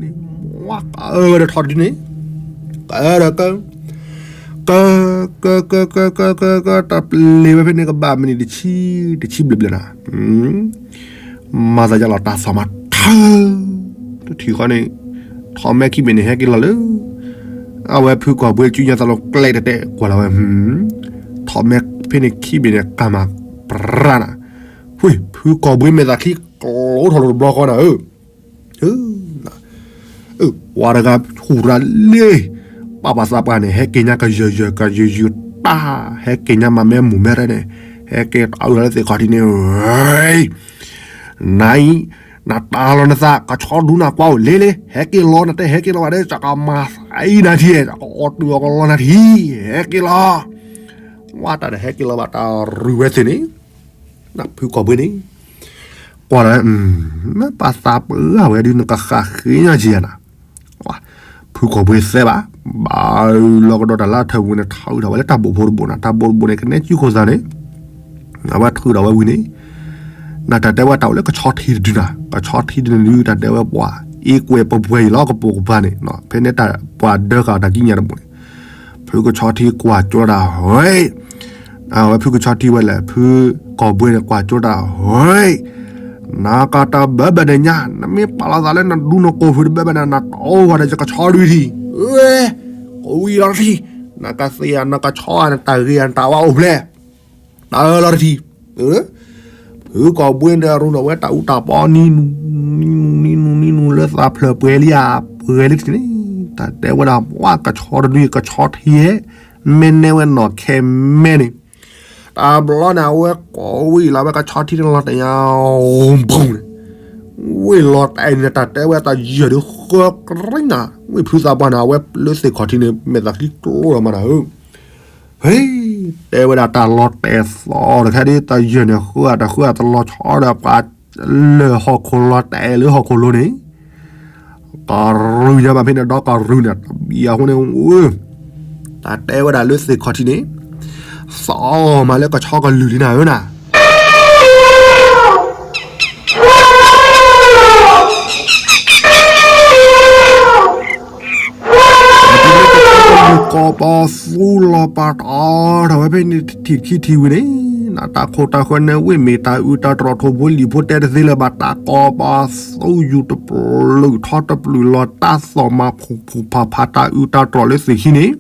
န့ၣ် ဝဲကဒီးထီၣ်တဒုန့ၣ်, ကဒီးက က က က က က က တၢ်ပျ့ၤဝဲဖဲန့ၣ်ကဘၣ်မံးနံးတဆံ တဆံဘျဲၣ်ဘျဲၣ်နၤ, မၤသးယါလီၤတၢ်သီၣ်မးထၢ, တထံၣ်ဃီန့ၣ်, ထီၣ်မဲခံဘ့ၣ်န့ၣ် ဟဲက့ၤလီၤလၢ, အဝဲဖုကီၢ်ဘှ့ကၠူညါသးလီၤကျဲတဲတဲကွၢ်လီၤဝဲ, ထီၣ်မဲဖဲန့ၣ်ခံဘ့ၣ်န့ၣ် ကၢ်မးပြၢနၤ, ဝ့ၢ် ဖုကီၢ်ဘှ့မဲာ်သၣ်ခံကျိထီၣ်လီၤတဘျီဃီနၤဧၢ ပှၤတဂၤဟူးရၤလ့, ပၢ်ပှၤသးပှၢ်န့ၣ် ဟဲက့ၤညါကယၢၤယၢၤကယၢၤယၢၤတၢ်, ဟဲက့ၤညါမၤမဲမူၤမဲရဲန့ၣ်, ဟဲက့ၤတၢ်အုၣ်လီၤလၢသ့ၣ်ခီၣ်ထံးန့ၣ်, နၤအံၤ, နတၢ်လီၤနသး ကဆီဒူနၤကွၢ်အိၣ်လ့လ့, ဟဲက့ၤလီၤ နတဟဲက့ၤလီၤဘၣ်ဒီး ကကမၤသးအံၤနၤထံၣ်, ကအီၣ်တုၤအီၣ်ကလီနၤထံၣ်, ဟဲက့ၤလီၤ, ဝဲတၢ်ဒီးဟဲက့ၤလီၤဘၣ်တၢ်ရုၢ်ဝဲသ့ၣ်န့ၣ် ဖုကီၢ်ဘှ့န့ၣ်, ကွၢ်လီၤ, မ့ၢ်ပှၤသးပှၢ်ဝဲဒုး နကဃၣ်ဃ့ညါက့ၤယၤနၤ, ဖုကီၢ်ဘှ့သဲဘၣ်, ဘၣ်လီၤကဒီးတၢ်လၢထၢပူၤန့ၣ် ထီၣ်အုၣ်ထီၣ်ဝဲလၢတၢ်ဘိၣ်ဖိတဘိၣ်နၤ, တၢ်ဘိၣ်တဘိၣ်န့ၣ် ကနဲကံၢ်ခိၣ်သးန့ၣ်, အဝဲထုးထီၣ်ဝဲဝံၤန့ၣ်, နတၢ်တဲဝဲတၢ်အိၣ်လၢကဆီထံတဒုနၤ, ကဆီထံတဒုန့ၣ်ဒုး တၢ်တဲဝဲပှၤ, အ့ကွဲးပပှဲၤအံၤလီၤ ကပိာ်ကပၤန့ၣ်, ဖဲန့ၣ်တၢ်ပှၤဒၢဃာ်တၢ်ကံးညာ်တဘိၣ်န့ၣ် ဖုကဆီထံကွၢ်ကၠိတၢ်ဝဲ, အဝဲဖုကဆီထံဝဲလဲၣ် ဖုကီၢ်ဘှ့န့ၣ် ကွၢ်ကၠိတၢ်ဝဲ, နကတဘၢဘၢန့ၣ်ညါ, နမ့ၢ်ပာ်လီၤသးလၢနဒူနကိာ်ဖုးတဘၢဘၢန့ၣ် နတီဝဲဒီးယကဆီတဒုထံ, ကဝံၤလီၤတထံ, နကသ့ဧါ နကဆီဧါ နတၢ်ဂ့ၤဧါ နတၢ်ဝါအိၣ်ဖျဲၣ်, တၢ်အၢလီၤတထံ, ဖုကီၢ်ဘှ့ဒီးရူဒီးဝဲတၢ်အူတၢ်ပီနံၤနူၤ, နံၤနူၤနံၤနူၤနံၤနူၤလၢသးဖျၢၣ်ပှဲၤလံဧါ, ပှဲၤလံတထံန့ၣ်, တၢ်တဲဝဲဒၣ် ပှၤကဆီတဒု ကဆီထံဟဲ, မ့ၢ်နဲဝဲနီၢ်ခဲမဲန့ၣ် တဘျီန့ၣ် အဝဲကိးဝံၤလီၤဝဲကဆီထံန့ၣ်လီၤတဲာ်ညါ, ဘိန့ၣ်, ဝ့ၢ်လီၤတဲာ်န့ၣ် တၢ်တဲဝဲတၢ်ယၢၢ်ဒုးဃၢကရံနၤ, ဝ့ၢ်ဖုသးပှၢ်န့ၣ် အဝဲလၢသ့ၣ်ခီၣ်ထံးန့ၣ် မဲာ်သၣ်ချံကျိလီၤမးနၤဧၢ, ဟ့, တဲဝဲဒၣ်တၢ်လီၤတဲာ်သီၣ်တခါဒ် တၢ်ယၢၢ်န့ၣ်ဃၢအတဃၢအတလီၤဆီဒီးပှၤ လၢဟီၣ်ခိၣ်လီၤတဲာ်လၢဟီၣ်ခိၣ်လိၤန့ၣ် ကရူၢ်ညါဘၣ်ဖဲန့ၣ်ဒီးကရူၢ်န့ၣ် တဘံၣ်အဃိန့ၣ်, တၢ်တဲဝဲဒၣ်လၢသ့ၣ်ခီၣ်ထံးန့ၣ်, သီၣ်မးလၢကဆီကလုၢ်လံနၤဧၢနၤ, ကီၢ်ပၤသူလီၤပာ်တီၤထီၣ်ဝဲဖဲန့ၣ်ထံၣ်ခံထံၣ်ဝံၤန့ၣ်, နတၢ်ခိၣ်တၢ်ဃၢၤန့ၣ်ဝ့ၢ်မ့ၢ်တၢ်အုးတၢ်တြီၢ်ထိၣ်ဖိလံၣ်ဖိတဲတသ့လၢၤဘၣ် တၢ်ကီၢ်ပၤသူယူၤတပျုာ်ထီတပျုာ်လီၤ တၢ်သီၣ်မၤဖူဖူဖးဖးတၢ်အုးတၢ်တြီၢ်လၢသ့ၣ်ခံန့ၣ်,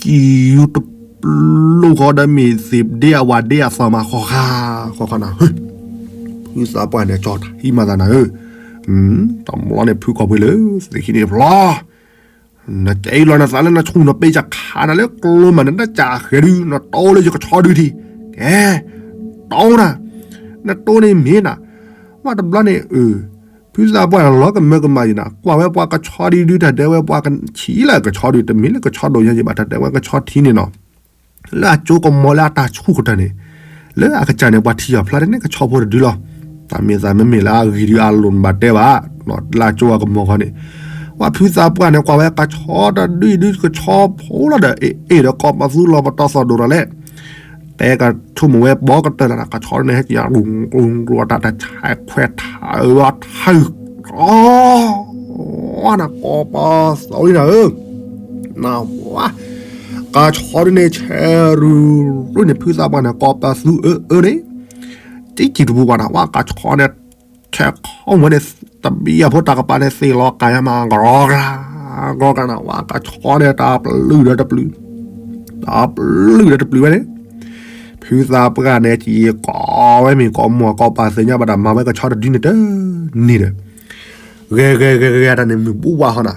ကံၢ်ယူၤတပျုာ်ဃီဒီးမ့ၢ်သ့ၣ်ဒ့အဝၤဒ့အသီၣ်မၤဃီဃာ်, ဃီဃာ်နၤ, ဖုသးပှၢ်န့ၣ်ကၠီၤထံမၤသးနၤဧၢ, တဘျီန့ၣ်ဖုကီၢ်ဘှ့လၢသ့ၣ်ခံန့ၣ်ဖျီ နကဲအံၤလီၤနသးလၢနဆူၣ်နပ့ၤစခါနၤလၢကျိမး နတၢ်ကၢ်ဃဲၤဒုး နတီလၢယကဆီဒုးထံ, ကဲ, တီနၤ, နတီန့ၣ်မ့ၢ်နၤ, ဝဲတဘျီန့ၣ်, ဖုသးပှၢ်န့ၣ်လီၤကမၢကမၣ်ယံၤနၤ ကွၢ်ဝဲပှၤကဆီဒုးဒုး တၢ်တဲဝဲပှၤကဆံးလၢကဆီဒုး တမ့ၢ်လၢကဆီဒိၣ်ညါယံၤဘၣ် တၢ်တဲဝဲကဆီထံန့ၣ်နီၤ လၢအကၠိကမီၤလၢအတၢ်ဆူၣ်ကတၢၢ်န့ၣ်, လၢအကစၢ်န့ၣ် ပှၤထံၣ်အီၤဖျါတန့ၢ်ကဆီဖိတဒုလီၤ. တၢ်မ့ၢ်သးမ့မ့ၢ်လၢအဂ့ၤဒုးအလိၤနဘၣ်တဲဘၣ်, လၢအကၠိအကမီၤခီန့ၣ်, ပှၤဖုသးပှၢ်န့ၣ် ကွၢ်ဝဲကဆီတဒုဒုကဆီဖိလီၤဒီး အ့ၣ်ဒီး ကီၢ်ပသူလီၤပတီၢ်သီၣ်ဒိၣ်ဒီးလဲၣ် တဲကဆိကမိၣ်ဝဲဘီကတၢၢ်လီၤ ကဆီန့ၣ် ဟဲက့ၤ ရူၤရူၤ တၢ်တၢ်ဆဲးခွဲးထးအၢထးအုး နကီၢ်ပၤသီလံနၤဧၢ, နဝၤ, ကဆီဒုန့ၣ် ဆဲးရူၤရူၤန့ၣ် ဖုသးပှၢ်န့ၣ် ကီၢ်ပသူအၢအၢန့ၣ်, တံၢ်ကံၢ်တပူၤဘၣ်နၤ ဝဲကဆီန့ၣ် ဆဲးခီဝဲန့ၣ် တဘံၣ်အဖိတၢ်ကပၤန့ၣ် သ့ၣ်လီၤကၤညါမး ကရီကရၤ ကရီကရၤနၤ ဝဲကဆီန့ၣ် တၢ်ပျုၢ်ဒီးတပျုၢ် တၢ်ပျုၢ်ဒီးတပျုၢ်ဝဲန့ၣ်, ဖုသးပှၢ်န့ၣ် က့ၤကိးဝဲမ့ၢ်ကိးမိၢ်ကိးပၢ်သ့ၣ်ညါဘၣ်တၢ်မၤဝဲကဆီတဒုန့ၣ်တန့ၢ်ဒီး, ဂဲၤဂဲၤဂဲၤဂဲၤတၢ်န့ၣ် မုၢ်ဘူၣ်ဝါဟီနၤ,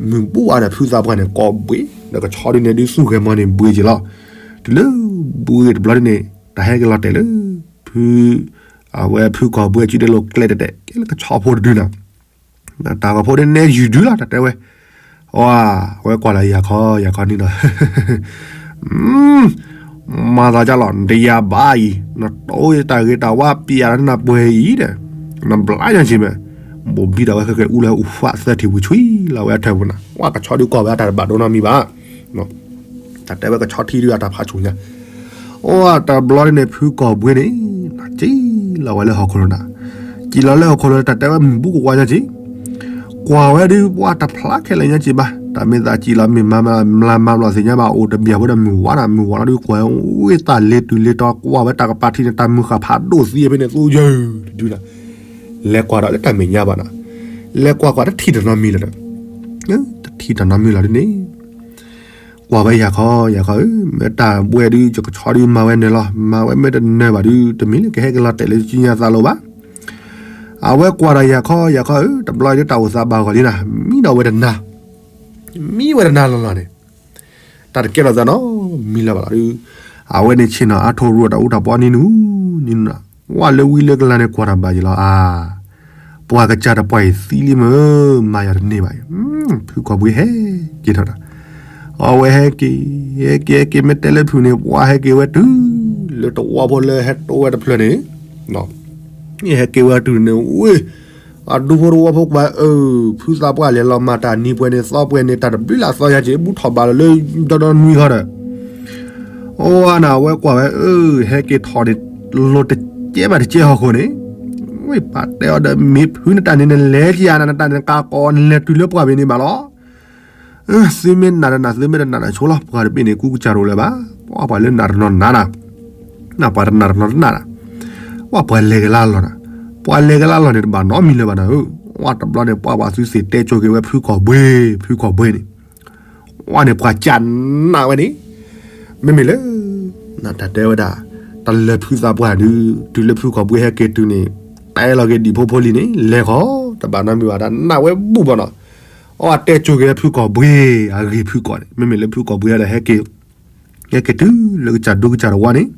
မုၢ်ဘူၣ်ဝါဒီးဖုသးပှၢ်န့ၣ် ကိးဘှံး ဒီးကဆီဒုန့ၣ်ဒုးသူၣ်ဂဲၤမီၤန့ၣ်ဘှံးက့ၤလီၤ, တုၤလၢဘှံးတဘျီဒုန့ၣ် တၢ်ဟဲက့ၤလီၤတဲာ်လၢ ဖု အဝဲဖုကီၢ်ဘှံးအစုဒဲလိာ်ကျဲတဲာ်တဲာ် ကဲလၢကဆီဖိတဒုနၤ, တၢ်ကီၢ်ဖိဒုန့ၣ်ယူၤဒုလီၤ တၢ်တဲဝဲ, အဝဲကွၢ်လၢယၤခီ ယၤခီန့ၣ်ဒီး မၤသးဒ်လီၤ နတယၤဘၣ်အံၤ နတိၢ်ယတၢ်ဂ့ၤတၢ်ဝါပျဲနၤပှဲၤအံၤဒီး နဘျါညါက့ၤမး, ဘိၣ်ဘံဒီးဝဲခဲကဲအူလၢအူဖးသၢထံၣ်ဝံၤ ဆွံလီၤဝဲအထၢၣ်ပူၤနၤ ဝဲကဆီဒုးကွၢ်ဝဲအတၢ်တဘၣ်ဒိနီတမံၤဘၣ်, တၢ်တဲဝဲကဆီထံဒုးအတၢ်ဖးဆူၣ်ညါ, အိၣ်တဘျီဒ်န့ၣ် ဖုကီၢ်ဘှံးန့ၣ် စံၣ်လီၤဝဲလၢဟီၣ်ခိၣ်လိၤနၤ, စံၣ်လီၤလၢဟီၣ်ခိၣ်လိၤ တၢ်တဲဝဲမုၢ်ဘူၣ်ကဝါညါက့ၤ ကွၢ်ဝဲဒုးပှၤတဖျါခဲလၢာ်ညါက့ၤဘၣ်, တၢ်မ့ၢ်သးစံၣ်လီၤမ့ၢ်မၤမၤမၤဘျီၣ်သ့ၣ်ညါဘၣ် အိၣ်တဘျီဖိဒီးမုၢ်ဝါနၤ မုၢ်ဝါလီၤဒုးကွၢ်ဝဲတၢ်လ့ၤတုၤလ့ၤတီၤ ကွၢ်ဝဲတၢ်ကပၤထံန့ၣ် တၢ်မုၢ်ဃၢ်ဖးဒိၣ်သံဖဲန့ၣ် သိယၢၢ်တဒုနၤ, လဲၤကွၢ်ဒီးလၢတၢ်မဲာ်ညါဘၣ်နၤ, လဲၤကွၢ်ကွၢ်တထံၣ်တနီတမံၤလၢၤဒီး, တထံၣ်တနီတမံၤလီၤဒ်န့ၣ် ကွၢ်ဝဲယၤခီ ယၤခီဧၢ, မ့ၢ်တၢ်ဘှဲဒုး ယကဆီဒုးမၤဝဲနၢၤလီၤ, မၤဝဲမ့ၢ်တနၢၤဘၣ်ဒုး တမ့ၢ်လၢကဟဲက့ၤလီၤတဲာ်လၢကံညါသးလိၤဘၣ်. အဝဲကွၢ်ဒီးယၤခီ ယၤခီဧၢ, တဘျီဒုးတၢ်အိၣ်သးဘၣ်ဂီၤလံနၤ, မံဒီးဝဲတနၤ, မံဝဲတနၤလီၤလီၤန့ၣ်, တၢ်တကဲထီၣ်သးနီတမံၤလၢၤဘၣ်လီၤဒုး, အဝဲန့ၣ်ဆ့ၣ်နီၤအါထီၣ်ရူၢ်တၢ်အူတၢ်ပီနံၤနူၤ, နံၤနူၤနၤ, ဝဲလၢဝံလၢကလၤန့ၣ်ကွၢ်တၢ်ဘၣ်ယံၤလီၤဧါ ပှၤကစၢ်တပှၢ်အံၤသံလံမ့ၢ်, မၤယၤတန့ၢ်ဘၣ်အံၤ, ဖုကီၢ်ဘှံးဟဲက့ၤထီၣ်ဒီး, အဝဲဟဲက့ၤ, ဟဲက့ၤဟဲက့ၤမ့ၢ်တဲလၢဖုန့ၣ် ပှၤဟဲက့ၤဝဲတုၤ, လၢတဝီဖိလၢဟဲတိဝဲတဖျၢၣ်န့ၣ်, ဟဲက့ၤဝဲတုၤန့ၣ်ဝဲ, အဒူဖိတဝီဖိကွၢ်အၢ, ဖုသးပှၢ်လဲၤလီၤမၤတၢ်နံၤပှဲၤန့ၣ်သီပှဲၤန့ၣ် တၢ်တဘျုးလၢအသီယၤက့ၤ ဘူးထီၣ်ဘးလီၤလၢဒီဒီနွံဃီဒီး အိၣ်နၤဝဲကွၢ်ဝဲအၢ, ဟဲက့ၤထီၣ်န့ၣ် လိၤတကဲဘၣ်တကဲဟီၣ်ခိၣ်န့ၣ်, ဝဲပာ်တဲအီၤဒီး မ့ၢ်ဖုနတၢ်န့ၣ် နလဲၤကယၤနၤ နတၢ်န့ၣ်ကးကီး နလဲၤတုၤလၢပှၢ်ဘ့ၣ်န့ၣ်ဘၣ်လီၤ. သုမ့ၢ်နာ်တနာ် သုမ့ၢ်တနာ်တနာ်ဆိလီၤ ပှၤတဘ့ၣ်န့ၣ် ကူကစၢ်ရိၤလၢၤဘၣ်, ပှၤလၢနာ်တနီၤနာ်နၤ, ပှၤတနာ်တနီၤတနာ်နၤ, ပှၤလဲၤကလါလီၤနၤ ပှၤလဲၤကလၢလီၢ်န့ၣ် တဘၣ်နီတမံၤလၢၤဘၣ်နၤဧၢ, ဝဲတဘျီန့ၣ် ပှၤဘၣ်သုသ့ၣ်တဲကိၤက့ၤဝဲဖုကီၢ်ဘှ့, ဖုကီၢ်ဘှ့န့ၣ်, ဝဲန့ၣ်ပှၤကနၣ်ဝဲန့ၣ်, မ့မ့ၢ်လၢ တၢ်တဲဝဲဒၣ်, တၢ်လၢၢ်ဖုသးပှၢ်ဒုး တုၤလၢဖုကီၢ်ဘှ့ဟဲက့ၤတုၤန့ၣ်, တဲလီၤက့ၤဒံၣ်ဖိဖိလံၤန့ၣ် လဲၤဃီ, တဘၣ်နီတမံၤဘၣ် တၢ်နၢ်ဝဲဘူၣ်ဘၣ်နီၤ, အဝဲတဲကိၤက့ၤဝဲဖုကီၢ်ဘှ့, အဂ့ၢ်ဖုကီၢ်န့ၣ် မ့မ့ၢ်လၢဖုကီၢ်ဘှ့ဒီးဟဲက့ၤ ဟဲက့ၤတုၤလၢကစၢ်ဒူကစၢ်တဝါန့ၣ်,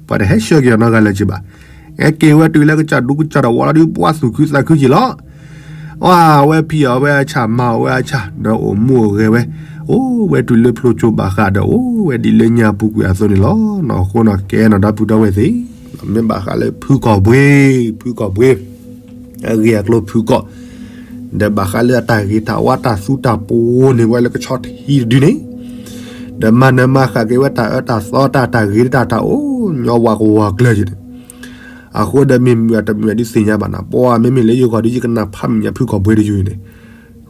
ပှၤတဟဲဆှၢက့ၤအီၤနီတဂၤလၢၤက့ၤဘၣ်. ဟဲက့ၤဝဲတုၤလၢကစၢ်ဒူကစၢ်တဝါလီၤဒုး ပှၤသူၣ်ခုသးခုက့ၤလီၤ. အဝဲဖံးအီၣ်ဝဲအဆၣ် မၤအီၣ်ဝဲအဆၣ် ဒီးအိၣ်မူအိၣ်ဂဲၤဝဲ, အိၣ်ဝဲတုၤလၢဖျိကၠိဘၣ်ဃးဒီး အိၣ်ဝဲဒ်လၢညါပူၤကွံာ်အသိးန့ၣ်လီၤ. အဃိန့ၣ် ကဲနီၤ ဒီပုၢ်ဒီဝဲၢ်သ့ၣ်, မ့ၢ်ဘၣ်ဃးလၢဖုကီၢ်ဘှ့, ဖုကီၢ်ဘှ့ အဂ့ၢ်အကျိၤဖုကီၢ်, ဒီးဘၣ်ဃးလၢအတၢ်ဂ့ၤတၢ်ဝါတၢ်သူတၢ်ပှီၤန့ၢ်ဝဲလၢကဆီတဟံးတဒုန့ၣ်, ဒီးမၤနၢၤမၤဃၣ်က့ၤဝဲတၢ်အၢတၢ်သီတၢ် တၢ်ဂ့ၤတၢ် တၢ်အိၣ်ညီဝးကဝီၤကျၢၤယဲန့ၣ်, အဃိဒီးမ့ၢ်မုာ်တမုာ်ဒုးသ့ၣ်ညါဘၣ်နၤ, ပှၤမ့မ့ၢ်လၢယဂီၢ်ဒုး ယကနၣ်ဖးမုာ်ညါဖုကီၢ်ဘှ့တယုၢ်န့ၣ်,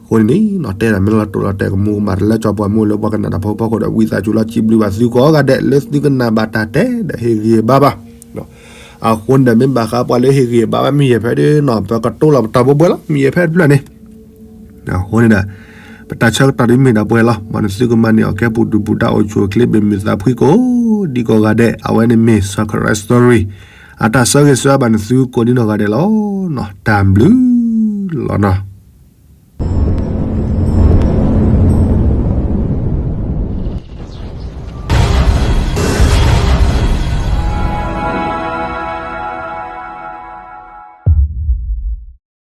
အဃိန့ၣ် တဲဒၣ်မ့ၢ်လီၤတိၢ်လီၤတဲာ်ကမူကမၣ်တလၢကၠီပှၤမိၢ်လၢပှၤကနၣ်တၢ်ဖိဖီခိၣ်ဒီး ဝံသးစူၤလီၤစံးဘျုးဘၣ်သုကိးဂၤဒဲး လၢသုကနၣ်ဘၣ်တၢ်တဲဒီးဟ့ၣ်ဂံၢ်ဘါဘၣ် အဃိန့ၣ်ဒီး မ့ၢ်ဘၣ်ဃးပှၤလၢဟ့ၣ်ဂံၢ်ဘါဘၣ်မ့ၢ်ယဲၢ်ဖဲဒၣ်နီၤ ပကတိၤလီၤပတၢ်ဘိဘှဲလီၤ မ့ၢ်ယဲၢ်ဖဲတဖျၢၣ်န့ၣ်, အဃိန့ၣ်ဒီး ပတၢ်ဆၢကတီၢ်ဒ်မ့ၢ်ဒၣ်ပှဲၤလီၤ မ်နသုကမၤန့ၢ်အီၣ်ကဲပူၤဒုၣ်ပူၤဒါအိၣ်ဆူၣ်အိၣ်ချ့ ဘၣ်မုာ်သးဖှံကိးဒံကိးဂၤဒဲး အဝဲန့ၣ်မ့ၢ် Sakura Story အတၢ်ဆၢဂ့ၤဆၢဝါဘၣ်နသုကိးဒံနီၢ်ဂၤဒဲးလီၤ. တၢ်ဘျုးလီၤနီၤ.